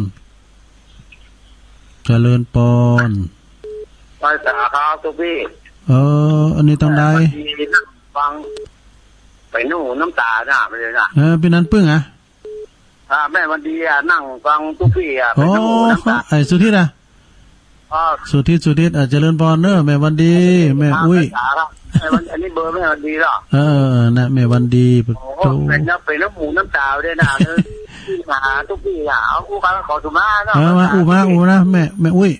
เจริญปอน ไหว้สาครับตุ๊กปี้ เออ อันนี้ต้องได้ แม่วันดีนั่งฟัง ไปหนูน้ำตาน่ะ ไปเลยน่ะ เออ ปี้นั้นปึ้งอะ อ่า แม่วันดีอะ นั่งฟังตุ๊กปี้อะ ไปหนูน้ำตา โอ้ ไอ้สุทิศอะ อ่า สุทิศ สุทิศ อ่ะ เจริญปอนเนอะ แม่วันดี แม่อุ้ย อ่า แม่สาครับ แม่วัน อันนี้เบอร์แม่วันดีเหรอ เออ เออ เออ นะ แม่วันดี โอ้โห โธ่ เป็นนะ เป็นน้ำหูน้ำตาด้วยนะ เออ หาตุ๊กปี้อะ เอาอู้กันขอสุมาเนาะ เออ มา อู้มา อู้นะ แม่ แม่อุ้ย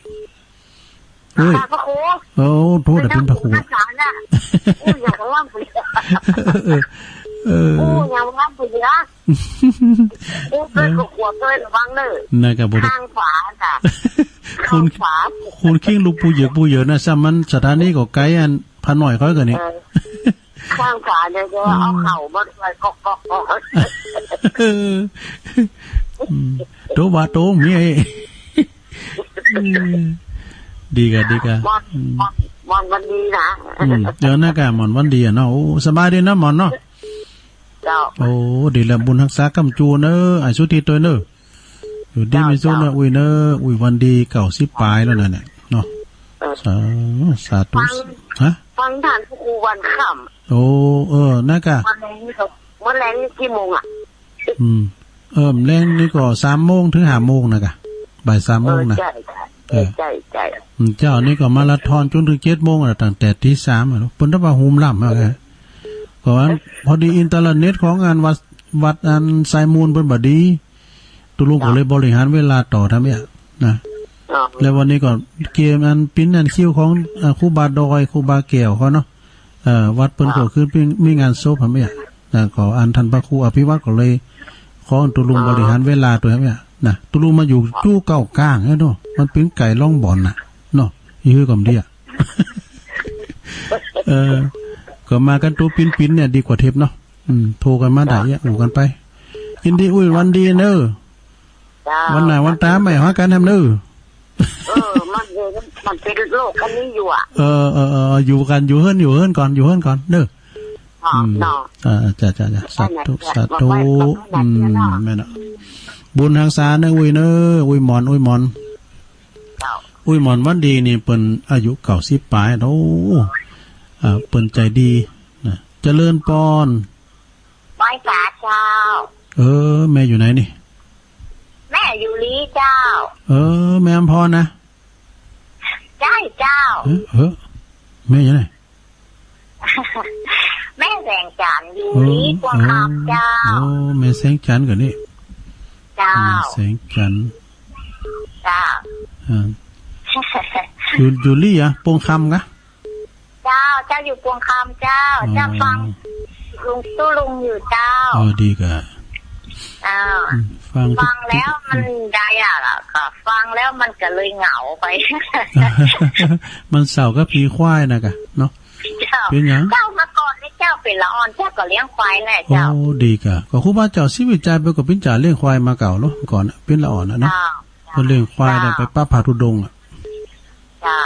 อุ้ย ค่ะ พระครู โอ้ โธ่ เดี๋ยวเปิ้นพระครู เป็นพระครูนะ อู้ อย่างล่ำไป เออ เออ อู้ อย่างล่ำไปนะ อู้ เปิ้นก็ขวบด้วย ระวังเน่อ นั่นก็บ่ได้ ข้างขวาน่ะ คุณ ข้างขวา คุณคิงลูกปูเหยิกปูเหยิกนะ ซ้ำมันสถานีก็ไกลอันพระน้อยเขาก็นี่ เออ ข้างขวาเนี่ยก็เอาเข่ามาด้วย ก๊อกก๊อกก๊อก เออ อืม โตว่าโตเมีย เออ ดีกะ ดีกะ หม่อน อืม หม่อน หม่อนวันดีนะ อืม เดี๋ยวนะกะ หม่อนวันดีอะเนาะ โอ้ สบายดีนะหม่อนเนาะ เจ้า โอ้ ดีแล้ว บุญฮักษาก้ำจูเนอะ อ้ายสุทิศตวยเนอะ อยู่ดีมีสุขเนอะ เจ้า อุ้ยเนอะ อุ้ยวันดีเก้าสิบปลายแล้วนะเนี่ย เนาะ เออ สา สาธุ ฟัง ฮะ ฟังท่านพระครูวันค่ำ โอ้ เออ นะกะ เมื่อแลงนี่ก็ เมื่อแลงนี่กี่โมงอะ อืม เออ แลงนี่ก็สามโมงถึงห้าโมงนะกะ บ่ายสามโมงนะ เออ ใจ้ ใจ้ เออ ใจ้ ใจ้ อืม เจ้านี่ก็มาราธอนจนถึงเจ็ดโมงอะ ตั้งแต่ตีสามอะเนาะ เปิ้นต้องว่าฮูมล่ำอะ ก็อัน พอดีอินเทอร์เน็ตของอันวัด วัดอันไซมูลเปิ้นบ่ดี ตุ๊ลุงก็เลยบริหารเวลาต่อทำเนี่ยนะ อ๋อ แล้ววันนี้ก็เกียมอันปิ้นอันคิวของ อ่า ครูบาดอย ครูบาแก้วเขาเนาะ เอ่อ วัดเปิ้นก็คือมี มีงานศพทำเนี่ยนะ ก็อันท่านพระครูอภิวัตรก็เลยขอตุ๊ลุงบริหารเวลาตวยทำเนี่ยนะ ตุ๊ลุงมาอยู่จู้เก้ากลางเนี่ยเนาะ มันปิ้นไก๋ล่องบ่อนน่ะเนาะ อีหื้อก็บ่ดีอะ เออ ก็มากั๋นตั๋วปิ้นๆ เนี่ยดีกว่าเทปเนาะ อืม โทรกั๋นมาได้อะ อู้กั๋นไป ยินดี อุ้ยวันดีเนอะ เจ้า วันหน้าวันต๋ามาหากั๋นแหมเนอะ เออ มัน มันเป๋นโรคอันนี้อยู่อะ เออ เออ เออ อยู่กั๋น อยู่เฮือน อยู่เฮือนก่อน อยู่เฮือนก่อนเนอะ อ๋อ อืม เนาะ อ่า จ้ะ จ้ะ จ้ะ สาธุ สาธุ อืม แม่นเนาะ บุญฮักษาเนอะ อุ้ยเนอะ อุ้ยหมอน อุ้ยหมอน เจ้า อุ้ยหมอนวันดีนี่เปิ้นอายุเก้าสิบปลาย โอ้ อ่า เปิ้นใจ๋ดีนะ เจริญปอน ไหว้สาเจ้า เออ แม่อยู่ไหนนี่ แม่อยู่ลี้เจ้า เออ แม่อำพรนะ ใจ้เจ้า เออ เออ แม่อยู่ไหน แม่แสงจันทร์อยู่ เออ ลี้ปวงคำเจ้า เออ แม่แสงจันทร์ก่อนนี่ เจ้า แม่แสงจันทร์ เจ้า อ่า อยู่ อยู่ลี้อะ ปวงคำกะ เจ้า เจ้าอยู่ปวงคำเจ้า อ๋อ เจ้าฟังลุง ตุ๊ลุงอยู่เจ้า เออ ดีกะ อ่า อืม ฟัง ฟังแล้วมันได้อะ ก็ฟังแล้วมันก็เลยเหงาไป มันเศร้ากับผีควายนะกะ เนาะ เจ้า เป๋นหยัง เจ้ามาก่อนนี่เจ้าเป๋นละอ่อน เจ้าก็เลี้ยงควายแหละเจ้า โอ้ ดีกะ ก็ครูบาเจ้าศรีวิชัยเปิ้นก็เป๋นจ่าเลี้ยงควายมาเก่าเนาะ ก่อนน่ะ เป๋นละอ่อนน่ะเนาะ เจ้า เปิ้นเลี้ยงควายน่ะ เจ้า ไปปะผาธุดงค์อะ เจ้า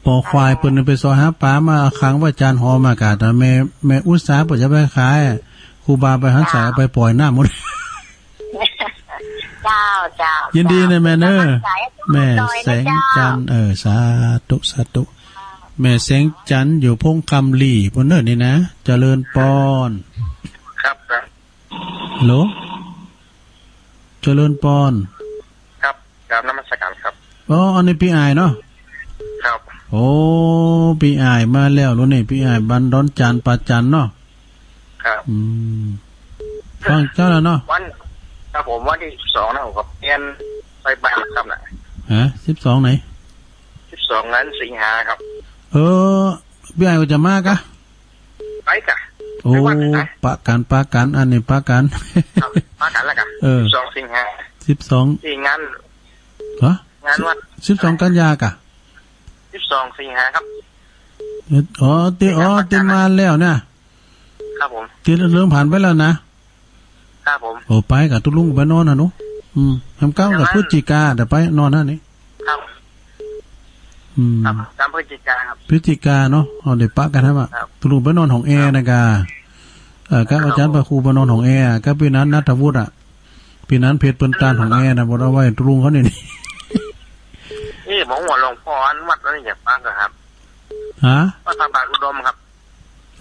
ปอควายเปิ้นไปซอหาป๋ามาขังไว้จานหอมอากาศอะ แม่ แม่อุตสาหะเปิ้นจะไปขายอะ ครูบาไปหันสายเอาไปป่อยน้ำหมด เจ้า เจ้า ยินดีนะแม่เนอะ เจ้า แม่แสงจันทร์ เออ สาธุ สาธุ แม่แสงจันทร์อยู่พงคำลี้ปู้นเนอะนี่นะ เจริญปอน ครับ ครับ ฮัลโหล เจริญปอน ครับ กราบนมัสการครับ อ๋อ อันนี้ปี้อ้ายเนาะ ครับ โอ้ ปี้อ้ายมาแล้วลูกนี่ ปี้อ้ายบ้านดอนจาน ป่าจันเนาะ ครับ อืม ฟังเจ้าแล้วเนาะ วัน ครับผม วันตี้สิบสองนะ ผมก็เปลี่ยนไปบ้านครับน่ะ ฮะ สิบสองไหน สิบสองนั้นสิงหาครับ เออ ปี้อ้ายก็จะมากะ ไปกะ โอ้ ไปวัดนะ ปะกั๋น ปะกั๋น อันนี้ปะกั๋น ครับ ปะกั๋นแล้วกะ เออ สิบสองสิงหา สิบสอง ตี้งาน ฮะ งานวัด สิบสองกันยากะ สิบสองสิงหาครับ เออ อ๋อ ตี้ อ๋อ ตี้มาแล้วเนี่ย ครับผม ตี้เริ่มผ่านไปแล้วนะ ครับผม โอ้ ไปกะ ตุ๊ลุงไปนอนน่ะหนู อืม แหมก้าวกะ พฤศจิกา เดี๋ยวไปนอนน่ะนี่ ครับ อืม ครับ ต๋ามพฤศจิกาครับ พฤศจิกาเนาะ เอา เดี๋ยวปะกั๋นครับ ครับ ตุ๊ลุงไปนอนห้องแอร์น่ะกะ เออ กับอาจ๋ารย์พระครูไปนอนห้องแอร์ กับปี้หนานณัฐวุฒิอะ ปี้หนานเพชรเปิ้นตานห้องแอร์น่ะ บ่เอาไว้ตุ๊ลุงเขานี่ เอ๊ะ ผมว่าหลวงพ่ออันวัดอันนี้อยากฟังอะครับ ฮะ วัดพระบาทอุดมครับ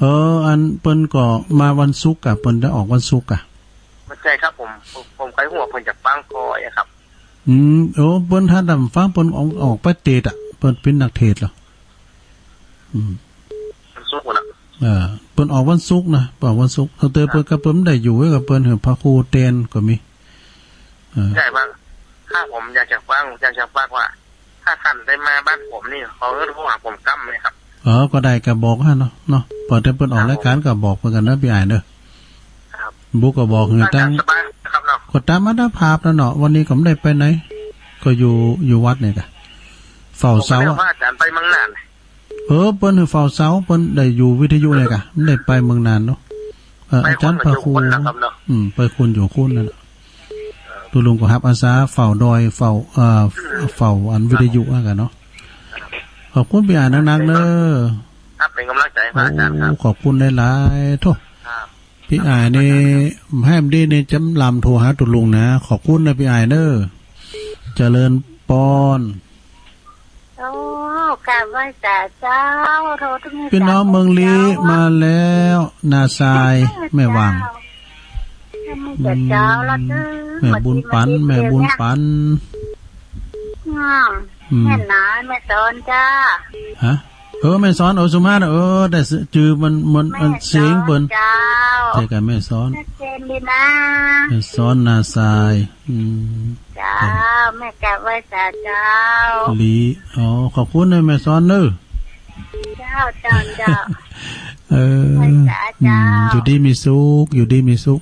เออ อันเปิ้นก็มาวันศุกร์อะ เปิ้นจะออกวันศุกร์อะ ไม่ใช่ครับ ผม ผม ผมใครหัวเปิ้นอยากฟังคอยอะครับ อืม โอ้ เปิ้นถ้าดำฟัง เปิ้นออก ออกไปเตสน์อะ เปิ้นเป๋นนักเตสน์เหรอ อืม วันศุกร์น่ะ เออ เปิ้นออกวันศุกร์นะ เปิ้นออกวันศุกร์ เอาเตอ ครับ เปิ้นก็เปิ้นได้อยู่กับเปิ้น หื้อพระครูเตสน์ก็มี เออ ใช่ครับ ถ้าผมอยากจะฟัง อยากจะฟังว่า ถ้าต้านได้มาบ้านผมนี่ เขาก็โทรหาผมกำเลยครับ เออ ก็ได้ ก็บอกหั้นเนาะ เนาะ พอแต่เปิ้นออกรายก๋านก็บอกเปิ้นกั๋นเนาะ ปี้อ้ายเนาะ ครับ บุก็บอกหื้อ ตาม ตามสบายนะครับเนาะ ก็ตามอัตภาพนั่นเนาะ วันนี้ก็บ่ได้ไปไหน ก็อยู่ อยู่วัดเนี่ยกะ เฝ้าเสา ผมก็ได้ อะ ว่าอาจ๋ารย์ไปเมืองน่าน เออ เปิ้นหื้อเฝ้าเสา เปิ้นได้อยู่วิทยุเนี่ยกะ บ่ได้ไปเมืองน่านเนาะ เออ ไป อาจ๋ารย์พระครู คนละคนนะครับเนาะ อืม ไปคนอยู่คนนั่นน่ะ ตุ๊ลุงก็ฮับอาสาเฝ้าดอย เฝ้า เอ่อ เฝ้าอันวิทยุอะกะเนาะ ขอบคุณปี้อ้ายนักๆ เน้อ ครับ เป๋นก๋ำลังใจ๋ โอ้ อาจ๋ารย์ครับ ขอบคุณหลายๆ โธ่ ครับ ปี้อ้ายนี่ แหมดีนี่จ๋ำลำโทรหาตุ๊ลุงนะ ขอบคุณนะปี้อ้ายเน้อ เจริญปอน โอ้ กราบไหว้สาเจ้า โธ่ ตุ๊ลุง ปี้น้องเมืองลี้ สาเจ้า มาแล้ว นาซาย แม่หว่าง เจ้า แม่บุญปัน มากิ๋น แม่บุญปัน มากิ๋นเบียร์เนี่ย อืม อืม แม่หนาน แม่สอนจ้า ฮะ เออ แม่สอน เออ สุมาตย์ เออ ได้จื้อมัน มัน แม่สอน เสียงเปิ้น เจ้า ใจ้กะ แม่สอน แม่เจนดีนะ แม่สอน นาซาย อืม เจ้า แม่กราบไหว้สาเจ้า หลี อ๋อ ขอบคุณนะแม่สอนเน้อ เจ้า เจ้า เจ้า เออ ไหว้สา อืม เจ้า อยู่ดีมีสุข อยู่ดีมีสุข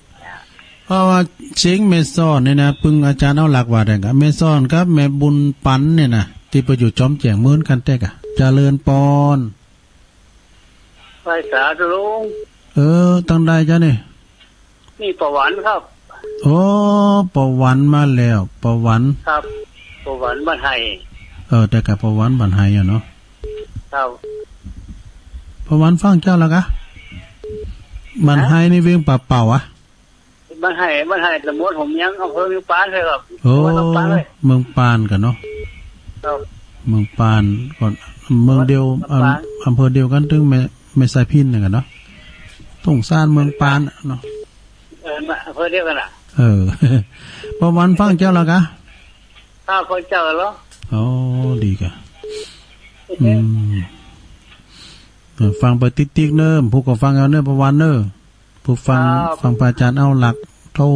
เพราะว่าเสียงแม่สอนเนี่ยนะ ปึงอาจ๋ารย์เอาหลักว่าได้กะ แม่สอนกับแม่บุญปันเนี่ยนะ ตี้ไปอยู่จอมแจ้งเหมือนกั๋นแต๊กะ เจริญปอน ไหว้สาตุ๊ลุง เออ ตังใดจ๊ะเนี่ย นี่ป้อหวันครับ โอ้ ป้อหวันมาแล้ว ป้อหวัน ครับ ป้อหวันบ้านไฮ เออ ใจ้กะ ป้อหวันบ้านไฮอะเนาะ ครับ ป้อหวันฟังเจ้าละกะ บ้านไฮนี่เวียงป่าเป้าอะ บ้านไฮ บ้านไฮ ตำบลหงส์เมียง อำเภอเมืองปานเลยครับ โอ้ ตำบลหนองปานเลย เมืองปานกั๋นเนาะ ครับ เมืองปานก่อน เมืองเดียว ลำปาง อำ อำเภอเดียวกั๋นตึงแม่ แม่สายพิณนั่นกั๋นเนาะ ต้งซ่านเมืองปานเนาะ เออ มาอำเภอเดียวกั๋นน่ะ เออ ป้อหวันฟังเจ้าละกะ ครับ ฟังเจ้าเหรอ อ๋อ ดีกะ อืม เออ ฟังไปติ๊กๆ เน้อ ผู้ก็ฟังเอาเน้อ ป้อหวันเน้อ ผู้ฟัง ครับ ฟังป้ออาจ๋ารย์เอาหลัก โธ่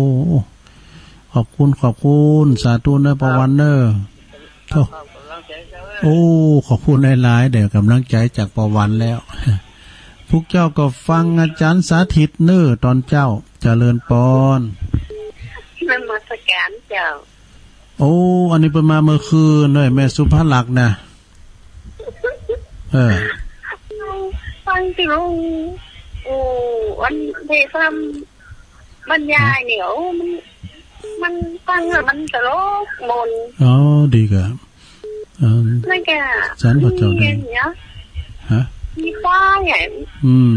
ขอบคุณ ขอบคุณ สาธุเน้อ ครับ ป้อหวันเน้อ โธ่ ครับ ก๋ำลังใจ๋เจ้าเน้อ โอ้ ขอบคุณหลายๆ ได้ก๋ำลังใจ๋จากป้อหวันแล้ว พวกเจ้าก็ฟังอาจ๋ารย์สาธิตเน้อ ต๋อนเจ๊า เจริญปอน นมัสก๋านเจ้า โอ้ อันนี้เปิ้นมาเมื่อคืนเลย แม่สุภลักษณ์นะ เออ ฟังตุ๊ลุง โอ้ อันเดฟังบรรยายเนี่ย โอ้ มัน มันฟังแล้วมันตลกม่วน อ๋อ ดีกะ เออ นั่นกะ สันพระเจ้าได้ มีเงินเนาะ ฮะ มีควายอะ อืม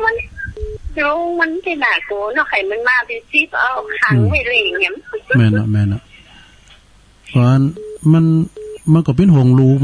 มัน ตุ๊ลุงมันจะน่ากลัวเนาะ ใค่มันมาเป๋นสิบ เอาขังไว้เลยเนี่ย แม่นเนาะ แม่นเนาะ เพราะอันมัน มันก็เป๋นหงส์หลูก